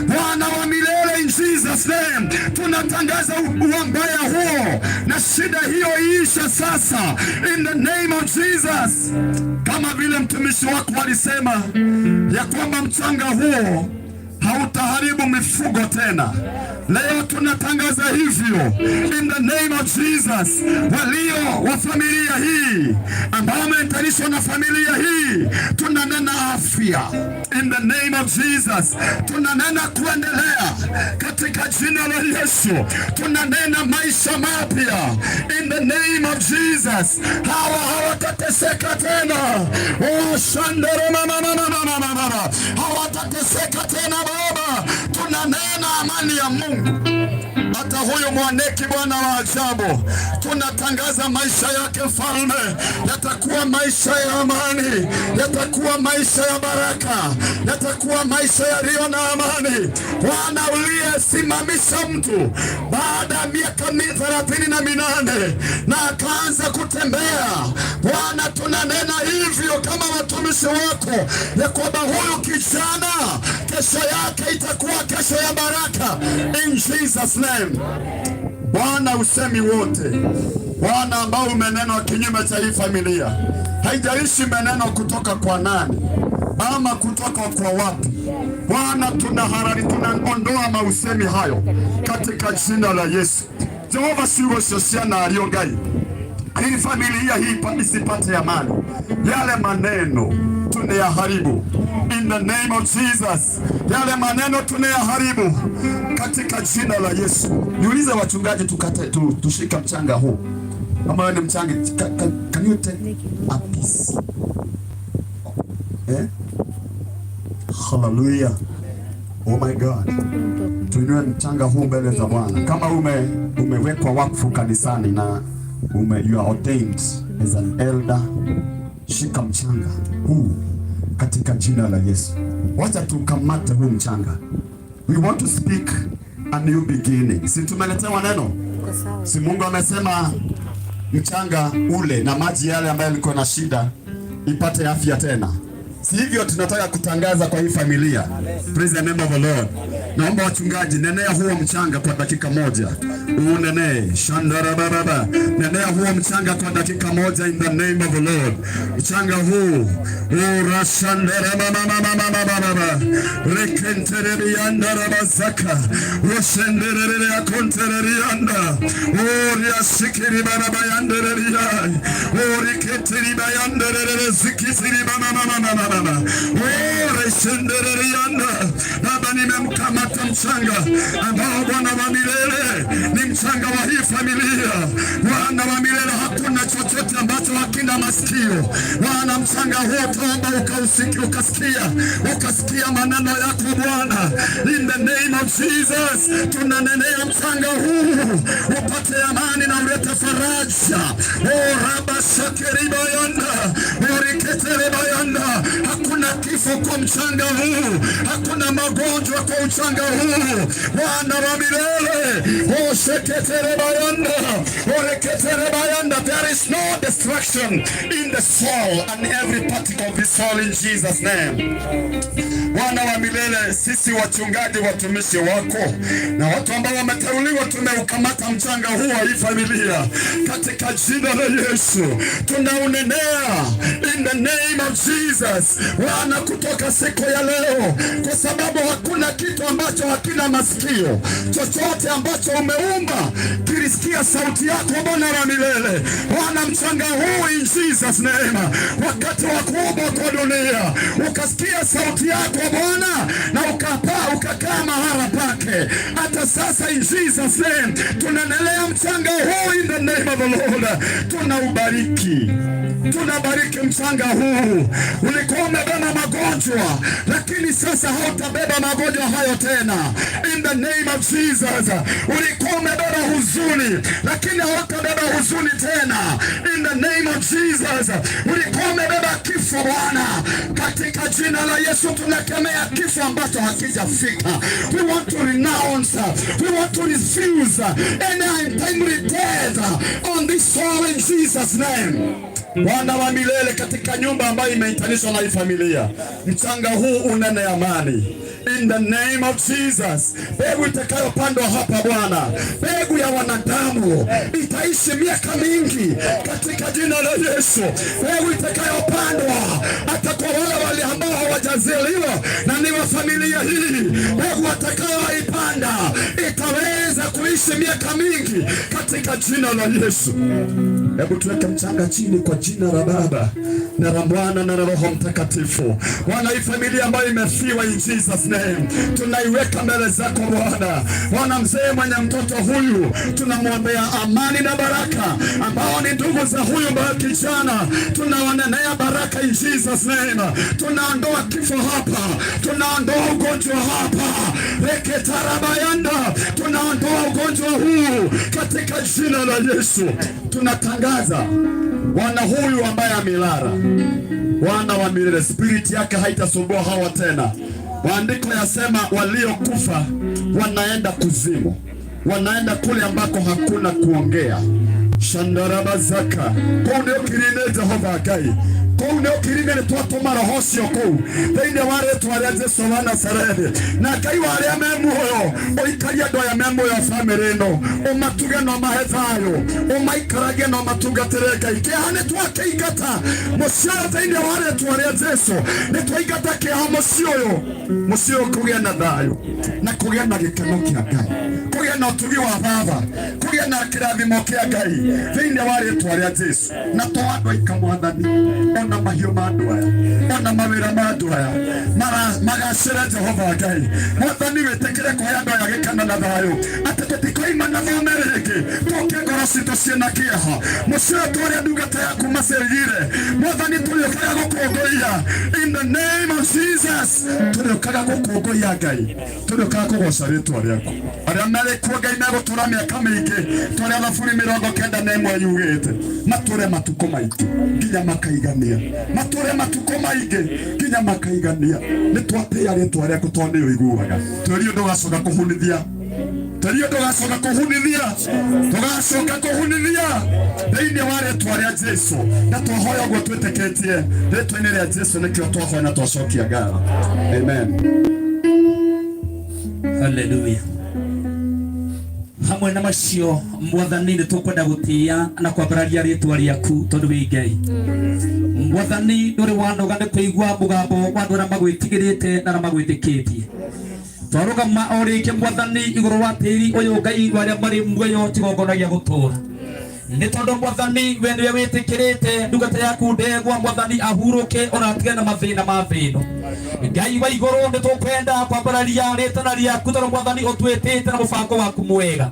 Bwana wa milele, in Jesus name, tunatangaza Tunatangaza uambaya huo na shida hiyo iishe sasa, in the name of Jesus. Kama vile mtumishi wako alisema ya kwamba mchanga huo hautaharibu mifugo tena. Leo tunatangaza hivyo in the name of Jesus. Walio wa familia hii ambao wamehitanishwa na familia hii, tunanena afya in the name of Jesus. Tunanena kuendelea katika jina la Yesu. Tunanena maisha mapya in the name of Jesus. Hawa hawatateseka tena. Oh, shandere mama mama mama mama, hawatateseka tena Baba. Tunanena amani ya Mungu. Hata huyu mwaneki, Bwana wa ajabu, tunatangaza maisha yake mfalme, yatakuwa maisha ya amani, yatakuwa maisha ya baraka, yatakuwa maisha yaliyo na amani. Bwana uliyesimamisha mtu baada ya miaka 38 na akaanza kutembea, Bwana tunanena hivyo kama watumishi wako ya kwamba huyu kijana kesho yake itakuwa kesho ya baraka in Jesus name. Bwana, usemi wote Bwana ambao umenenwa kinyume cha hii familia, haijalishi meneno kutoka kwa nani ama kutoka kwa wapi, Bwana tunaharari, tunaondoa mausemi hayo katika jina la Yesu. Jehova ciugo cio cianario Ngai ili familia hii isipate amani, yale maneno tunayaharibu in the name of Jesus. Yale maneno tunayaharibu katika jina la Yesu. Niulize wachungaji, tukate tushika mchanga huu kama wewe ni mchanga, can you take a piece? Eh? Hallelujah. Oh my God. Tuinue mchanga huu mbele za Bwana. Kama umewekwa wakfu kanisani na you are ordained as an elder, shika mchanga huu katika jina la Yesu. Wacha tukamate huu mchanga. We want to speak a new beginning. Si tumeletewa neno? Si Mungu amesema mchanga ule na maji yale ambayo yalikuwa na shida ipate afya tena. Si hivyo tunataka kutangaza kwa hii familia. Praise the name of the Lord. Naomba wachungaji, nenea huo mchanga kwa dakika moja. Unenee. Shandara baba. Nenea huo mchanga kwa dakika moja in the name of the Lord. Mchanga huu. Ura shandara mama mama mama baba. Rekentere yandara bazaka. Roshendere akontere yanda. Ori asikiri baba yandere ya. Ori ketiri bayandere zikitiri baba mama mama mama. Ori shendere yanda. Baba, nimemkamata mchanga ambao Bwana wa milele ni mchanga wa hii familia. Bwana wa milele, hakuna chochote ambacho hakina masikio. Bwana, mchanga huo tuomba ukausikia, ukasikia, ukasikia maneno yako Bwana. In the name of Jesus, tunanenea mchanga huu upate amani na ulete faraja. Oh, raba shakeribayanda oriketerebayanda. Hakuna kifo kwa mchanga huu, hakuna magonjwa kwa mchanga huu. Bwana wa milele, oh sheketerebayanda oreketerebayanda. There is no destruction in the soil and every particle of the soil in Jesus name. Bwana wa milele, sisi wachungaji, watumishi wako na watu ambao wameteuliwa, tumeukamata mchanga huu wa hii familia katika jina la Yesu, tunaunenea in the name of Jesus. Bwana, kutoka siku ya leo, kwa sababu hakuna kitu ambacho hakina masikio. Chochote ambacho umeumba kilisikia sauti yako, Bwana wa milele. Bwana, mchanga huu in Jesus name, wakati wa kuumbwa kwa dunia ukasikia sauti yako Bwana na ukapaa ukakaa mahala pake. Hata sasa in Jesus name tunaendelea mchanga huu in the name of the Lord, tunaubariki, tunabariki mchanga huu. Ulikuwa umebeba magonjwa, lakini sasa hautabeba magonjwa hayo tena in the name of Jesus. Ulikuwa umebeba huzuni, lakini hautabeba huzuni tena in the name of Jesus. Ulikuwa umebeba kifo Bwana, katika jina la Yesu tunakemea kifo ambacho hakijafika. We want to renounce, we want to refuse any untimely death on this soil in Jesus name. Bwana wa milele, katika nyumba ambayo imeitanishwa na hii familia, mchanga huu unene amani. In the name of Jesus, mbegu itakayopandwa hapa Bwana, mbegu ya wanadamu itaishi miaka mingi katika jina la Yesu. Mbegu itakayopandwa hata kwa wale wale ambao hawajazaliwa na ni wa familia hii, mbegu atakayoipanda itaweza kuishi miaka mingi katika jina la Yesu. Hebu tuweke mchanga chini kwa jina la Baba na la Mwana na la Roho Mtakatifu. Bwana, hii familia ambayo imefiwa in Jesus name, tunaiweka mbele zako Bwana. Bwana, mzee mwenye mtoto huyu tunamwombea amani na baraka, ambao ni ndugu za huyu ambaye kijana, tunawanenea baraka in Jesus name. Tunaondoa kifo hapa, tunaondoa ugonjwa hapa, reketarabayanda, tunaondoa ugonjwa huu katika jina la Yesu. Tunatangaza Bwana huyu ambaye amelala, Bwana wa milele, spirit yake haitasumbua hawa tena. Maandiko yasema waliokufa wanaenda kuzimu, wanaenda kule ambako hakuna kuongea. Shandarabazaka kuu nĩ ũkiri-inĩ Jehova Ngai kũu nĩ ũkiri-inĩ nĩ twatũma roho ũcio kũu thĩinĩ wa rĩtwa rĩa Jesu wa Nazarethi. Na Ngai wa arĩa me muoyo, ũikarie andũ aya me muoyo bamĩrĩ ĩno, ũmatuge na ũmahe thayũ, ũmaikaragie na ũmatungatĩre Ngai. Kĩeha nĩ twakĩingata mũciĩ ũyũ thĩinĩ wa rĩtwa rĩa Jesu, nĩ twaingata kĩeha mũciĩ ũyũ, mũciĩ ũyũ kũgĩe na thayũ na kũgĩe na gĩkeno kĩa Ngai, kũgĩe na ũtugi wa Baba, kũgĩe na kĩrathimo kĩa Ngai thĩinĩ wa rĩtwa rĩa Jesu. Na to andũ aika Mwathani, ona mahiũ ma andũ aya, ona mawĩra ma andũ aya magacĩre Jehova Ngai. Mwathani, wĩtĩkĩre kũhe andũ aya gĩkeno na thayũ, atĩ tũtikoima na thome rĩngĩ tũke ngoro citũ ciĩna kĩeha. Mũciĩ ũyũ tũrĩa ndungata yaku macerire Mwathani, tũrĩũkaga gũkũngũiya in the name of Jesus, tũrĩũkaga gũkũngũiya Ngai, tũrĩũkaga kũgoca rĩtwa rĩaku. Arĩa marĩ kuo Ngai megũtũra mĩaka mĩingĩ, tũrĩa Thaburi 91 yugĩte, matũre matukũ maingĩ nginya makaigania, matũre matukũ maingĩ nginya makaigania. Nĩ twatĩĩa rĩtwa rĩaku tondũ nĩ ũiguaga. Twĩrio ndũgacoka kũhunithia, twĩrio ndũgacoka kũhunithia, tũgacoka kũhunithia thĩinĩ wa rĩtwa rĩa Jesu. Na twahoya ũguo twĩtĩkĩtie rĩtwa-inĩ rĩa Jesu, nĩkĩo twahoya na twacokia ngatho. Amen. Haleluya. Hamwe na macio Mwathani nĩ tũkwenda gũtĩĩa na kwambararia rĩtwa rĩaku tondũ wĩ Ngai. Mwathani, ndũrĩ wanoga nĩ kũigua mũgambo wa andũ arĩa magwĩtigĩrĩte na arĩa magwĩtĩkĩtie. Twarũgama o rĩngĩ Mwathani igũrũ wa tĩri ũyũ Ngai wa arĩa marĩ muoyo tigongona gĩa gũtũũra. Nĩ tondũ Mwathani we nĩwe wĩtĩkĩrĩte ndungata yaku ndegwa Mwathani ahurũke ona atige na mathĩna ma thĩ ĩno. Ngai wa igũrũ, nĩ tũkwenda kwambararia rĩtana rĩaku tondũ Mwathani ũtwĩtĩte na mũbango waku mwega.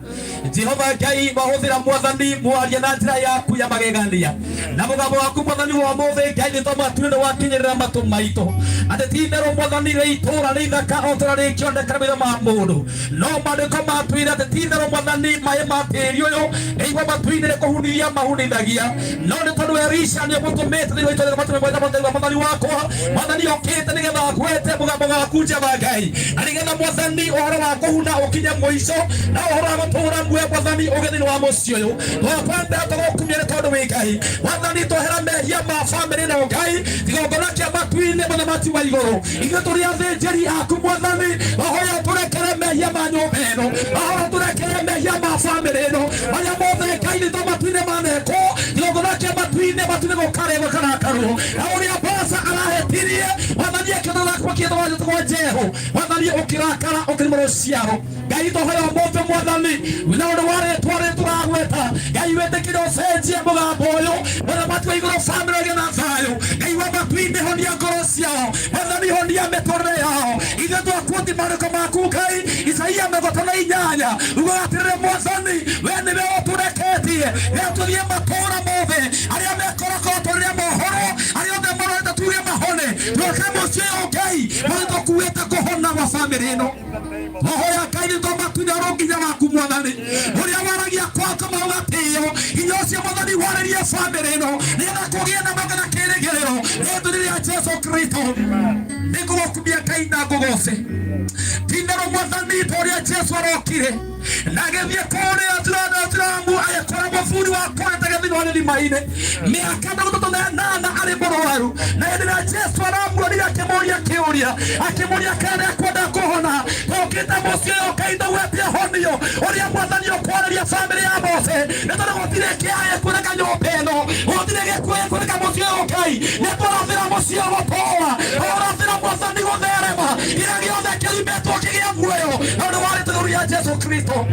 Jehova Ngai, wahũthĩra Mwathani mwaria na njĩra yaku ya magegania na mũgambo waku Mwathani wa ũmũthĩ Ngai, nĩ tondũ nĩ wakinyĩrĩra matũ maitũ atĩ ti itherũ Mwathani rĩ itũũra nĩ ithaka o ta ũrĩa rĩkĩoneka maitho ma mũndũ, no maandĩko matwĩra atĩ ti itherũ Mwathani maĩ ma tĩri ũyũ nĩigua matu-inĩ nĩ kũhunithia mahunithagia, no nĩ tondũ Elisha nĩ ũmũtũmĩte thĩinĩ wa itũũra matũme mwena Mwathani wakwa. Mwathani okĩte nĩgetha akwete mũgambo waku Jehova Ngai, na nĩgetha Mwathani ũhoro wa kũhuna ũkinye mũico na ũhoro wa gũtũũra muoyo Mwathani ũgĩe thĩinĩ wa mũciĩ ũyũ. Twakwenda tũgũkumia nĩ tondũ wĩ Ngai. Mwathani, twehera mehia ma bamĩrĩ na Ngai igongona kĩa matu-inĩ mũthamaki wa igũrũ. Ithuĩ tũrĩ athĩnjĩri aku Mwathani, wahoya tũrekere mehia ma nyũmba ĩno, wahoya tũrekere mehia ma bamĩrĩ ĩno, marĩa mothe Ngai nĩ matu-inĩ manekwo, igongona kĩa matu-inĩ matu-inĩ gũkaregwo karakarwo na ũrĩa Basa arahetirie Mwathani akĩthondekwo kĩthondekwo Jehu. Mwathani ũkĩrakara ũkĩrima rũciaro Ngai, tũhoya ũmũthĩ Mwathani na ũndũ wa rĩtwa rĩrĩ tũragweta Ngai, wĩtĩkĩre ũcenjie mũgambo ũyũ mũthamaki wa igũrũ, bamĩrĩ ĩgĩe na thayũ. Ngai wa matu-inĩ, honia ngoro ciao Mwathani, honia mĩtũrĩre yao. Ithuĩ twakuoti maandĩko maku Ngai, Isaia 58 ugaga atĩrĩrĩ, Mwathani we nĩwe ũtũreketie we tũthiĩ matũũra mothe, arĩa mekorokoro tũrĩre mohoro, arĩa othe marorete tuge mahone, twoke mũciĩ ũyũ Ngai mũthĩ tũkuĩte kũhona gwa bamĩrĩ ĩno. Mahoya Ngai nĩ tondũ oro nginya waku Mwathani ũrĩa waragia kwaka maũgatĩo hinya ũcio Mwathani warĩrie bamĩrĩ ĩno nĩgetha kũgĩe na magana kĩrĩgĩrĩro rĩtwa rĩa Jesu Kristo. Nĩngũgũkumia Ngai na ngũgoce tinderũ Mwathani ta ũrĩa Jesu arokire na agĩthiĩ kũrĩa Jeramu agĩkora mũthuri wa kũrĩte thĩinĩ wa gĩthima-inĩ mĩaka 38 arĩ mũrwaru, na hĩndĩ ĩrĩa Jesu aramuonire akĩmũria kĩũria. akĩmũria akĩmũria kana nĩekwenda kũhona. Tũkĩte mũciĩ ũyũ Ngai ndũgwetie honio ũrĩa mwathani ũkwarĩria bamĩrĩ ya Mose, nĩ tondũ gũtirĩ kĩaya gĩkuoneka nyũmba ĩno, gũtirĩ gĩkuũ gĩkuoneka mũciĩ ũyũ Ngai. Nĩ tũrathĩra mũciĩ ũyũ gũtũũra, tũrathĩra mwathani gũtherema, kĩrĩa gĩothe kĩrimĩtwo kĩgĩe muoyo na ũndũ wa rĩtwa rĩa Jesu Kristo.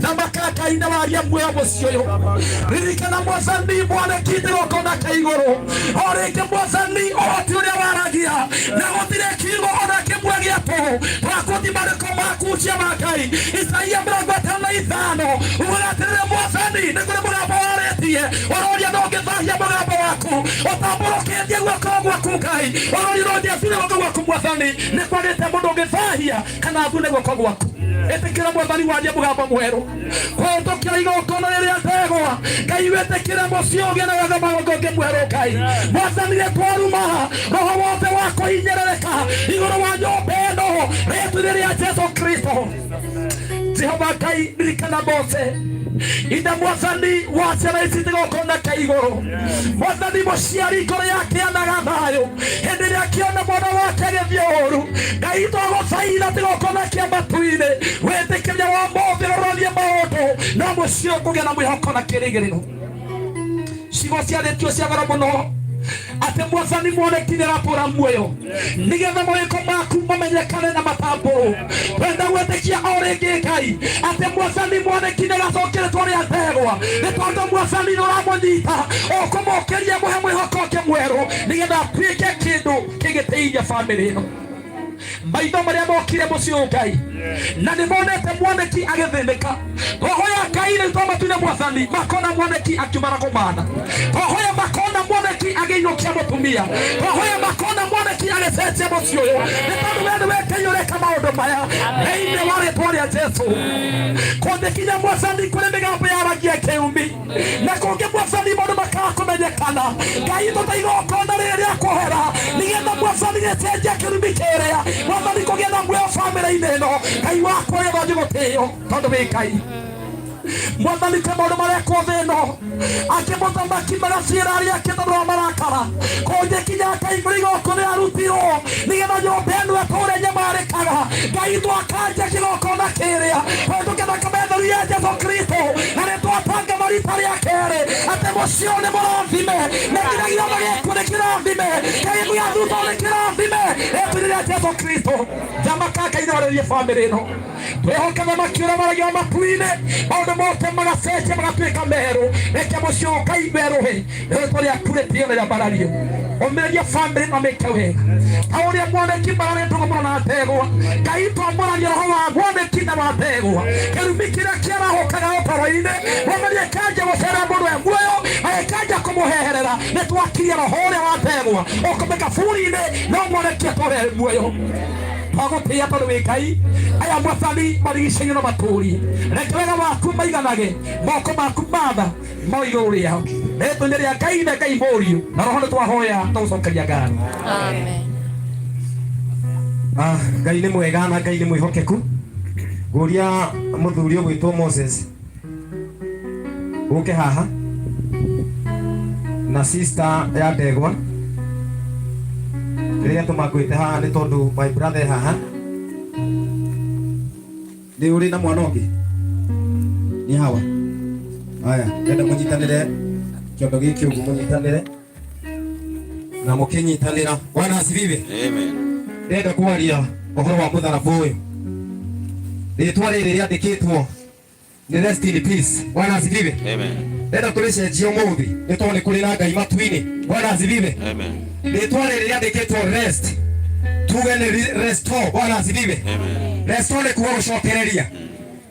Thamaka Ngai na warie muoyo mũciĩ ũyũ. Ririkana mwathani mwanĩki ndĩgokona ka igũrũ o rĩngĩ mwathani ũhoti ũrĩa waragia na gũtirĩ kiugo ona kĩmwe gĩa tũhũ. Twakuthi marĩko maku cia ma Ngai. Isaia 55 ugaga atĩrĩrĩ, mwathani nĩ kũrĩ mũgambo warĩtie ũroria ndũngĩthahia mũgambo waku ũtambũrũkĩtie guoko gwaku Ngai, ũroria ndũngĩathune guoko gwaku mwathani, nĩ kwagĩte mũndũ ũngĩthahia kana athune guoko gwaku. Ĩtĩkĩra mwathani warie mũgambo mwerũ kũhĩtũkĩra igongona rĩrĩa ndegwa Ngai, wĩtĩkĩre mũciĩ ũgĩe na wega magongo mwerũ Ngai. Mwathani nĩ twaruma roho wothe wa kũhinyĩrĩrĩka igũrũ wa nyũmba ĩno rĩtwa-inĩ rĩa Jesu Kristo. Jehova Ngai, ririkana Mose ina mwathani wa ciana ici igongona ka igũrũ. Mwathani mũciari ngoro yake anaga thayũ hĩndĩ ĩrĩa akĩona mwana wake agĩthiĩ ũru. Ngai twagũthaitha tigongona kĩa matu-inĩ wĩtĩkĩria wa mothe ũrorie maũndũ no mũciĩ ũkũgĩa na mwĩhoko na kĩrĩgĩrĩro. Ciugo ciarĩtio cia goro mũno atĩ mwathani mwanĩki nĩaratũra muoyo nĩgetha mawĩko maku mamenyekane na matambũrwo. Twenda gwĩtĩkia o rĩngĩ Ngai atĩ mwathani mwanĩki nĩagacokeretwo rĩa ndegwa, nĩ tondũ mwathani nĩũramũnyita ũkũmũkĩria mũhe mwĩhoko ũngĩ mwerũ nĩgetha atuĩke kĩndũ kĩngĩteithia bamĩrĩ ĩno. Maitho marĩa mokire mũciĩ ũyũ Ngai na nĩ monete mwanĩki agĩthĩnĩka, twahoya Ngai rĩu twamatuire mwathani makona mwanĩki akiuma na kũmana, twahoya makona mwanĩki agĩinũkia mũtumia, twahoya makona mwanĩki agĩcenjia mũciĩ ũyũ, nĩ tondũ we nĩwe Ngai ũreka maũndũ maya thĩinĩ wa rĩtwa rĩa Jesu. Kũngĩkinya mwathani kũrĩ mĩgambo yaragia kĩumi na kũngĩ mwathani maũndũ makaga kũmenyekana, Ngai tũta igongona rĩrĩ rĩa kũhera nĩgetha mwathani gĩcenjia kĩrumi kĩrĩa mwathani kũgĩa na muoyo bamĩrĩ-inĩ ĩno. Ngai wakwa ũrĩa ũrathiĩ gũtĩo tondũ wĩ Ngai. Mwathani kwĩ maũndũ marekwo thĩ ĩno angĩ mũthamaki magaciĩra arĩa angĩ tondũ wa marakara. Kũngĩkinya Ngai kũrĩ igongona rĩarutirwo nĩgetha nyũmba ĩno ĩtũũre nyamarĩkaga, Ngai twakanja kĩgongona kĩrĩa kũhĩtũkĩra thakame theru ya Jesu Kristo, na nĩ twatanga marita rĩa kerĩ atĩ mũciĩ ũyũ nĩ mũrathime na kĩrĩa gĩothe gĩkuo nĩ kĩrathime, kĩrĩa gĩa thutha nĩ kĩrathime rĩtwa-inĩ rĩa Jesu Kristo. Thamaka Ngai nĩwarĩrie bamĩrĩ ĩno, twĩhoke thamaki ũrĩa waragia wa matu-inĩ maũndũ mothe magacenjia magatuĩka merũ. Reke mũciĩ ũyũ Ngai werũhe rĩtwa rĩaku rĩtĩo na rĩambarario. Ũmĩrĩrie bamĩrĩ na mĩke wega ta ũrĩa mwanĩki mararĩ ndũgũ mũno na ndegwa. Ngai twamũrania roho wa mwanĩki na wa ndegwa, kĩrumi kĩrĩa kĩarahũkaga ũtoro-inĩ mwathani ĩkanja gũcera mũndũ e muoyo na ĩkanja kũmũheherera. Nĩ twakiria roho ũrĩa wa ndegwa ũkome kaburi-inĩ no mwanĩki atũre muoyo. Twagũtĩĩa tondũ wĩ Ngai. Aya mwathani marigicĩirio na matũũri, reke wega waku maiganage moko maku matha mo igũrũ rĩao rĩtwa-inĩ rĩa Ngai na Ngai Mũriũ na Roho nĩ twahoya tũgũcokeria ngatho. Amen. Ngai nĩ mwega na Ngai nĩ mwĩhokeku. Ngũria mũthuri ũgwĩtwo Moses ũke haha na sister ya ndegwa. Rĩrĩa tũma ngwĩte haha nĩ tondũ my brother haha. Nĩ ũrĩ na mwana ũngĩ? Nĩ hawa. Haya, ndenda mũnyitanĩre kĩondo gĩkĩ ũguo, mũnyitanĩre na mũkĩnyitanĩra. Bwana asifiwe. Amen. Ndenda kwaria ũhoro wa mũtharaba ũyũ. Rĩtwa rĩrĩ rĩandĩkĩtwo nĩ rest in peace. Bwana asifiwe. Amen. Ndenda tũrĩcenjie ũmũthĩ nĩ tondũ nĩ kũrĩ na Ngai matu-inĩ. Bwana asifiwe. Amen. Rĩtwa rĩrĩ rĩandĩkĩtwo rest, tuge nĩ restore. Bwana asifiwe. Amen. Restore nĩ kuga gũcokereria.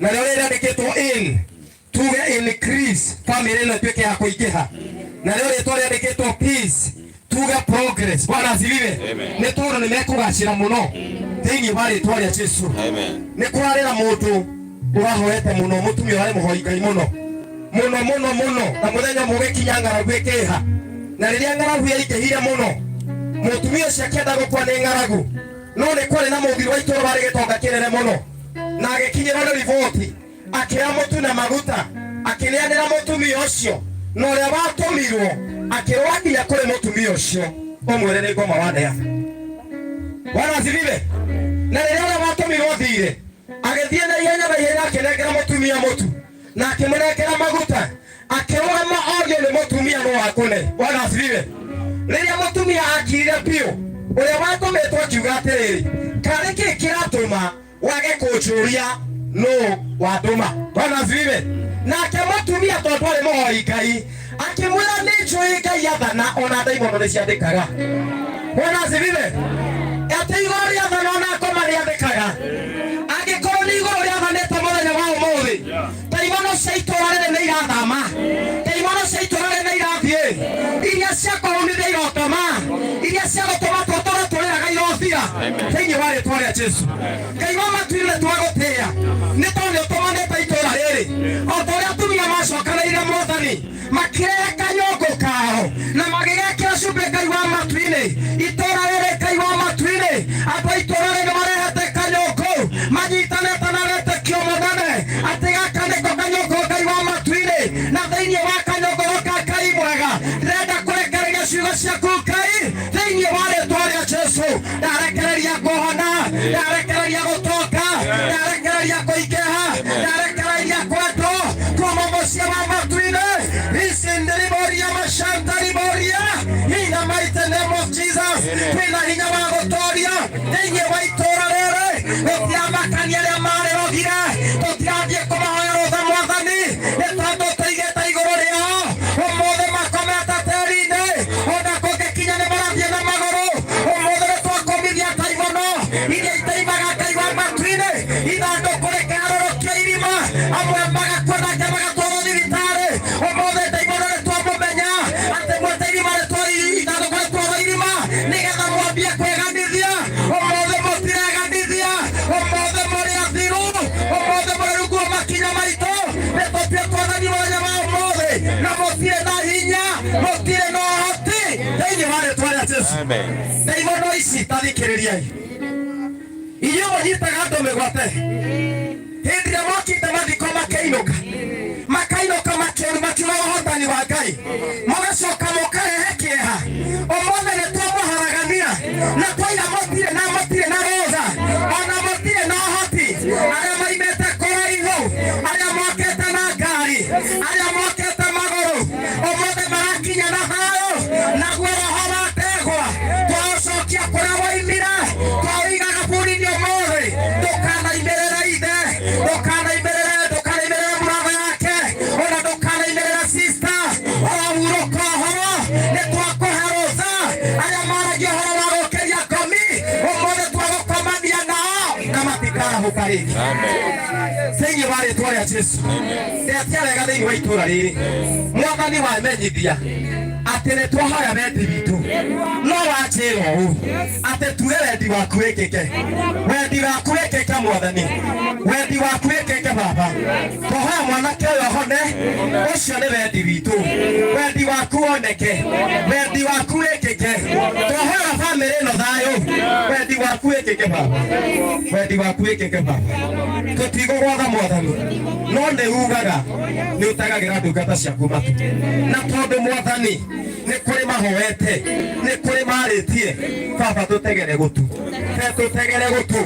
Narĩo rĩrĩ rĩandĩkĩtwo in, tuge increase, family ĩno ĩtuĩke ya kũingĩha. Narĩo rĩtwa rĩandĩkĩtwo peace, tuge progress. Bwana asifiwe. Amen. Nĩ tondũ nĩ mekũgacĩra mũno thĩinĩ wa rĩtwa rĩa Jesu. Amen. Nĩ kũrarĩ na mũndũ ũrahoete mũno, mũtumia ũrarĩ mũhoi Ngai mũno mũno mũno mũno, na mũthenya ũmwe ũgĩkinya ng'aragu ĩkĩha, na rĩrĩa ng'aragu yaingĩhire mũno mũtumia ũcio akĩenda gũkua nĩ ng'aragu, no nĩ kwarĩ na mũthuri wa itũũra warĩ gĩtonga kĩnene mũno, na agĩkinyĩrwo nĩ riboti, akĩoya mũtu na maguta akĩneanĩra mũtumia ũcio, na ũrĩa watũmirwo akĩrũa nginya kũrĩ mũtumia ũcio ũmwĩre nĩ ngoma waneana. Bwana asifiwe. Na rĩrĩa ũrĩa watũmirwo thire agĩthiĩ na ihenya na ihenya akĩnengera mũtumia mũtu na akĩmũnengera maguta akĩrũgama orio nĩ mũtumia no akũne. Bwana asifiwe. Rĩrĩa mũtumia akirire biũ ũrĩa watũmĩtwo akiuga atĩrĩrĩ, karĩ kĩ kĩratũma wage kũnjũria nũ watũma? Bwana asifiwe. Nake mũtumia tondũ arĩ mũhoi Ngai akĩmwĩra nĩ njũĩ Ngai athana ona ndaimono nĩ ciathĩkaga. Bwana asifiwe. Atĩ igũrũ rĩathana ona ngoma rĩathĩkaga. Angĩkorwo nĩ igũrũ rĩathanĩte mũthenya wa ũmũthĩ, ndaimono cia itũũra rĩrĩ nĩ irathama, ndaimono cia itũũra rĩrĩ nĩ irathiĩ, iria cia kũhunithia irotoma, iria cia gũtũma tũtũre tũrĩraga irothira thĩinĩ wa rĩtwa rĩa Jesũ. Ngai wa matu-inĩ nĩ twagũtĩĩa nĩ tondũ nĩ ũtũmanĩte itũũra rĩrĩ o ta ũrĩa atumia macokanĩrĩire Mwathani makĩrehe kanyũngũ kao na magĩgekĩra cumbĩ Ngai wa matu-inĩ. Itũũra rĩrĩ Ngai wa matu-inĩ, andũ a itũũra rĩrĩ marehete kanyũngũ manyitanĩte na wĩtĩkio mũnene atĩ gaka nĩko kanyũngũ Ngai wa matu-inĩ, na thĩinĩ wa kanyũngũ gaka Ngai mwega ndĩrenda kũrekereria ciugo ciaku Ngai thĩinĩ wa rĩtwa rĩa Jesũ. Ndarekereria kũhona, ndarekereria gũtonga, ndarekereria kũingĩha, ndarekereria kwendwo kuma mũciĩ wa matu-inĩ. Ici ndĩrimoria macantariboria in the mighty name of Jesus. Twĩna hinya wa gũtoria thĩinĩ wa itũũra rĩrĩ. Gũtiramakania arĩa marĩrogire, tũtirathiĩ kũmahoya rũtha Mwathani nĩ tondũ tũigĩte igũrũ rĩao. Ũmũthĩ makomete tĩri-inĩ, ona kũngĩkinya nĩ marathiĩ na magũrũ. Ũmũthĩ nĩ twakomithia ndaimono iria itaimaga Ngai wa matu-inĩ, ithandũkũ rĩkĩharũrũkio irima, amwe magakua nake magatwarwo thibitarĩ. Ũmũthĩ ndaimono nĩ twamũmenya atĩ mwete irima ithandũkũ rĩtwarwo irima nĩgetha mwambie kwĩganithia. Ũmũthĩ mũtireganithia, ũmũthĩ mũrĩ athiru, ũmũthĩ mũrĩ rungu rwa makinya maitũ. Nĩ tũtue twathani mũthenya wa ũmũthĩ, na mũtirĩ na hinya, mũtirĩ na ũhoti thĩinĩ wa rĩtwa rĩa Jesũ. Ndaimono ici ta thikĩrĩriai, inyuĩ mũnyitaga andũ mĩgwate hĩndĩ ĩrĩa mokĩte mathiko makĩinũka, makainũka makiuga ũhotani wa Ngai, mũgacoka mũkarehe kĩeha. Ũmũthĩ nĩ twamũharagania na twaiga mũtirĩ na mũtirĩ na rũtha, ona mũtirĩ na ũhoti. Arĩa maimĩte kũraihu, arĩa mokĩte na ngari, arĩa mokĩte magũrũ, ũmũthĩ marakinya na thayũ, naguo roho wa ndegwa twaũcokia kũrĩa waimire, twaũiga gaburi-inĩ ũmũthĩ. Ndũkanaimĩrĩre ithe, ndũkanaimĩrĩre, ndũkanaimĩrĩre mũratha yake, ona ndũkanaimĩrĩre sister. Ũrahurũka ũhoro, nĩ twakũhe rũtha. Arĩa maragia ũhoro wa gũkĩria ngomi, ũmũthĩ twagũkomania nao na matikarahũka rĩngĩ thĩinĩ wa rĩtwa rĩa Jesũ. Ndetia wega thĩinĩ wa itũũra rĩrĩ, Mwathani wamenyithia atĩ nĩ twahoya wendi witũ, no wanjĩra ũũ atĩ tuge wendi waku wĩkĩke, wendi waku wĩkĩke Mwathani, wendi waku wĩkĩke Baba. Twahoya mwanake ũyũ ahone, ũcio nĩ wendi witũ, wendi waku woneke, wendi waku wĩkĩke. Twahoya bamĩrĩ ĩno thayũ, wendi waku wĩkĩke Baba, wendi waku wĩkĩke Baba. Tũtigũgwatha Mwathani, no nĩ ugaga nĩ ũtegagĩra ndungata ciaku matũ, na tondũ Mwathani nĩ kũrĩ mahoete, nĩ kũrĩ marĩtie, Baba tũtegere gũtũ, tũtegere gũtũ.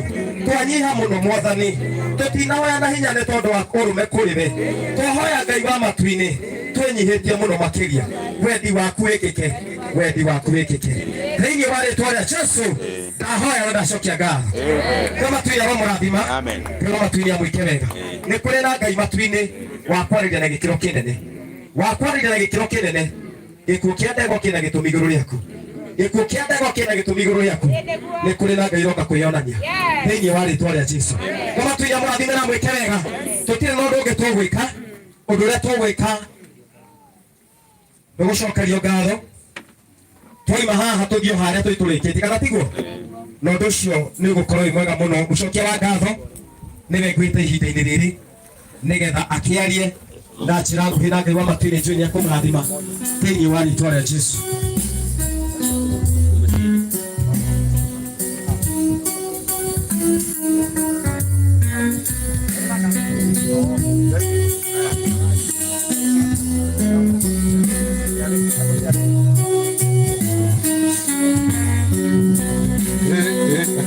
Twanyiha mũno Mwathani, tũtinahoya na hinya nĩ tondũ wa ũrũme kũrĩ we, twahoya Ngai wa matu-inĩ twĩnyihĩtie mũno makĩria, wendi waku wĩkĩke, wendi waku wĩkĩke thĩinĩ wa rĩtwa rĩa Jesũ. Ndahoya na ndacokia ngatho. Ngai matu-inĩ aromũrathima, Ngai wa matu-inĩ amwĩke wega. Nĩ kũrĩ na Ngai matu-inĩ wa kwarĩria na gĩkĩro kĩnene, wa kwarĩria na gĩkĩro kĩnene. Gĩkuũ kĩa ndegwa kĩna gĩtũmi igũrũ rĩaku, gĩkuũ kĩa ndegwa kĩna gĩtũmi igũrũ rĩaku. Nĩ kũrĩ na Ngai ũroka kwĩyonania thĩinĩ wa rĩtwa rĩa Jesũ. Ngai matu-inĩ amũrathime na amwĩke wega. Tũtirĩ na ũndũ ũngĩ tũgwĩka, ũndũ ũrĩa tũgwĩka nĩ gũcokerio ngatho. Twaima haha tũthiĩ harĩa tũrĩ tũrĩkĩtie, kana tiguo? Na ũndũ ũcio nĩ ũgũkorwo wĩ mwega mũno. Mũcokia wa ngatho nĩwe ngwĩte ihinda-inĩ rĩrĩ nĩgetha akĩarie na njĩra nguhĩ, na Ngai wa matu-inĩ njũĩ nĩ ekũmũrathima thĩinĩ wa rĩtwa rĩa Jesũ.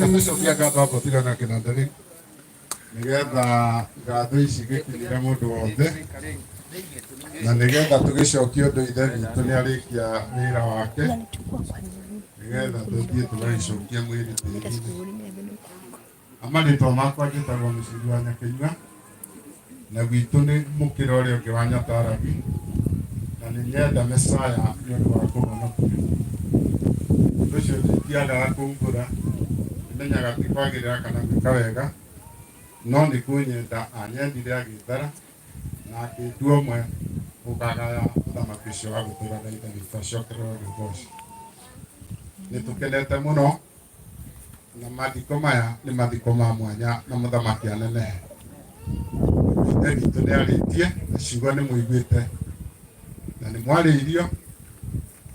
Tũcokia ngatho amba tigana kĩnanda rĩu nĩgetha ngatho ici gĩkinyĩre mũndũ wothe na nĩgetha tũgĩcokie ũndũ ithe witũ nĩ arĩkia wĩra wake nĩgetha tũthiĩ tũgagĩcokia mwĩrĩ tĩri-inĩ. Amarĩtwa makwa njĩtagwo Mũciri wa Nyakĩnyua na gwitũ nĩ mũkĩra ũrĩa ũngĩ wa Nyataragi na nĩ nyenda Mesaya nĩ ũndũ wa kũhonokia. Ũndũ ũcio ndingĩagaga kuumbũra, nĩmenyaga ti kwagĩrĩra kana gwĩka wega, no nĩ kũnyenda anyendire agĩthara na akĩndua ũmwe ũkagaya ũthamaki ũcio wa gũtũũra na ithe witũ acokererwo nĩ ũgoci. Nĩ tũkenete mũno na mathiko maya nĩ mathiko ma mwanya na mũthamaki anenehe. Ithe witũ nĩ arĩtie na ciugo nĩ mũiguĩte na nĩ mwarĩirio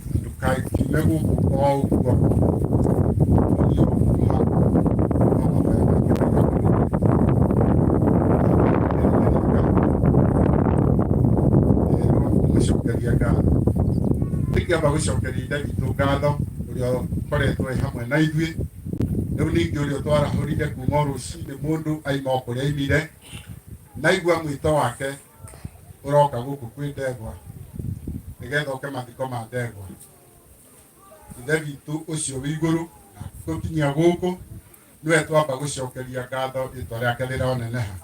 na ndũkakiume gũkũ o ũguo ũrio ma no mahoya maingĩ kũmũcokeria ngatho. Ingĩamba gũcokeria ithe witũ ngatho ũrĩa ũkoretwo wĩ hamwe na ithuĩ rĩu ningĩ ũrĩa ũtwarahũrire kuma o rũcinĩ mũndũ aima o kũrĩa aimire naigua mwĩto wake ũroka gũkũ kwĩ ndegwa nĩgetha oke mathiko ma ndegwa. Ithe witũ ũcio wĩ igũrũ na gũkinyia gũkũ nĩwe twamba gũcokeria ngatho rĩtwa rĩake rĩroneneha.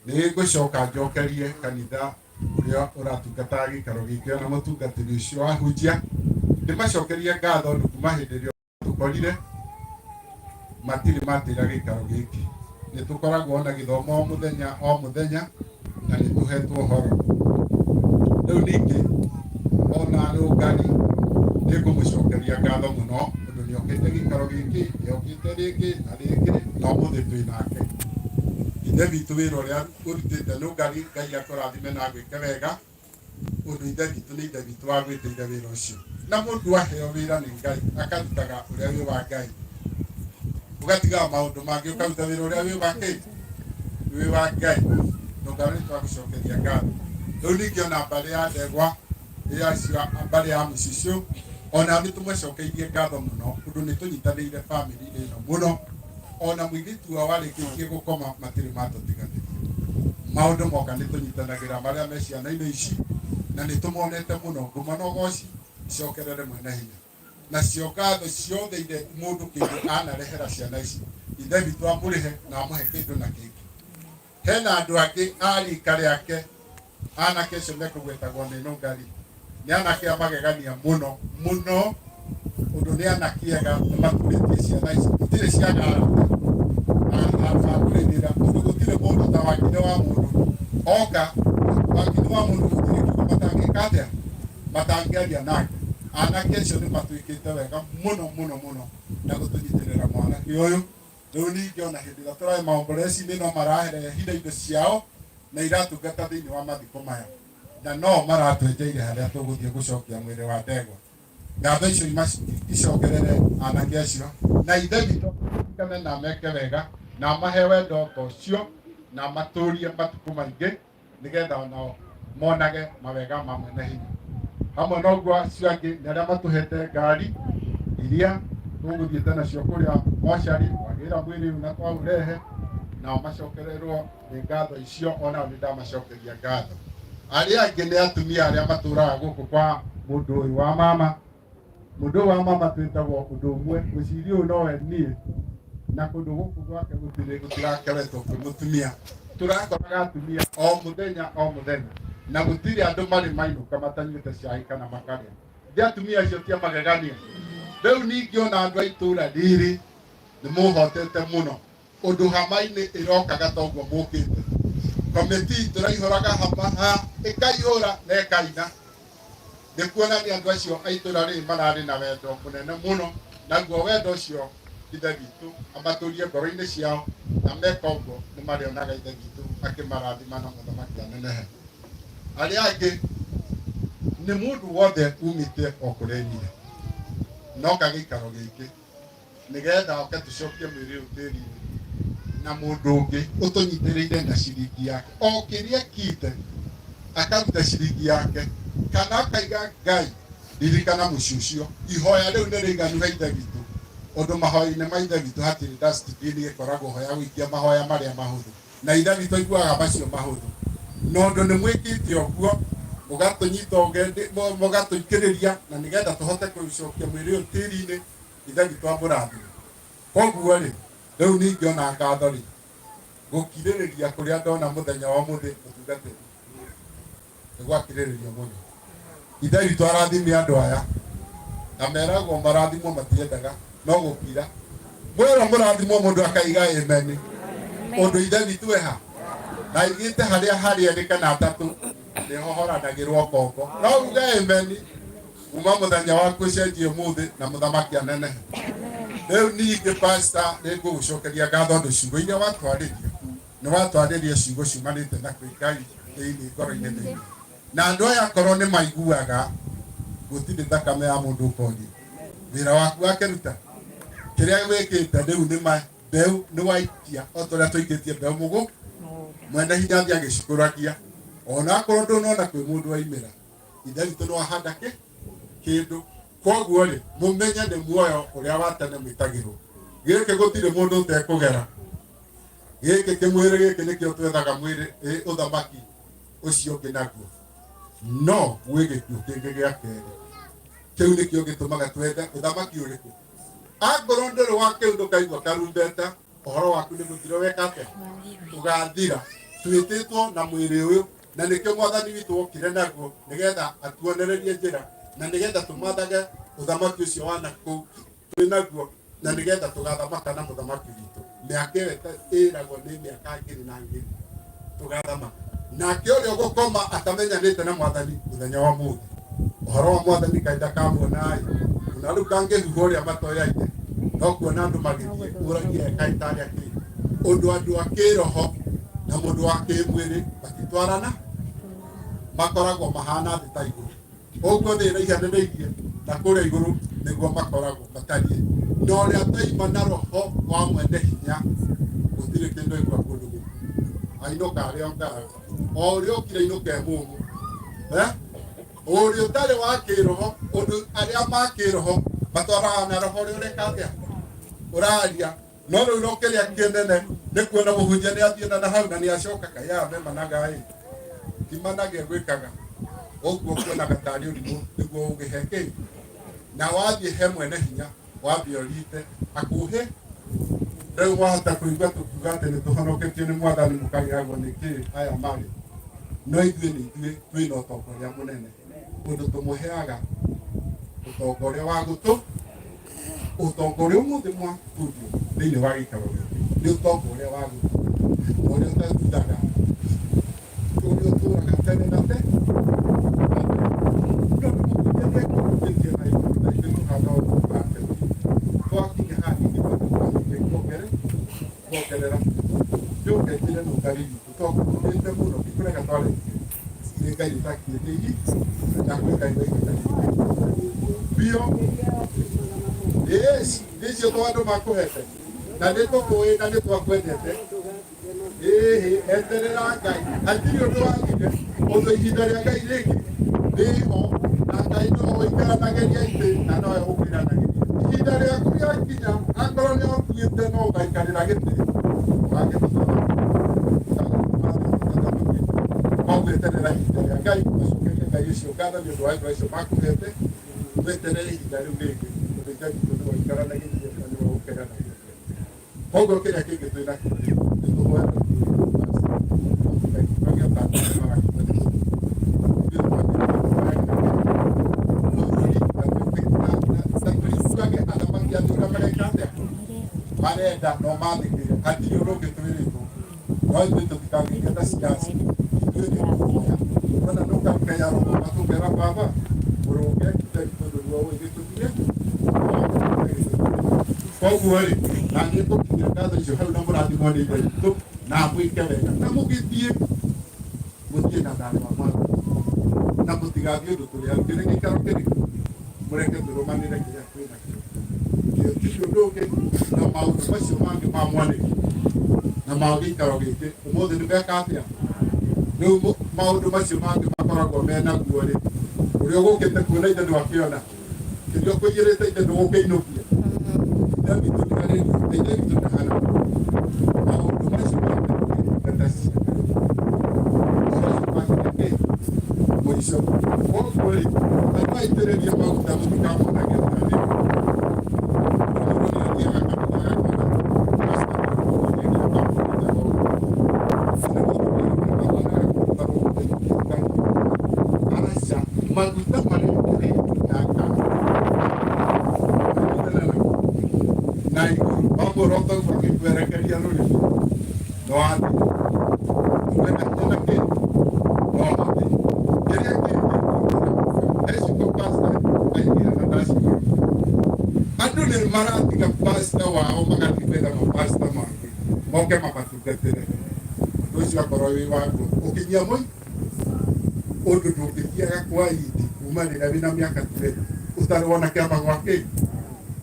Nĩ ngũcoka njokerie kanitha ũrĩa ũratungata gĩikaro gĩkĩ ona mũtungatĩri ũcio wahunjia ndĩmacokerie ngatho ũndũ kuma hĩndĩ ĩrĩa tũkorire matirĩ matĩra gĩikaro gĩkĩ. Nĩ tũkoragwo na gĩthomo o mũthenya o mũthenya na nĩ tũhetwo ũhoro. Rĩu ningĩ ona Nũngari nĩ ngũmũcokeria ngatho mũno ũndũ nĩ okĩte gĩikaro gĩkĩ, nĩ okĩte rĩngĩ na rĩngĩ na ũmũthĩ twĩ nake. Ithe witũ wĩra ũrĩa ũrutĩte Nũngari Ngai akũrathime na agwĩke wega ũndũ ithe witũ nĩ ithe witũ wagwĩtĩire wĩra ũcio. Na mũndũ aheo wĩra nĩ Ngai akarutaga ũrĩa wĩ wa Ngai ũgatigaga maũndũ mangĩ ũkaruta wĩra ũrĩa wĩ wa kĩ wĩ wa Ngai. Nũngari nĩ twagũcokeria ngatho. Rĩu ningĩ ona mbarĩ ya ndegwa ya acio mbarĩ ya mũcicũ ona nĩ tũmacokeirie ngatho mũno ũndũ nĩ tũnyitanĩire bamĩrĩ-inĩ ĩno mũno ona mũirĩtu wao arĩkĩtie gũkoma matirĩ matũtiganĩria. Maũndũ moka nĩ tũnyitanagĩra marĩa me ciana-inĩ ici na nĩ tũmonete mũno ngumo na ũgoci icokerere mwene hinya. Nacio ngatho ciothe iria mũndũ kĩndũ anarehera ciana ici ithe witũ amũrĩhe na amũhe kĩndũ na kĩngĩ. Hena andũ angĩ a rika rĩake anake acio mekũgwetagwo nĩ Nũngari nĩ anake a magegania mũno mũno ũndũ nĩ anake ega nĩ maturĩtie ciana ici gũtirĩ ciagarata handũ ha kũrĩrĩra ũndũ gũtirĩ mũndũ ta wakine wa mũndũ oka wakine wa mũndũ gũtirĩ kiugo matangĩka atĩa matangĩaria nake. Anake acio nĩ matuĩkĩte wega mũno mũno mũno na gũtũnyitĩrĩra mwanake ũyũ. Rĩu ningĩ ona hĩndĩ ĩrĩa tũrarĩ maomboleci-inĩ no mararehire indo ciao na iratungata thĩinĩ wa mathiko maya na no maratwenjeire harĩa tũgũthiĩ gũcokia mwĩrĩ wa ndegwa. Ngatho icio icokerere anake acio na ithe witũ aririkane na meke wega na amahe wendo ta ũcio na amatũrie matukũ maingĩ nĩgetha onao monage mawega ma mwene hinya. Hamwe na ũguo acio angĩ nĩ arĩa matũhete ngari iria tũgũthiĩte nacio kũrĩa mocarĩ twagĩra mwĩrĩ ũyũ na twaũrehe nao macokererwo nĩ ngatho icio onao nĩ ndamacokeria ngatho. Arĩa angĩ nĩ atumia arĩa matũraga gũkũ kwa mũndũ ũyũ wa mama. Mũndũ ũyũ wa mama twĩtagwo ũndũ ũmwe mũciri ũyũ nowe niĩ na kũndũ gũkũ gwake gũtirĩ gũtirakeretwo kwĩ mũtumia. Tũrakoraga atumia o mũthenya o mũthenya na gũtirĩ andũ marĩ mainũka matanyuĩte cai kana makarĩa. Ndĩ atumia acio ti a magegania. Rĩu ningĩ ona andũ a itũra rĩrĩ nĩ mũhotete mũno ũndũ hama-inĩ ĩrokaga ta ũguo mũkĩte. Komiti tũraihũraga hama ha ĩkaihũra na ĩkaina. Nĩ kuonania andũ acio a itũra rĩrĩ mararĩ na wendo mũnene mũno naguo wendo ũcio ithe witũ amatũrie ngoro-inĩ ciao na meka ũguo nĩ marĩonaga ithe witũ akĩmarathima na mũthamaki anenehe. Arĩa angĩ nĩ mũndũ wothe umĩte o kũrĩa aimire noka gĩikaro gĩkĩ nĩgetha oke tũcokie mwĩrĩ ũyũ tĩri-inĩ na mũndũ ũngĩ ũtũnyitĩrĩire na ciringi yake o kĩrĩa kite akaruta ciringi yake kana akaiga Ngai ririkana mũciĩ ũcio ihoya rĩu nĩ rĩiganu he ithe witũ Ũndũ mahoya-inĩ ma Ithe witũ hatirĩ dustbin ĩkoragwo ho ya gũikia mahoya marĩa mahũthũ, na Ithe witũ aiguaga macio mahũthũ. Na ũndũ nĩ mwĩkĩte ũguo, mũgatũnyita ũgeni, mũgatũikĩrĩria, na nĩgetha tũhote kũcokia mwĩrĩ ũyũ tĩri-inĩ, Ithe witũ amũrathime. Koguo rĩ, rĩu ningĩ ona ngatho rĩ, gũkirĩrĩria kũrĩa ndona mũthenya wa ũmũthĩ mũtungatĩri, nĩ gwakirĩrĩria mũno. Ithe witũ arathime andũ aya, na meragwo marathimwo matiendaga, no gũkira. Mwĩrwo mũrathimwo mũndũ akaiga amen. Ũndũ Ithe witũ eha, na aigĩte harĩa harĩ erĩ kana atatũ, nĩho horanagĩrwo ngombo. No uge amen, kuma mũthenya waku ũcenjie ũmũthĩ na mũthamaki anenehe. Rĩu ningĩ pastor, nĩngũgũcokeria ngatho ũndũ ciugo iria watwarĩria, nĩ watwarĩria ciugo ciumanĩte na kwĩ Ngai thĩinĩ ngoro-inĩ thĩinĩ. Na andũ aya akorwo nĩ maiguaga gũtirĩ thakame ya mũndũ ũkoria. Wĩra waku wakĩruta, kĩrĩa wĩkĩte rĩu nĩ ma mbeũ nĩ waikia, o ta ũrĩa tũikĩtie mbeũ mũgũ, mwene hinya athiĩ agĩcikũragia. Ona akorwo ndũnona kwĩ mũndũ waimĩra, Ithe witũ nĩ wahanda kĩndũ. Koguo rĩ, mũmenye nĩ muoyo ũrĩa wa tene mwĩtagĩrwo. Gĩkĩ gũtirĩ mũndũ ũtekũgera. Gĩkĩ kĩmwĩrĩ gĩkĩ nĩkĩo twethaga mwĩrĩ, ũthamaki ũcio ũngĩ naguo. No gwĩ gĩkuũ kĩngĩ gĩa kerĩ. Kĩu nĩkĩo gĩtũmaga twethe ũthamaki ũrĩkũ. Angorwo ndũrĩ wa kĩu ndũkaigua karumbeta, ũhoro waku nĩ gũthira weka atĩa? Ũgathira. Twĩtĩtwo na mwĩrĩ ũyũ, na nĩkĩo mwathani witũ okire naguo, nĩgetha atuonererie njĩra, na nĩgetha tũmathage ũthamaki ũcio wa nakũu twĩ naguo, na nĩgetha tũgathamaka na mũthamaki witũ. Mĩaka ĩyo ĩragwo nĩ mĩaka ngiri na ngiri tũgathamaka. Nake ũrĩa ũgũkoma atamenyanĩte na mwathani mũthenya wa ũmũthĩ, ũhoro wa mwathani kaĩ ndakamuona-ĩ. Ona rĩu kangĩhuha ũrĩa matoyaine, no kuona andũ magĩthiĩ ũragia kaĩ tarĩ akĩ. Ũndũ andũ a kĩroho na mũndũ wa kĩmwĩrĩ matitwarana, makoragwo mahana thĩ ta igũrũ. Ũguo thĩ ĩraihanĩrĩirie na kũrĩa igũrũ nĩguo makoragwo matariĩ. Na ũrĩa taima na roho wa mwene hinya, gũtirĩ kĩndũ aigua kũndũ gũkũ. Ainũka arĩ o ngara. O ũrĩa ũkire ainũka e mũmũ. Ũrĩa ũtarĩ wa kĩroho, ũndũ arĩa ma kĩroho matwaraga na roho ũrĩa ũreka atĩa? Ũraria. No rĩu no kĩrĩa kĩnene nĩ kuona mũhunjia nĩ athiĩ na hau na nĩ acoka kaĩ aya memanaga ĩ. Ti manage gwĩkaga. Ũguo kuonaga tarĩ ũrimũ nĩguo ũgĩhe kĩ. Na wathiĩ he mwene hinya, wambia ũrite akũhe. Rĩu wahota kũigua tũkiuga atĩ nĩ tũhonoketio nĩ mwathani mũkagĩragwo nĩ kĩ aya marĩ. No ithuĩ nĩ ithuĩ twĩna ũtonga ũrĩa mũnene. Ũndũ tũmũheaga ũtonga ũrĩa wa gũtũ, ũtonga ũrĩa ũmũthĩ mwakundio thĩinĩ wa gĩikaro gĩkĩ nĩ ũtonga ũrĩa wa gũtũ, ũrĩa ũtathiraga, ũrĩa ũtũraga tene na tene. No nĩ mũhunjia nĩekũhunjĩtie na ithuĩ na ithuĩ tũhana ũguo nake. Twakinya haha ningĩ tũkĩte kuongerera. Njoke njĩre nũ Ngai witũ, tondũ mũno ti kũrega twaregire. Nĩ Ngai ũtakinyĩte ihi, na kwĩ Ngai waigĩte biũ. Yes, nĩcio to andũ makũhete. Na nĩ tũkũĩ na nĩ twakwendete. Ĩhĩ, eterera Ngai. Hatirĩ ũndũ wagire. Ũndũ ihinda rĩa Ngai rĩngĩ rĩho, na Ngai no ũikaranagĩria itĩ na nowe ũkĩranagĩria. Ihinda rĩaku rĩakinya, akorwo nĩ ũkuĩte no ũgaikarĩra gĩtĩ, ũgagĩtũthamaki. Koguo eterera ihinda rĩa Ngai, ũcokerie Ngai ũcio ngatho nĩ ũndũ wa andũ acio makũhete, weterere ihinda rĩu rĩngĩ, ũndũ Ithe witũ nĩwe ũikaranagĩria na nĩwe ũkĩranagĩria. Koguo kĩrĩa kĩngĩ twĩ nakĩo rĩ, nĩ tũhoyaga marenda no mathĩkĩre hatirĩ ũndũ ũngĩ twĩrĩtwo no ithuĩ tũtikangĩkia ta ciaci ithuĩ nĩ kũhoya ona nũkaruka ya rũgoma tũkera baba mũrũnge ithe witũ nĩguo ũĩ gĩtũmire koguo rĩ na nĩ ngũkinyia ngatho icio hau na mũrathimwo nĩ Ithe witũ na mwĩke wega na mũgĩthiĩ mũthiĩ na thayũ wa Mwathani na mũtigathiĩ ũndũ tũrĩ hau kĩrĩ gĩikaro kĩrĩkũ mũreke tũrũmanĩre kĩrĩa twĩ nakĩo gĩtirĩ ũndũ ũngĩ na maũndũ macio mangĩ ma mwanĩki na ma gĩikaro gĩkĩ ũmũthĩ nĩ meka atĩa rĩu maũndũ macio mangĩ makoragwo menaguo rĩ ũrĩa ũgũkĩte kuona ithe ndwakĩona kĩrĩa ũkũigĩrĩte ithe ndũgũkĩinũkia Ithe witũ ndarĩ ithe witũ ndahana maũndũ macio mekĩte cia mũico koguo rĩ andũ aitĩrĩrie maguta mũtikamonage thĩna mũndũ nĩathiaga kanitha agakora aca maguta marĩa tũrĩtaka na igũrũ wamũrota ũguo akĩkwerekeria rũrĩmĩ no athiĩ wena hinya na kĩ no hote kĩrĩa kĩngĩ eciko pasta aigĩra na ndacigua andũ nĩ maratiga pasta wao magathiĩ gwetha mapasta mangĩ moke mamatungatĩre ũndũ ũcio akorwo wĩ waguo ũkinyia mũi ũndũ ndũngĩthiaga kwa indi kuma rĩrĩa wĩna mĩaka 20 ũtarĩ wona kĩama gwa kĩ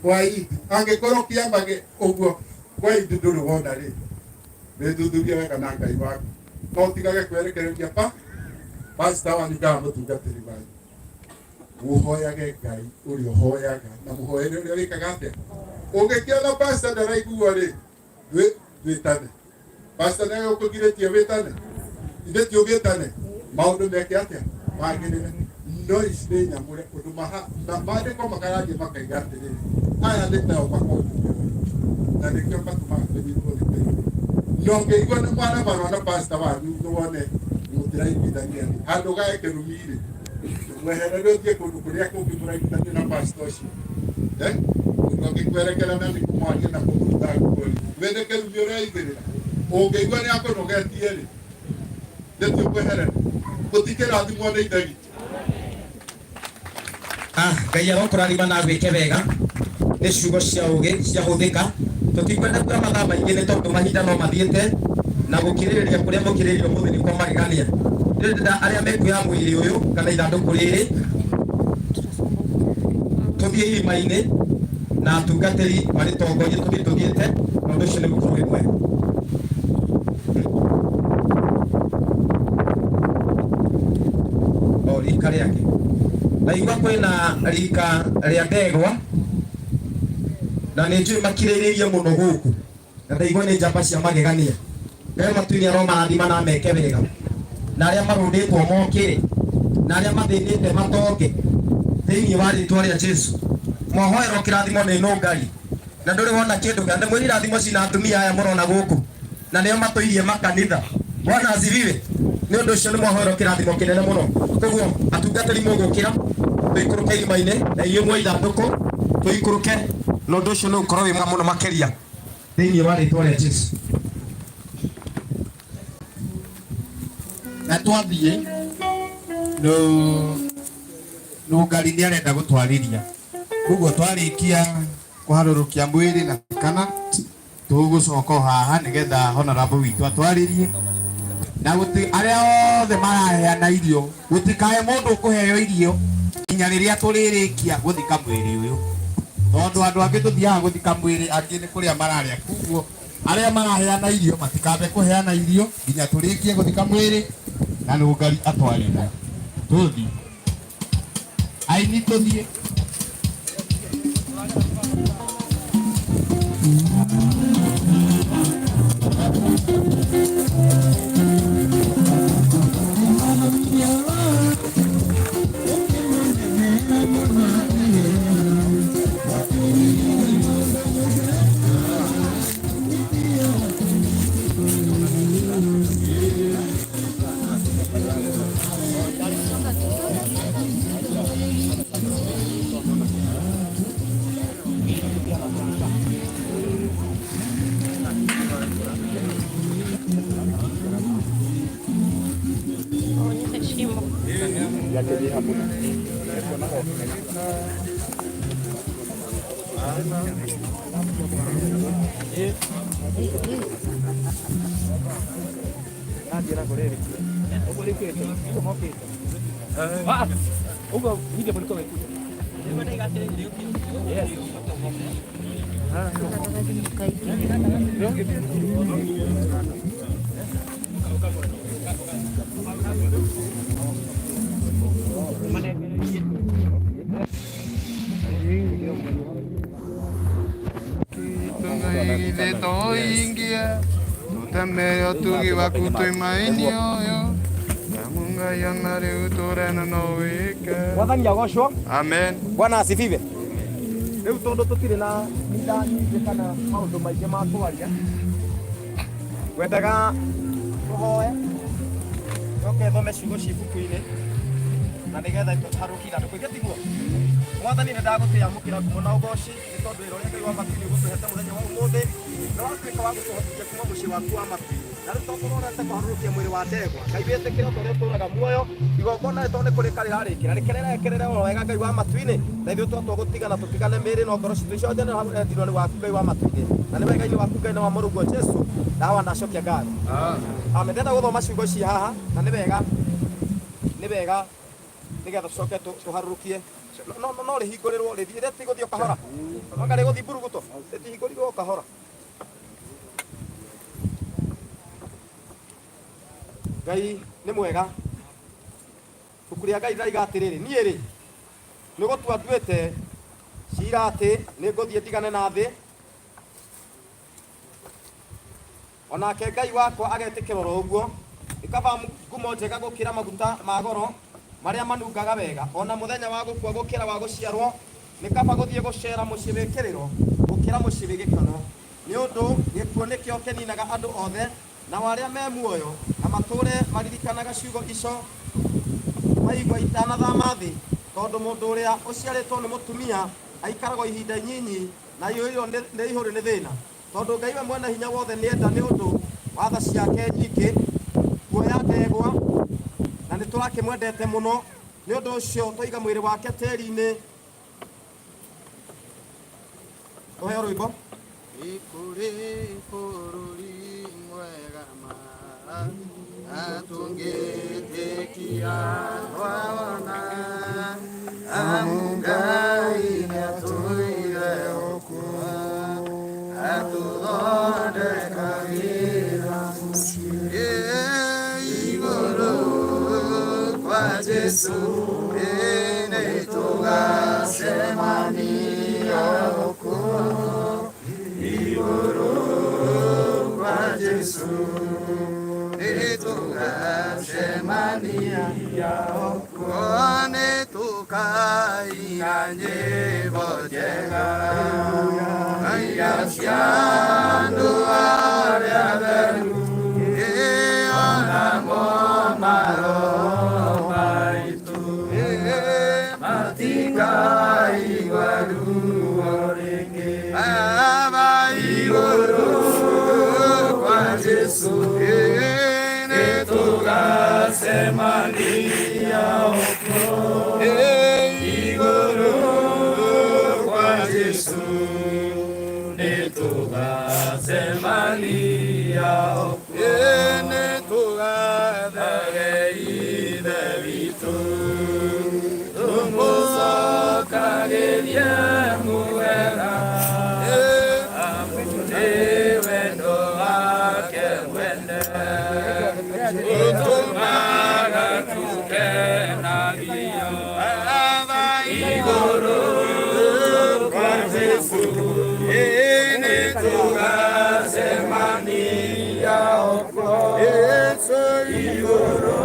kwa indi angĩkorwo kĩama ũguo kwa indi ndũrĩ wona rĩ wĩthuthurie wega na Ngai waku no ũtigage kwerekereria pa pasta wanyu kana mũtungatĩri wanyu mũhoyage Ngai ũrĩa ũhoyaga na mũhoere ũrĩa wĩkaga atĩa ũngĩkĩona pasta ndaraigua rĩ ndwĩtane pasta nĩwe ũkũgirĩtie wĩtane ithe ti ũgĩtane maũndũ meke atĩa magĩrĩre no ici nĩ nyamũre ũndũ maandĩko makarathiĩ makaiga atĩrĩrĩ aya nĩ tao makonjũkĩra na nĩkĩo matũmaga tũnyitwo nĩ kĩrumi no ngĩigua nĩ mwaramarwo na pasta wanyu wone mũtiraiguithania rĩ handũ gae kĩrumi rĩ mweherere ũthiĩ kũndũ kũrĩa kũngĩ mũraiguithania na pasta ũcio ũndũ angĩkwerekera na nĩ kũmwaria na kũmũruta nguo rĩ wĩnĩ kĩrumi ũreigĩrĩra ũngĩigua nĩ akũnogetie rĩ nĩ ti ũkweherera gũtikĩrathimwo nĩ ithe witũ. Ngai arokũrathima na agwĩke wega nĩ ciugo cia ũgĩ ciahũthĩka tũtikwenda kuoya mathaa maingĩ nĩ tondũ mahinda no mathiĩte na gũkirĩrĩria kũrĩa mũkirĩrĩirie ũmũthĩ nĩ kwa magegania ndĩrenda arĩa mekuoya mwĩrĩ ũyũ kana ithandũkũ rĩrĩ tũthiĩ irima-inĩ na atungatĩri marĩtongorie tũthiĩ tũthiĩte na ũndũ ũcio nĩ gũkorwo wĩ mwega. O rika rĩake ndaigua kwĩna rika rĩa ndegwa na nĩ njũĩ makirĩrĩirie mũno gũkũ na ndaigua nĩ njamba cia magegania Ngai matu-inĩ aromarathima na meke wega na arĩa marũndĩtwo mokĩre na arĩa mathĩnĩte matonge thĩinĩ wa rĩtwa rĩa Jesu mwahoerwo kĩrathimo nĩ nũngari na ndũrĩ wona kĩndũ kĩa ndĩmwĩre irathimo cina atumia aya mũrona gũkũ na nĩo matũirie makanitha Bwana asifiwe nĩ ũndũ ũcio nĩ mwahoerwo kĩrathimo kĩnene mũno koguo atungatĩri mũgũkĩra tũikũrũke irima-inĩ na inyuĩ muoe ithandũkũ tũikũrũke na ũndũ ũcio nĩ ũgũkorwo wĩ mwega mũno makĩria thĩinĩ wa rĩtwa rĩa Jesu. Na twathiĩ nũngari nĩ arenda gũtwarĩria koguo twarĩkia kũharũrũkia mwĩrĩ na kana tũgũcoka o haha nĩgetha honorable witũ atwarĩrie na gũti arĩa othe maraheana irio gũtikae mũndũ ũkũheo irio nginya rĩrĩa tũrĩrĩkia gũthika mwĩrĩ ũyũ tondũ andũ angĩ tũthiaga gũthika mwĩrĩ angĩ nĩ kũrĩa mararĩa koguo arĩa maraheana irio matikambe kũheana irio nginya tũrĩkie gũthika mwĩrĩ na nũngari atwarĩrie tũthiĩ aini tũthiĩ. Githĩ to ũhingie tũtemere ũtugi waku twĩ maĩ-inĩ ũyũ amu Ngai ona rĩu tũrena no wĩke. Mwathani agocwo. Amen. Bwana asifiwe. Rĩu tondũ tũtirĩ na ihinda nyingĩ kana maũndũ maingĩ ma kwaria, ngwendaga tũhoe njoke thome ciugo ci ibuku-inĩ na nĩgetha tũharũkie ithandũkũ ithe tiguo. Mwathani nĩ ndagũtĩĩa mũkĩra ngumo na ũgoci nĩ tondũ wĩra ũrĩa Ngai wa matu-inĩ ũgũtũhete mũthenya wa ũmũthĩ nĩ watuĩka wa gũtũhotithia kuma mũciĩ waku wa matu-inĩ. Na rĩu tondũ ũrorete kũharũrũkia mwĩrĩ wa ndegwa, Ngai wĩtĩkĩre o ta ũrĩa ũtũũraga muoyo, igongona rĩ tondũ nĩ kũrĩka rĩrarĩkĩra, rĩkererekerere oro wega Ngai wa matu-inĩ, na ithuĩ twatua gũtigana tũtigane mĩĩrĩ no ngoro citũ ciothe nĩ ũretirwo nĩ waku Ngai wa matu-inĩ, na nĩ wega-inĩ waku Ngai na wa mũrũguo Jesu ndawa ndacokia ngatho. Amen. Ndĩrenda gũthoma ciugo ici haha na nĩ wega nĩ wega nĩgetha tũcoke tũharũrũkie no no no rĩhingũrĩrwo rĩthiĩ rĩtigũthiĩ o kahora anga rĩgũthiĩ mburuguto rĩtihingũrirwo o kahora. Ngai nĩ mwega. Ibuku rĩa Ngai rĩraiga atĩrĩrĩ, niĩ rĩ nĩ gũtua nduĩte ciira atĩ nĩ ngũthiĩ ndigane na thĩ, onake Ngai wakwa agetĩkĩra oro ũguo. Nĩ kaba ngumo njega gũkĩra maguta ma goro marĩa manungaga wega, ona mũthenya wa gũkua gũkĩra wa gũciarwo. Nĩ kaba gũthiĩ gũcera mũciĩ wĩ kĩrĩro gũkĩra mũciĩ wĩ gĩkeno, nĩ ũndũ gĩkuũ nĩkĩo kĩninaga andũ othe, nao arĩa me muoyo na matũũre maririkanaga ciugo icio maigua itanathama thĩ. Tondũ mũndũ ũrĩa ũciarĩtwo nĩ mũtumia aikaragwo ihinda inyinyi na aiyũirwo nĩ ihũrĩ nĩ thĩna. Tondũ Ngai we mwene hinya wothe nĩenda nĩ ũndũ wa tha ciake nyingĩ kuoya ndegwa, na nĩ tũrakĩmwendete mũno, nĩ ũndũ ũcio twaiga mwĩrĩ wake tĩri-inĩ. Tũheo rwĩmbo. Ikũrĩ bũrũri mwega ma atũngĩtĩkia twawona, amu Ngai nĩatũire ũkuo atũthondekagĩra mũciĩ igũrũ kwa Jesu nĩtũgacemania ũkuo igũrũ kwa Jesu nĩtũgacemania ũkuo nĩtũkaina nyĩmbo njega iria cia andũ arĩa atheru onamo maroho maitũ matikaigua ruo rĩngĩ. Baba igũrũ kwa Jesu nĩtũgacemania ũkuo igũrũ kwa Jesu nĩtũgacemania ũkuo nĩtũgathage Ithe witũ tũmũcokagĩrie mũhera amu nĩ wendo wake mwene ũtũmaga tũkenagio. Baba igũrũ kwa Jesu nĩtũgacemania ũkuo igũrũ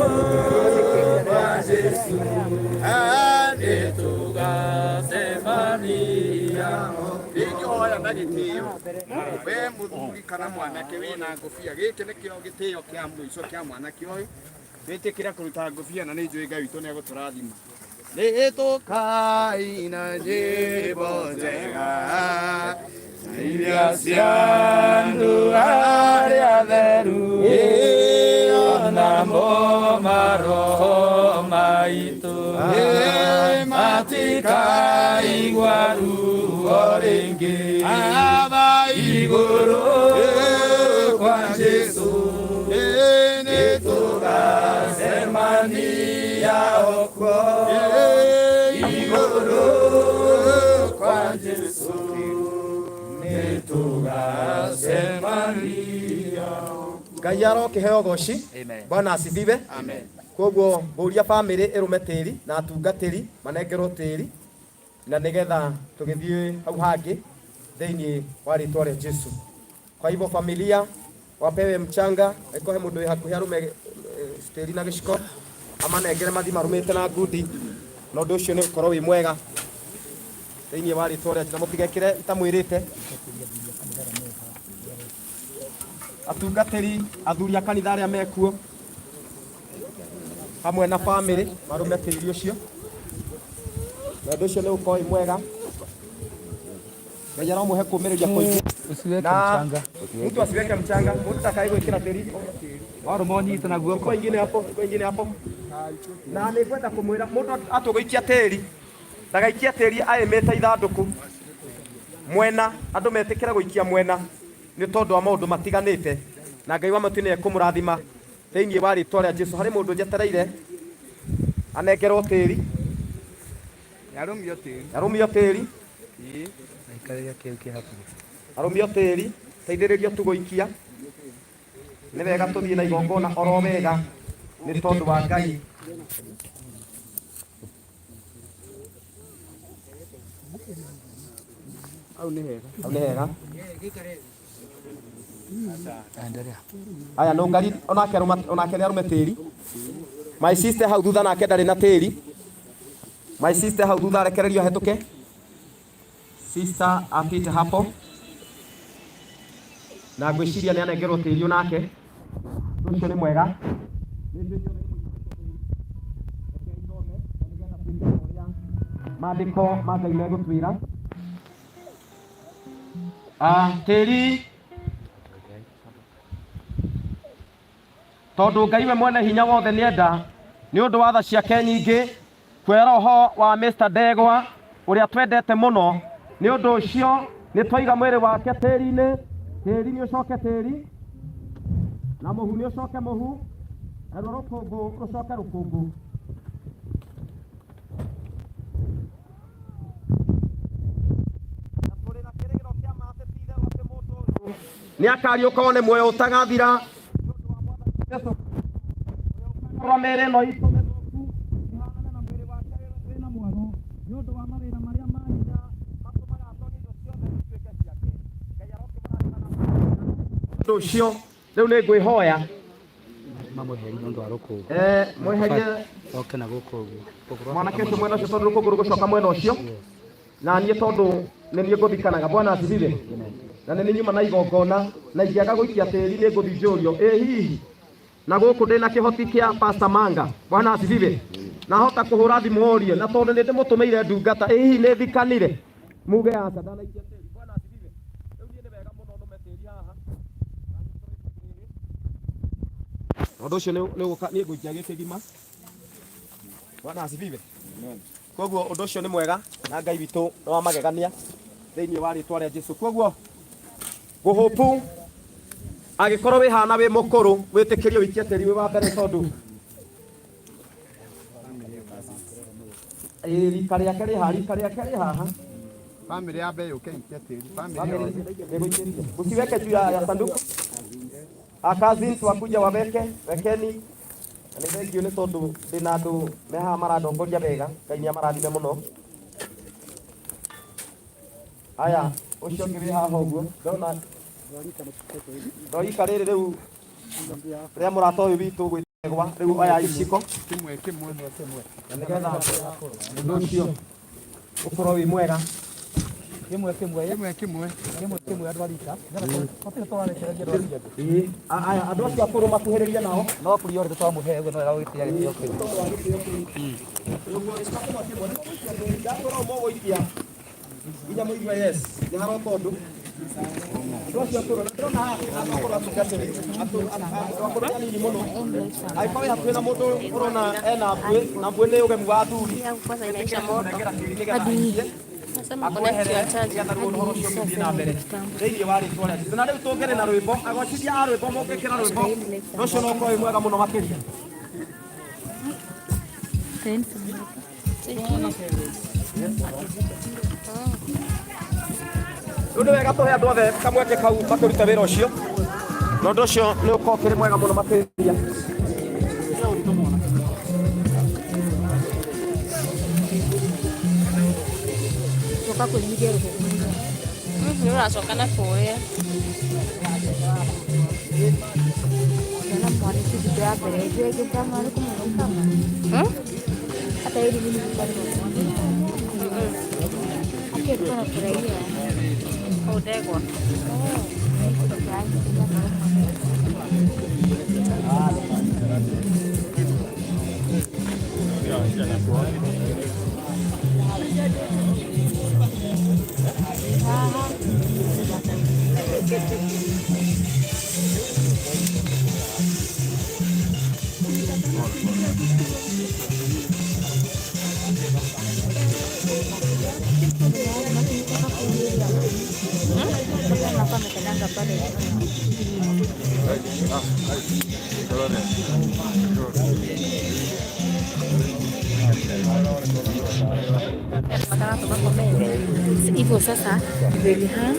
kwa Jesu nĩtũgacemania. Ingĩhoya na gĩtĩo we mũthuri kana mwanake wĩna ngũbia, gĩkĩ nĩkĩo gĩtĩo kĩa mũico kĩa mwanake ũyũ. Wĩtĩkĩra kũruta ngũbia na nĩ njũĩ Ngai witũ nĩegũtũrathima. Nĩtũkaina nyĩmbo njega iria cia andũ arĩa atheru onamo maroho maitũ matikaigua ruo rĩngĩ. Baba igũrũ kwa Jesu nĩtũgacemania ũkuo igũrũ kwa Jesu nĩtũgacemania. Ngai arokĩheo ũgoci. Bwana asifiwe. Koguo ngũria bamĩrĩ ĩrũme tĩri na atungatĩri manengerwo tĩri na nĩgetha tũgĩthiĩ hau hangĩ thĩinĩ wa rĩtwa rĩa Jesu. Kwa hivyo familia wapewe mchanga, angĩkorwo he mũndũ wĩ hakuhĩ arume tĩri na gĩciko amanengere mathi marũmĩte na ngundi, na ũndũ ũcio nĩ ũkorwo wĩ mwega thĩinĩ wa rĩtwa rĩa Jesũ. Na mũtigekĩre itamwĩrĩte. Atungatĩri athuri a kanitha arĩa mekuo hamwe na famĩlĩ marũme tĩri ũcio, na ũndũ ũcio nĩ ũkorwo wĩ mwega. Ngai aromũhe kũmĩrĩria kũingĩ. Usiweke Na mchanga. mtu asiweke mchanga, mtu atakaye gwĩkĩra tĩri Warũma ũnyite na guoko. kwa ingine hapo, kwa ingine hapo. Na nĩ ngwenda kũmwĩra mũndũ atũgũikia tĩri ndagaikie tĩri aĩmĩte ithandũkũ mwena, andũ metĩkĩre gũikia mwena nĩ tondũ wa maũndũ matiganĩte, na Ngai wa matu nĩ ekũmũrathima thĩinĩ wa rĩtwa rĩa Jesũ. Harĩ mũndũ njetereire anengerwo tĩri, Yarũmio tĩri. arũmio tĩri, Aikarĩria kĩu kĩ hakuhĩ. arũmio tĩri, teithĩrĩrio tu gũikia. Nĩ wega tũthiĩ na igongona oro wega nĩ tondũ wa Ngai. Hau nĩ hega. Hau nĩ hega. Endelea. Aya nũngari onake arũma onake nĩ arũme tĩri. My sister hau thutha nake ndarĩ na tĩri. My sister hau thutha arekererio ahĩtũke. Sister apite hapo. Na ngwĩciria nĩ anengerwo tĩri onake. Ũndũ ũcio nĩ mwega. Maandĩko ma Ngai megũtwĩra. Tĩri tondũ Ngai we mwene hinya wothe nĩenda nĩ ũndũ wa tha ciake nyingĩ kwĩ roho wa Mr. Ndegwa ũrĩa twendete mũno, nĩ ũndũ ũcio nĩ twaiga mwĩrĩ wake tĩri-inĩ, tĩri nĩ ũcoke tĩri, na mũhu nĩ ũcoke mũhu, naruo rũkũngũ rũcoke rũkũngũ. Nĩ akariũka one muoyo ũtagathira korwo mĩĩrĩ ĩno itũ mĩthũku ĩhanane na mwĩrĩ wake wĩna mwaro nĩ ũndũ wa mawĩra marĩa ma hinya matũmaga atonye indo ciothe ituĩke ciake. Ngai arokĩmũrathima na ũndũ ũcio rĩu nĩ ngwĩhoya Mamweherie nĩ ũndũ wa rũkũngũ. Mweherie Oke na gũkũ ũguo. mwanake ũcio mwena ũcio tondũ rũkũngũ rũgũcoka mwena ũcio, na niĩ tondũ nĩ niĩ ngũthikanaga. Bwana asifiwe. Na nĩ niĩ nyuma na igongona na ingĩaga gũikia tĩri nĩ ngũthiĩ njũrio ĩ hihi na gũkũ ndĩna kĩhoti kĩa Pastor Manga. Bwana asifiwe. Na hota kũhũra thimũ orie na tondũ nĩ ndĩmũtũmĩire ndungata ĩ hihi nĩ thikanire muge aca ndanaikia tĩri. Bwana asifiwe. Rĩu niĩ nĩ wega mũno nũme tĩri haha ũndũ ũcio nĩ ũgũka niĩ ngũikia gĩkĩ gima. Bwana asifiwe. Koguo ũndũ ũcio nĩ mwega na Ngai witũ nĩ wa magegania thĩinĩ wa rĩtwa rĩa Jesũ. Koguo ngũhũpu angĩkorwo wĩ hana wĩ mũkũrũ wĩtĩkĩrio wĩikie tĩri wĩ wa mbere tondũ ĩ rika rĩake rĩ haha, rika rĩake rĩ haha. Famĩlĩ ya mbere yũke ikie tĩri. Famĩlĩ yothe. Usiweke juu ya sanduku. Cousins wakuja waweke, wekeni. Na nĩ thengiũ nĩ tondũ ndĩna andũ me haha marandongoria wega, Ngai nĩ amarathime mũno. Aya, ũcio ũngĩ wĩ haha ũguo, ndona ndorika rĩrĩ rĩu rĩa mũrata ũyũ witũ gwĩtagwa rĩu oya iciko Kĩmwe kĩmwe. na nĩgetha ũndũ ũcio ũkorwo wĩ mwega. Kĩmwe kĩmwe. Kĩmwe kĩmwe. Kĩmwe kĩmwe andũ a rika. Gũtirĩ tũrarekereria andũ acio angĩ. Ĩĩ, aya andũ acio akũrũ makuhĩrĩrie nao. No kũria ũrĩa twamũhe ũguo no wega gũgĩtĩa gĩtĩo kĩu. Nginya mũigue yes nĩ haroka ũndũ. Andũ acio akũrũ na ndĩrona haha andũ akũrũ atungatĩri andũ akũrũ nĩ anini mũno. Angĩkorwo wĩ hakuhĩ na mũndũ ũrona ena mbuĩ na mbuĩ nĩ ũgemu wa athuri, Kwanza inaisha moto nengera tĩri nĩgetha hadi aikie nasema connect your charger nĩgetha rĩu ũhoro hadi ũcio saa ũgĩthiĩ na mbere kitambo. thĩinĩ wa rĩtwa rĩa Jesũ. Na rĩu tũngĩrĩ na rwĩmbo agocithia a rwĩmbo mũngĩkĩra rwĩmbo rũcio no ũkorwo wĩ mwega mũno makĩria. Rĩu nĩ wega tũhe andũ othe kamweke kau makĩrute wĩra ũcio, na ũndũ ũcio nĩ ũkorwo ũkĩrĩ mwega mũno makĩria. Toka kuingia rũkũngũ. Nĩ ũracoka na kũrĩa. Naona mwaniki video ya mbere ĩngĩ kama arĩ kũmũrũkama hata hili mimi nilikuwa nimemwona alikuwa anafurahia Kũu ndegwa. Amekanyaga pale. Hivyo sasa Belihan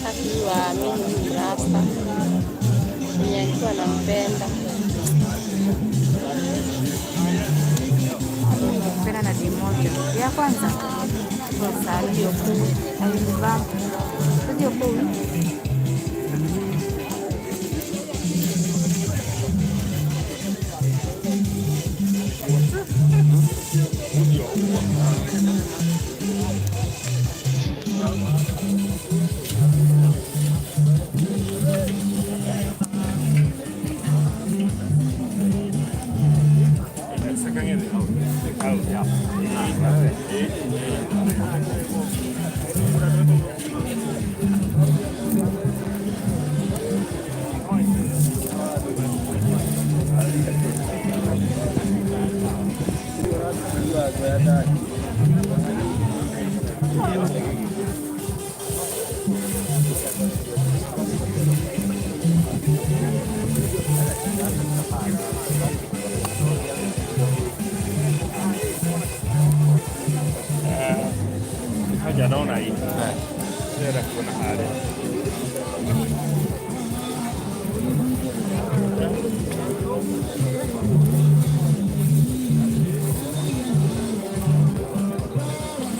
Akiwa mimi ni rasta mwenye alikuwa anampenda. Nilipenda na dimoja ya kwanza alinivaa sio kuu.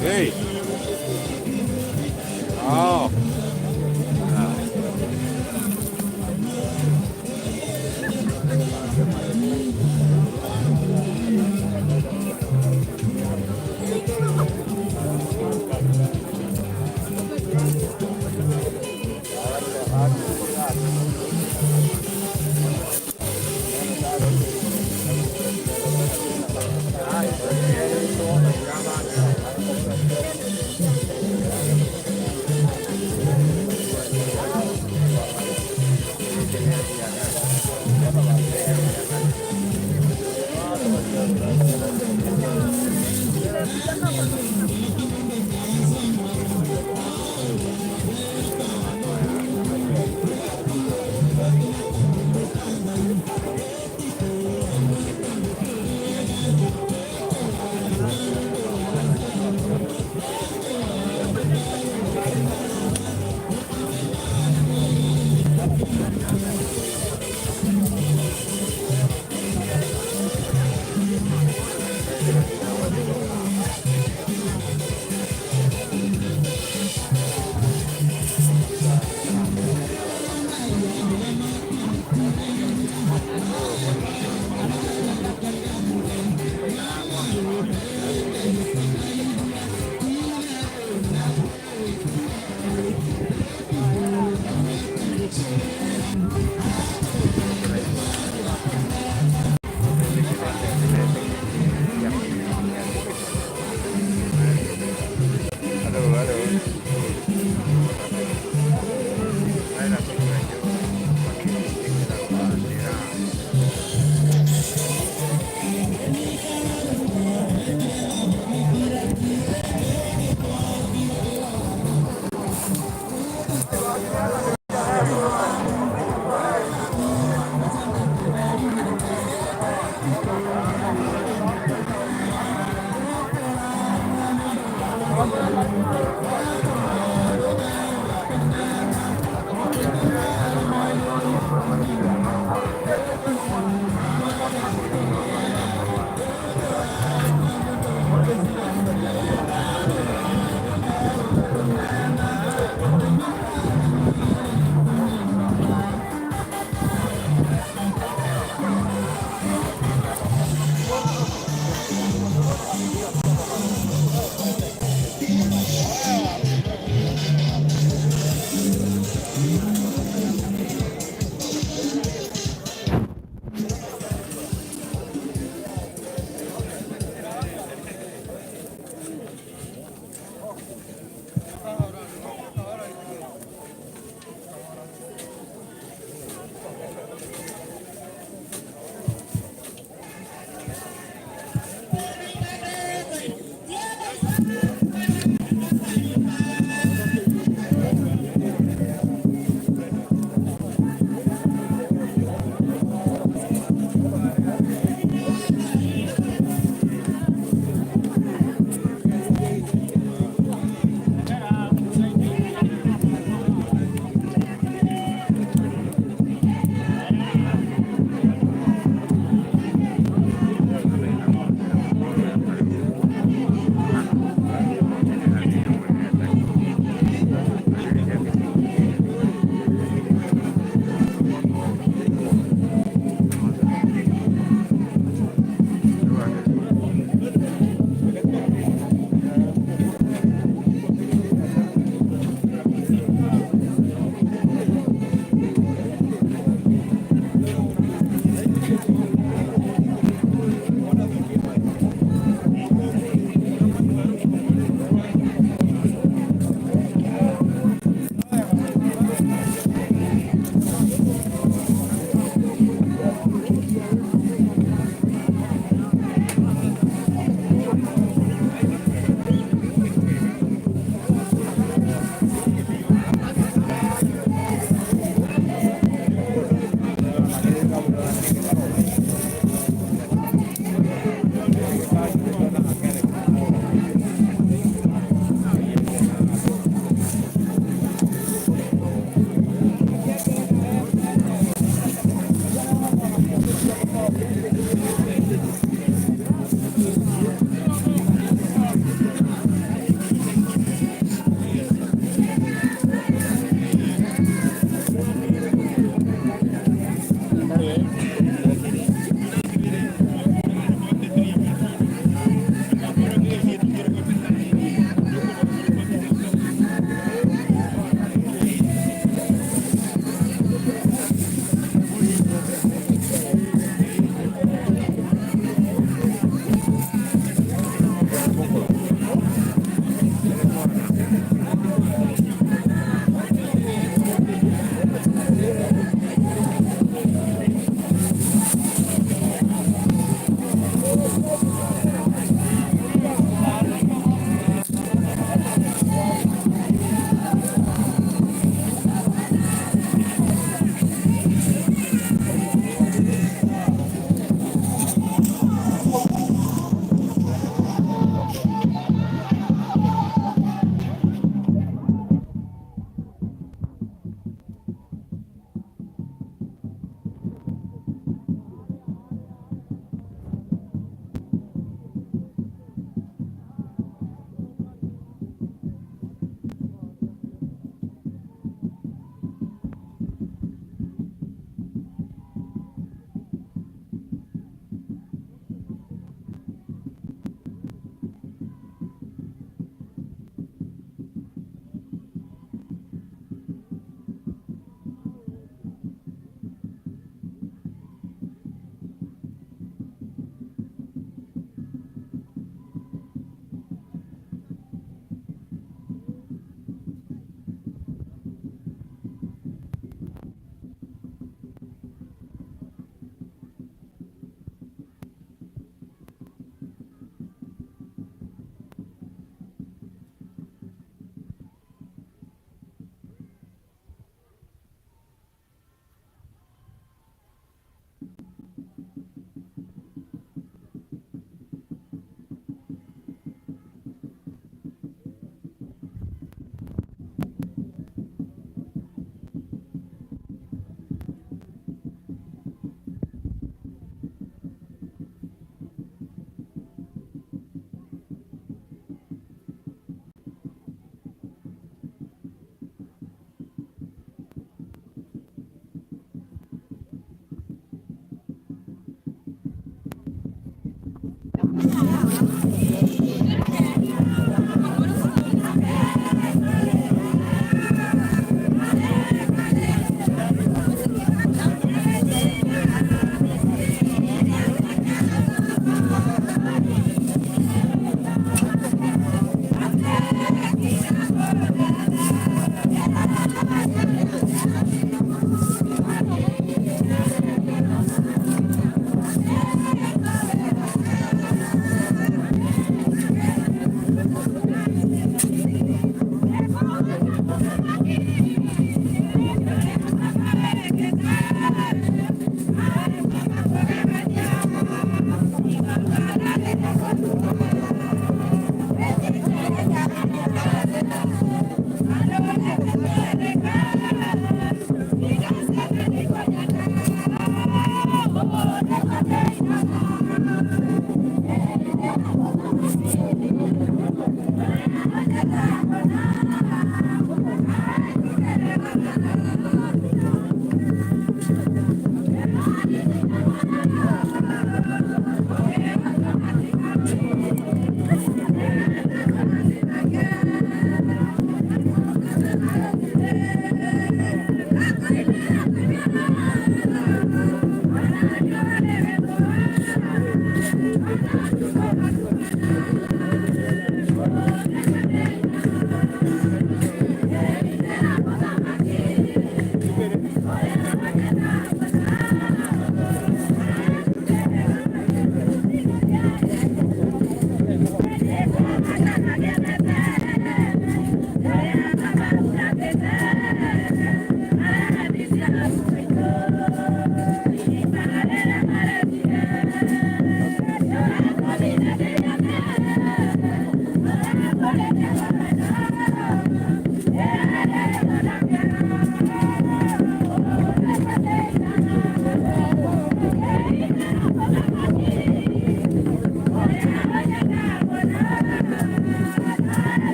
Hey. Oh.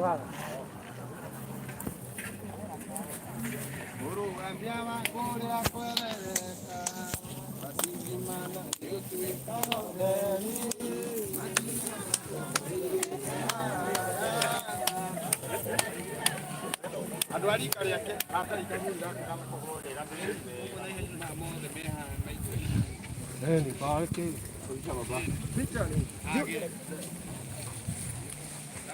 Andå a rika rĩake atarika nyinyi gaka kana kũhũrĩra mothe me haha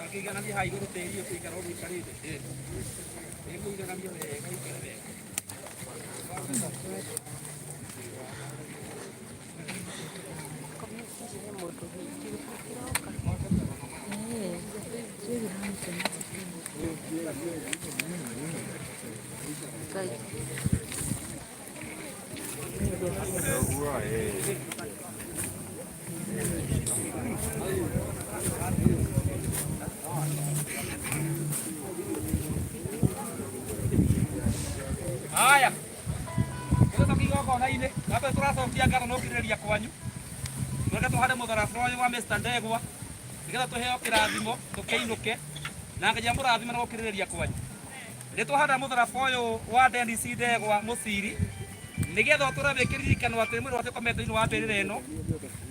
Akĩiganania haha igũrũ tĩri ũkĩikara ũguo ũikarĩte. Ĩkũiganania wega ĩikare wega. Haya. Tũgĩcoka igongona-inĩ, wambe tũracokia ngatho na ũkirĩrĩria kwanyu. Twende tũhande mũtharaba ũyũ wa Mr. Ndegwa nĩgetha tũheo kĩrathimo tũkĩinũke na Ngai amũrathime na gũkirĩrĩria kwanyu. Nĩ twahanda mũtharaba ũyũ wa Dennis Ndegwa Mũciri nĩgetha ũtũre wĩ kĩririkano atĩ mwĩrĩ wake ũkomete thĩinĩ wa mbĩrĩra ĩno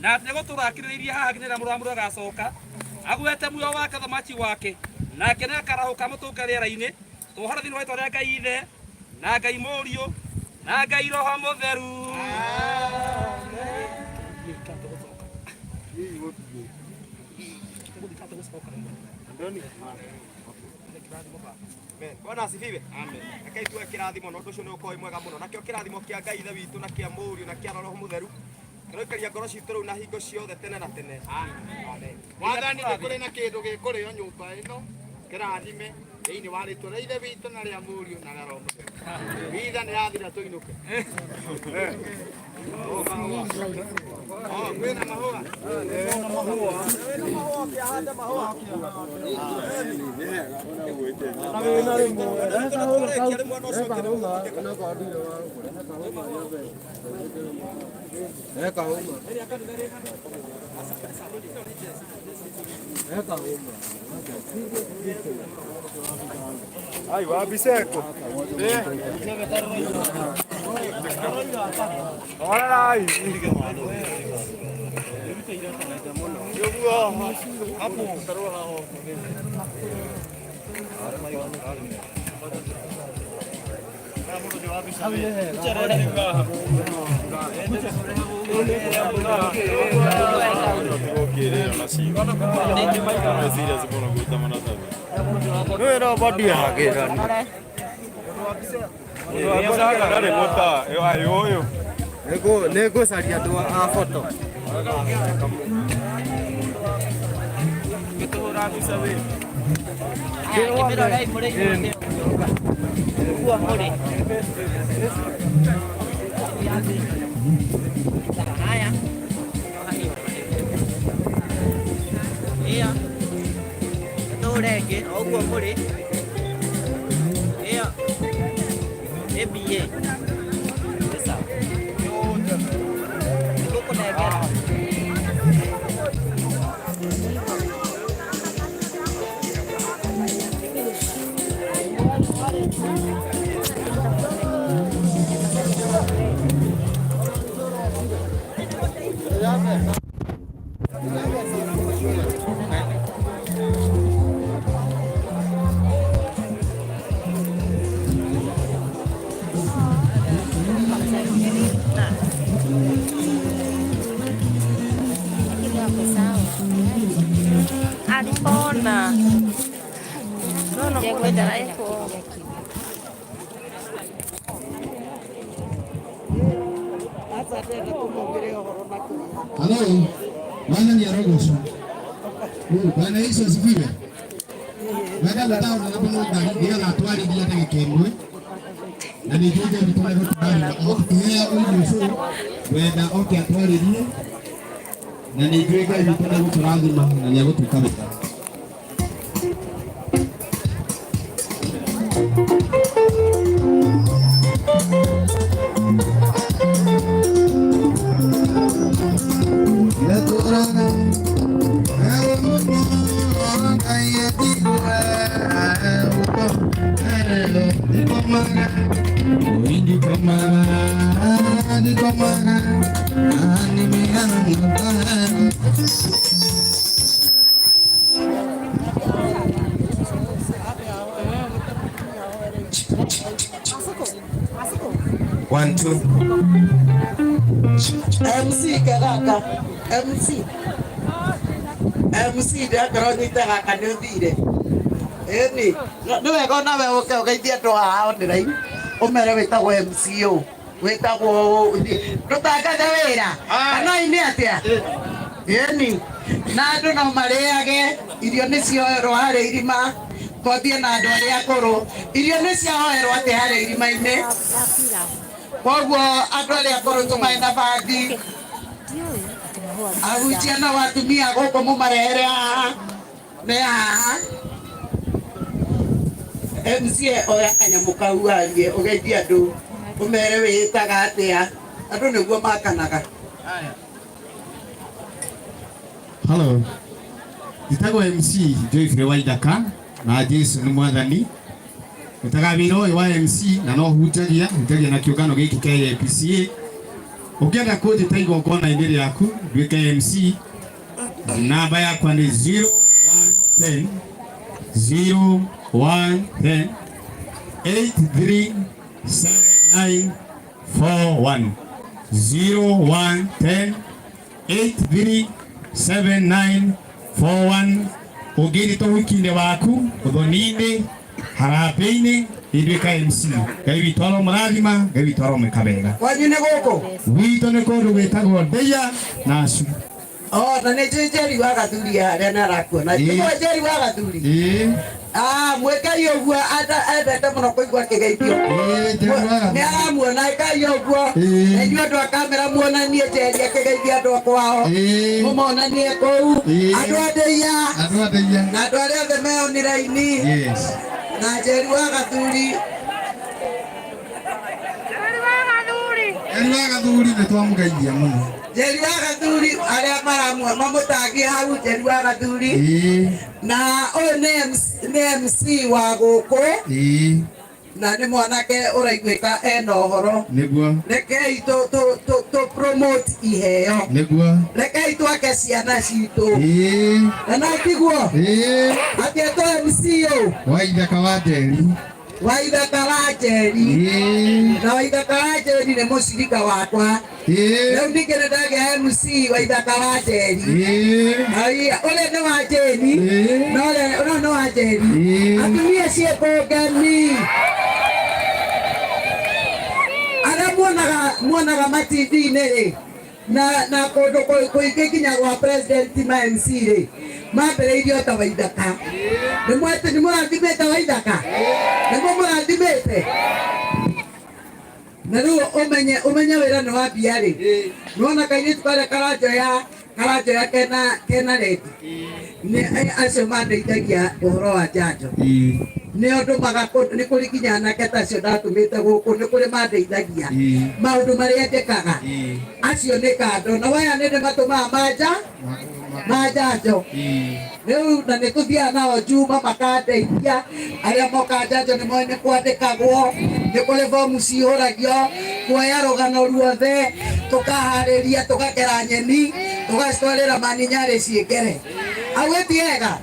na atĩ nĩgũtũra akirĩrĩirie haha nginya rĩrĩa mũrũ wa mũndũ agacoka agwete muoyo wake thamaki wake nake nĩakarahũka mũtũnge rĩera-inĩ tũhore thĩinĩ wa rĩtwa rĩa Ngai Ithe na Ngai Mũriũ na Ngai Roho Mũtheru. Bwana asifiwe. Amen. Rekei tuoe kĩrathimo na ũndũ ũcio nĩ ũkorwo wĩ mwega mũno. Nakĩo kĩrathimo kĩa Ngai Ithe witũ na kĩa Mũriũ na kĩa Roho Mũtheru kĩroikaria ngoro citũ rĩu na hingo ciothe tene na tene. Amen. Mwathani nĩ kũrĩ na kĩndũ gĩkũrĩo nyũmba ĩno kĩrathime thĩinĩ wa rĩtwa rĩa Ithe witũ na rĩa Mũriũ na rĩa Roho Mũtheru. Itha nĩ yathira tũinũke. Oh, kwĩna mahũa. Ai, wabiseko. Ora Nĩngũcaria andũ a boto. Ĩyo tũhũre ĩngĩ o ũguo mũrĩ. Ĩyo nĩ BA. Nĩ sawa. Nĩngũkũnengera. Alipona. Halo, Bwana ni arogocwo. Bwana Yesu asifiwe. Wega gũtaũra na mũno nĩgetha atwarithia ndagĩka ĩmwe na nĩ njũĩ Ngai witũ nĩegũtũrathima o tũkĩheo ũirio ũcio wenda oke atwarĩrie na nĩ njũĩ Ngai witũ nĩegũtũrathima na nĩegũtwĩka wega. Ngai One, two. MC kagaka MC MC ndakorwo nyite gaka nĩ ũthire ĩni nĩ wega ona we ũke ũgeithie andũ haha online ũmere wĩtagwo MC ũ wĩtagwo ndũtangathe wĩra kana inĩ atĩa ĩni na andũ no marĩage irio nĩ cioerwo harĩa irima twambie na andũ arĩa akũrũ irio nĩ ciahoerwo atĩ harĩa irima-inĩ koguo andũ arĩa akũrũ tũmae na bathi ahunjia na atumia gũkũ mũmarehere haha me haha MCA oya kanyamũ kau arie ũgeithie andũ ũmere wĩĩtaga atĩa andũ nĩguo makanaga. Hello. Njĩtagwo MC Joyfrey Waithaka na Jesu nĩ mwathani. Ndutaga wĩra ũyũ wa MC na no hunjagia hunjagia na kĩũngano gĩkĩ kĩa APCA. Ũngĩenda kũnjĩta igongona-inĩ rĩaku nduĩke MC, namba yakwa nĩ 0110 0110 837941 0110 837941. Ũngĩnyita ũhiki-inĩ waku, ũthoni-inĩ, harambĩ-inĩ, nduĩka MC. Ngai witũ aromũrathima, Ngai witũ aromwĩka wega. Kwanyu nĩ gũkũ? Gwitũ nĩ kũndũ gwĩtagwo Ndeia na Acu. Oh, na nĩ njũĩ Njeri wa Gathuri harĩa nĩ arakuona. Nĩ Njeri wa Gathuri? Ah, mwĩkai ũguo endete mũno kũigua akĩgeithio. Nĩ aramuona ĩkai ũguo. Na inyuĩ andũ a kamera muonanie Njeri akĩgeithia andũ a kwao. Mũmonanie kũu. Andũ a Ndeia. Andũ a Ndeia. Na andũ arĩa othe me online. Yes. Na Njeri wa Gathuri. Njeri wa Gathuri nĩ twamũgeithia mũno. Njeri wa Gathuri arĩa maramua mamũtangie hau Njeri wa Gathuri. Na ũyũ nĩ MC wa gũkũ. Na nĩ mwanake ũraiguĩka ena ũhoro. Nĩguo. Rekei tũ promote iheo. Nĩguo. Rekei twake ciana citũ. Na no tiguo? Atĩ etwo MC ũ? Waithaka wa Njeri. Waithaka wa Njeri. Na Waithaka wa Njeri nĩ mũcirika wakwa. Rĩu ningĩ nĩ ndagĩa MC Waithaka wa Njeri. Haiya, ũrĩa nĩ wa Njeri. Na ũrĩa nĩ wa Njeri. Atumia ciĩkũngani. Arĩa muonaga ma TV-inĩ rĩ, na kũndũ kũingĩ nginya gwa president ma MC rĩ, mambĩrĩirie o ta Waithaka. Nĩ mũrathimĩte Waithaka? Nĩguo mũrathimĩte? Na rĩu ũmenye wĩra nĩ wambia rĩ. Nĩwona kairĩtu karĩa karanjoya kena rendi. Nĩ acio mandeithagia ũhoro wa njanjo. Nĩ ũndũmaga nĩ kũrĩ nginya anake ta acio ndatũmĩte gũkũ, nĩ kũrĩ mandeithagia maũndũ marĩa njĩkaga. Acio nĩ kando na waya nĩ ndĩmatũmaga ma njanjo. Rĩu na nĩ tũthiaga nao Juma makandeithia. Arĩa moka njanjo nĩ moĩ nĩ kwandĩkagwo, nĩ kũrĩ bomu cihũragio, kuoya rũgano ruothe, tũkaharĩria, tũgakera nyeni, tũgacitwarĩra maninyarĩ ciĩkere. Au ĩti wega?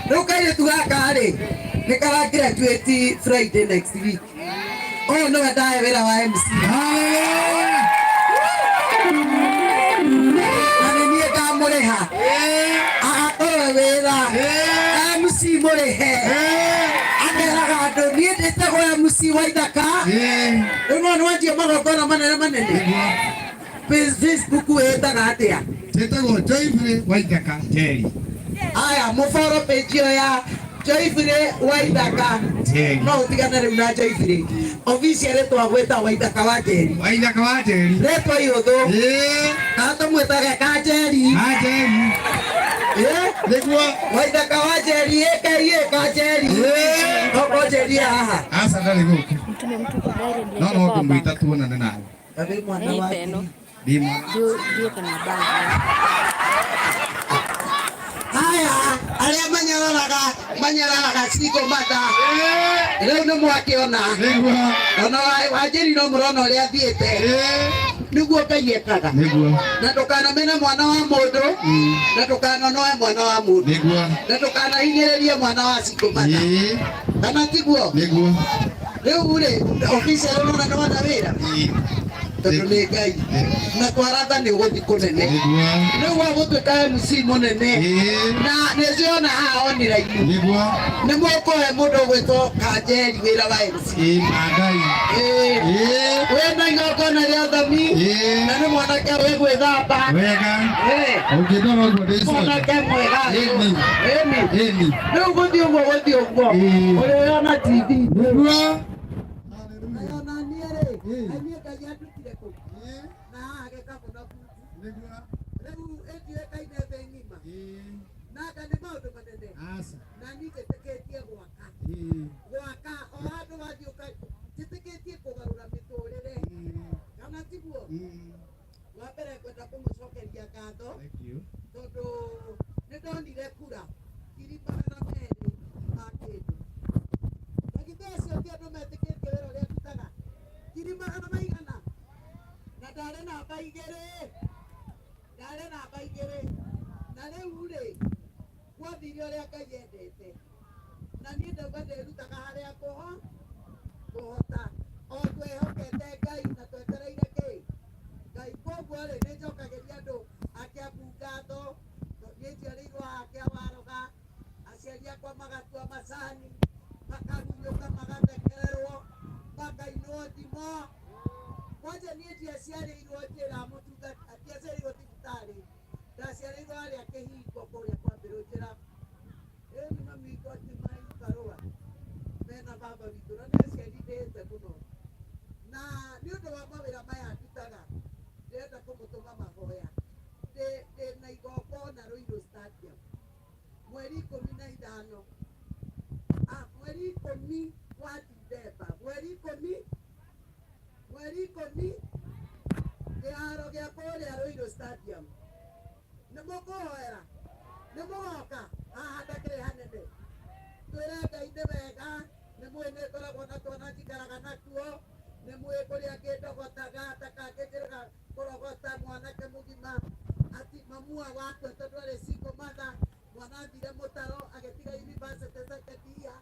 Rĩu kairĩtu gaka rĩ, nĩ kara graduate Friday next week. Ũyũ nĩwe ndahe wĩra wa MC. Na nĩ niĩ ndamũrĩha. Agakorwo wĩra. MC mũrĩhe. Akeraga andũ niĩ ndĩtagwo MC Waithaka. Rĩu no nĩwanjia magongona manene manene. Facebook wĩtaga atĩa? Njĩtagwo Joyfrey Waithaka Njeri. Aya, mũboro page ĩyo ya Joyfrey Waithaka. No ũtigane rĩu na Joyfrey. Officially twagwĩta Waithaka wa Njeri. Waithaka wa Njeri. Rĩtwa ihũthũ. Kana tũmwĩtage ka Njeri. Ka Njeri. Nĩguo. Waithaka wa Njeri ĩka ka Njeri. Okorwo Njeri haha. Aca ndarĩ gũkũ. No no ngũmwĩta tuonane nawe. Ndĩ mwana wa Ndĩ mwana. Aya arĩa manyararaga manyararaga single mother rĩu nĩ mwakĩona ona Wanjĩri no mũrona ũrĩa athiĩte nĩguo Ngai ekaga na ndũkanamene mwana wa mũndũ na ndũkanonoe mwana wa mũndũ na ndũkanahinyĩrĩrie mwana wa single mother kana tiguo rĩu rĩ official ũrona nĩ wona wĩra tondũ nĩ Ngai na kwaratha nĩ ũgũthiĩ kũnene rĩu wagũtuĩka MC mũnene na nĩ njĩona haha online nĩ mũkũhe mũndũ ũgwĩtwo Kanjeri wĩra wa MC wĩna igongona rĩa thami na nĩ mwanake wĩ gwĩthamba Wega. Ũngĩndora ũguo ndĩ soda. Mwanake mwega. Ĩni. Ĩni. Ĩni. Rĩu gũthiĩ ũguo gũthiĩ ũguo ũrĩona TV Nĩguo. Ona niĩ rĩ niĩ Ngai andutire kũ na haha gĩkabũ na buti rĩu ĩndiũĩkaine thĩ ng'ima na anga nĩ maũndũ manene na niĩ njĩtĩkĩtie gwaka gwaka o handũ wathiĩ ũka njĩtĩkĩtie kũgarũra mĩtũrĩre kana tiguo wa mbere ngwenda kũmũcokeria ngatho tondũ nĩ ndonire kura 200,000 ma kĩndũ na githĩ acio ti andũ metĩkĩtie wĩra ũrĩa ndutaga ngiri magana maigana na ndarĩ namba igĩrĩ ndarĩ namba igĩrĩ na rĩu rĩ gwathire ũrĩa Ngai endete na niĩ ndauga ndĩrutaga harĩa kũhota o twĩhokete Ngai na twetereire kĩ Ngai koguo rĩ nĩ njokagĩria andũ a Kĩambu ngatho niĩ njiarĩirwo haha Kĩawaroga aciari akwa magatua macani makagunyũka magathekererwo makainwo thimo kwanja niĩ ndiaciarĩirwo njĩra mũtungata ndiaciarĩirwo thibitarĩ ndaciarĩirwo harĩa kĩhingo kũrĩa kwambĩrwo njĩra ĩni mami witũ akiuma ibarũa mena baba witũ na nĩ aciari ndĩĩte mũno na nĩ ũndũ wa mawĩra maya ndutaga ndĩrenda kũmũtũma mahoya ndĩ na igongona Ruiru Stadium mweri 15 mweri 10 wa Dithemba mweri 10 mweri 10 kĩharo gĩa kũrĩa Ruiru Stadium nĩ mũkũhoera nĩ mũgoka haha ndakĩrĩ hanene twĩre Ngai nĩ wega nĩ mũĩ nĩ ngoragwo na twana njikaraga natuo nĩ mũĩ kũrĩa ngĩndogotaga takangĩnjĩraga kũrogota mwanake mũgima ati mamua wakwe tondũ arĩ single mother mwana athire mũtaro agĩtiga university second year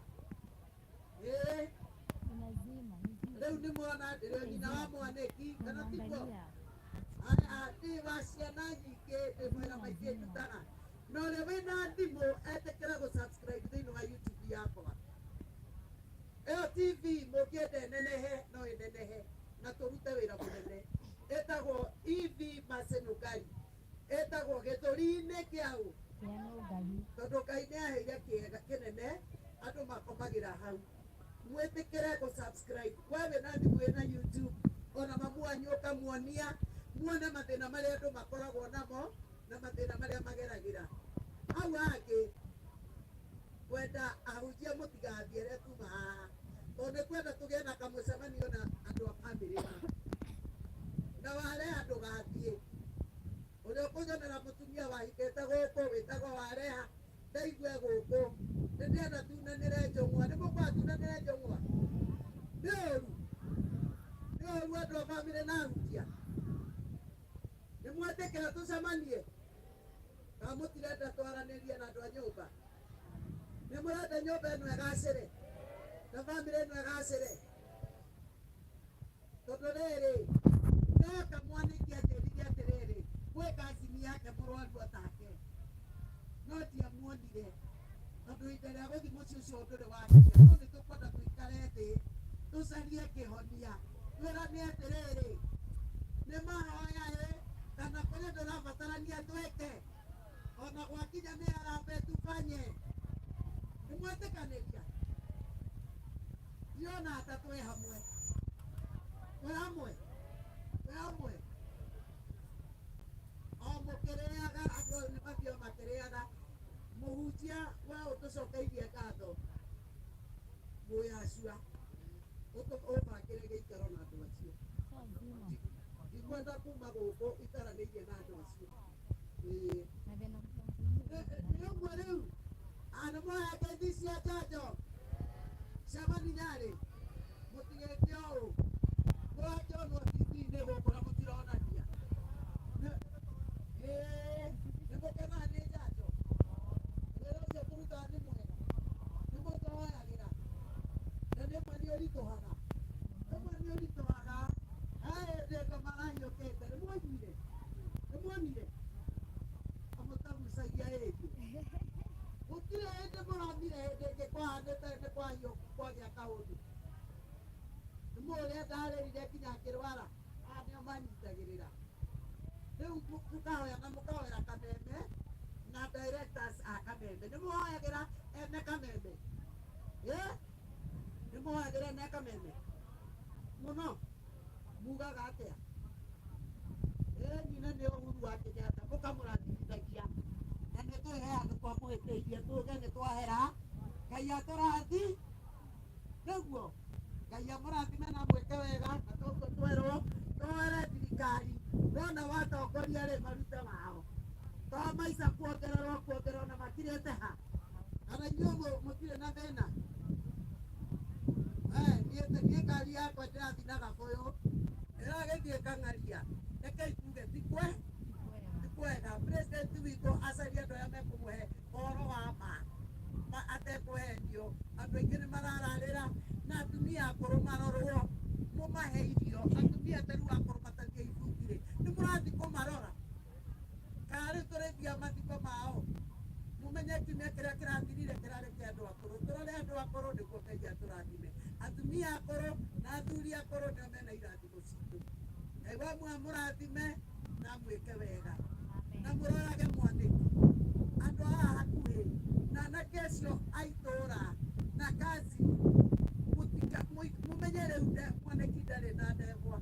ĩĩ rĩu nĩ mwana ndĩrĩ nyina wa mwanĩki kana tiguo ndĩ wa ciana nyingĩ ndĩ mwĩra maingĩ ndutaga na ũrĩa wĩna thimũ etĩkĩra gũ subscribe thĩinĩ wa YouTube yakwa ĩyo TV mũngĩenda ĩnenehe no ĩnenehe na tũrute wĩra mũnene ĩtagwo EV Macenũngai ĩtagwo gĩthũri-inĩ kĩaũ tondũ Ngai nĩ aheire kĩega kĩnene andũ makomagĩra hau mwĩtĩkĩre gũ subscribe we wĩna thimũ ĩna YouTube ona mamu wanyu ũkamuonia muone mathĩna marĩa andũ makoragwo namo na mathĩna marĩa mageragĩra hau hangĩ kwenda ahunjia mũtigathiĩ arĩa tuma haha tondũ nĩ kwenda tũgĩe na kamũcemanio na andũ a bamĩrĩ ĩno na wareha ndũgathiĩ ũrĩa ũkũnyonera mũtumia wahikĩte gũkũ wĩtagwo wareha ndaigue gũkũ nĩ ndĩrenda tunanĩre njũng'wa nĩ mũkwaga tunanĩre njũng'wa nĩ ũru nĩ ũru andũ a bamĩrĩ na ahunjia nĩ mwetĩkĩra tũcemanie kana mũtirenda twaranĩrie na andũ a nyũmba nĩ mũrenda nyũmba ĩno ĩgacĩre na bamĩrĩ ĩno ĩgacĩre tondũ rĩrĩ ndoka mwanĩki anjĩrire atĩrĩrĩ gwĩ kazini yake mũrwaru otake no ndiamuonire tondũ ihinda rĩa gũthiĩ mũciĩ ũcio ndũrĩ wakinya no nĩ tũkwenda tũikare thĩ tũcarie kĩhonia twĩrane atĩrĩrĩ nĩ mahoya ĩ kana kũrĩ ndũrabatarania twĩke ona gwakinya nĩ harambee tufanye nĩ mwetĩkanĩria ndiona ta twĩ hamwe twĩ hamwe twĩ hamwe o mũkĩrĩaga andũ nĩ mathiaga makĩrĩaga mũhunjia we ũtũcokeirie ngatho mũyacua ũbangĩre gĩikaro na andũ acio ndikwenda kuma gũkũ itaranĩirie na andũ acio ĩĩ. Nĩ ũguo rĩu nĩ mwoya ngeithi cia njanjo cia maninarĩ mũtigeke ũũ mũrakĩonwo TV-inĩ gũkũ na mũtironania. Nĩ mũkenaga nĩ njanjo wĩra ũcio tũrutaga nĩ mwega nĩ mũtũhoyagĩra na rĩmwe nĩ ũritũhaga rĩmwe nĩ ũritũhaga hĩndĩ andũ marahiũkĩte nĩ mwaiguire nĩ muonire amũtagucagia ĩngĩ gũtirĩ hĩndĩ mũronire hĩndĩ ĩngĩ kwahanĩte nĩ kwahiũ kwagĩa kaũndũ nĩ mũĩ ũrĩa ndarĩrire nginya ngĩrwara aya nĩo manyitagĩrĩra rĩu tũkahoya na mũkahoera Kameme na directors a Kameme nĩ mũhoyagĩra ene Kameme nĩ mũhoyagĩra ene Kameme mũno mugaga atĩa nyina nĩ Uhuru wa Kenyatta mũkamũrathimithagia na nĩ tũrĩ he handũ twamũhĩtĩirie tuge nĩ twahera Ngai atũrathi nĩguo Ngai amũrathime na mwĩke wega na toguo twerwo twoere thirikari wona watongoria rĩ marute wao to maica kuongererwo kuongererwo na makirĩte ha kana inyuĩ mũtirĩ na thĩna niĩ ngari yakwa ndĩrathiĩ na gabũyũ ĩragĩthiĩ kang'aria rekei tuge ti kwega president witũ acarie andũ arĩa mekũmũhe ũhoro wa ma atekũhenio andũ aingĩ nĩ marararĩra na atumia akũrũ marorwo mũmahe irio atumia ta rĩu akũrũ matathiĩ ibungi-rĩ nĩ mũrathiĩ kũmarora kana rĩu tũrĩthia mathiko mao mumenye kiumia kĩrĩa kĩrathirire kĩrarĩ kĩa andũ akũrũ tũrore andũ akũrũ nĩguo Ngai atũrathime atumia akũrũ na athuri akũrũ nĩo mena irathimo citũ Ngai wa mũrathime na mwĩke wega na mũrorage mwanĩki andũ aya hakuhĩ na anake acio a itũũra na kazi mũmenye rĩu mwanĩki ndarĩ na ndegwa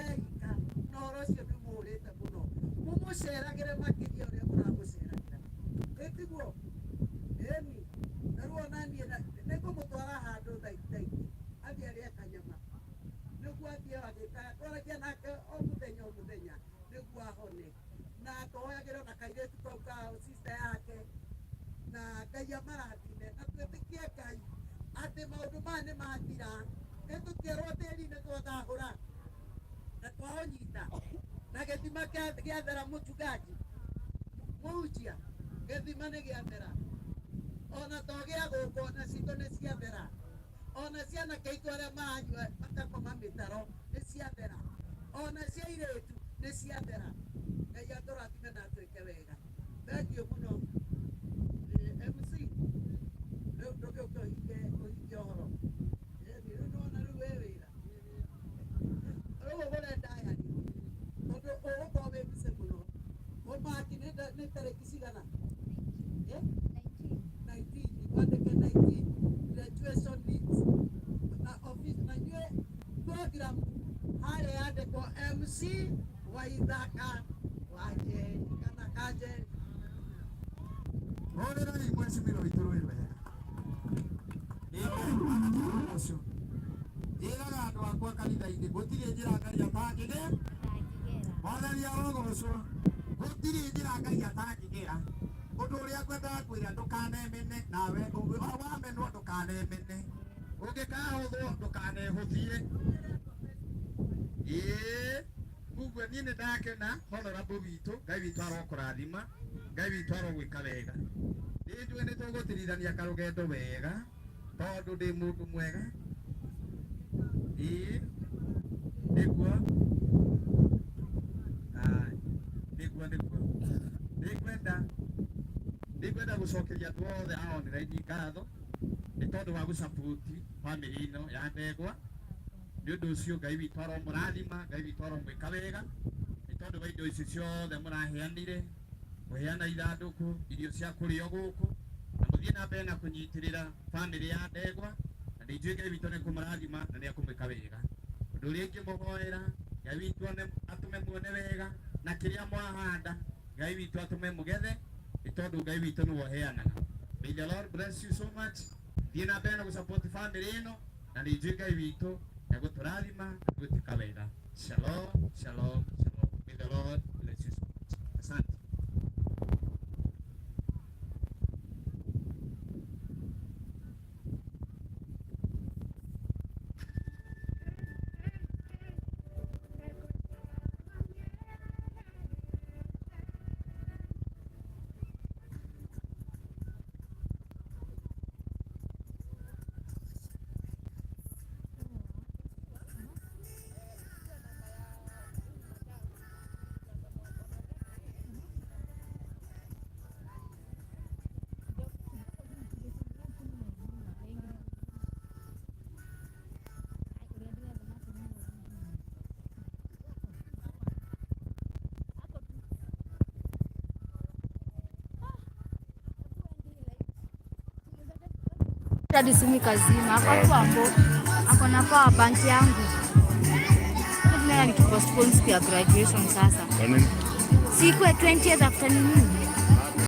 eika na ũhoro ũcio nĩ mũhũrĩte mũno mũmũceragĩre makĩria ũrĩa mũramũceragĩra ĩtiguo ĩni na rĩu ona niĩ nĩngũmũtwara handũ thaa ingĩ athiĩ arĩe kanyama nĩguo athiĩ agĩkaga twaragia nake o mũthenya o mũthenya nĩguo ahone na tũhoyagĩre ona kairĩtu kau ka sister yake na Ngai amarathime na twĩtĩkie Ngai atĩ maũndũ maya nĩ mathira nĩ tũtierwo tĩri-inĩ twathahũra na twaũnyita na gĩthima gĩathera mũchungaji mũhunjia gĩthima nĩ gĩathera ona to gĩa gũkũ ona citũ nĩ ciathera ona cianake aitũ arĩa maranyua makakoma mĩtaro nĩ ciathera ona cia airĩtu nĩ ciathera Ngai atũrathime na atwĩke wega thengiũ mũno MC rĩu ndũgĩũke ũhinge ũhoro rĩu nĩwona rĩu wĩ wĩra rĩu ũgũre diary tondũ ũgũkorwo wĩ busy mũno ũmaki nĩ tarĩki cigana 19 wandĩke 19 graduation needs na office na inyuĩ program harĩa yandĩkwo MC Waithaka Wanjeri kana Kanjeri Hũrĩrai mwecimĩrwo witũ rwĩ rwega ũcio njĩraga andũ akwa kanitha-inĩ gũtirĩ njĩra Ngai atangĩgera Mwathani arogocwo gũtirĩ njĩra Ngai atangĩgera ũndũ ũrĩa ngwendaga kwĩra ndũkanemene nawe wamenwo ndũkanemene ũngĩkahũthwo ndũkanehũthie ĩĩ koguo niĩ nĩ ndakena honorable witũ Ngai witũ arokũrathima Ngai witũ arogwĩka wega nĩ njũĩ nĩ tũgũtirithania karũgendo wega tondũ ndĩ mũndũ mwega ĩĩ nĩguo nĩguo nĩguo nĩngwenda gũcokeria andũ othe a online ngatho nĩ tondũ wa gũcabuti bamĩrĩ ĩno ya ndegwa nĩ ũndũ ũcio Ngai witũ aromũrathima Ngai witũ aromwĩka wega nĩ tondũ wa indo ici ciothe mũraheanire kũheana ithandũkũ irio cia kũrĩo gũkũ na mũthiĩ na mbere na kũnyitĩrĩra bamĩrĩ ya ndegwa na nĩ njũĩ Ngai witũ nĩ kũmũrathima na nĩ ekũmwĩka wega ũndũ ũrĩa ingĩmũhoera Ngai witũ atũme muone wega na kĩrĩa mwahanda Ngai witũ atũme mũgethe nĩ tondũ Ngai witũ nĩwe ũheanaga. May the Lord bless you so much. Thiĩ na mbere na gũsupport family ĩno na nĩ njũĩ Ngai witũ nĩ egũtũrathima na gũtuĩka wega. Shalom, shalom, shalom. May the Lord bless you so much. Asante. hadi simu ikazima. Ako tu hapo. Ako na power bank yangu. Sasa tunaenda nikipostpone siku ya graduation sasa. Kwa nini? Siku ya 20th after ni nini?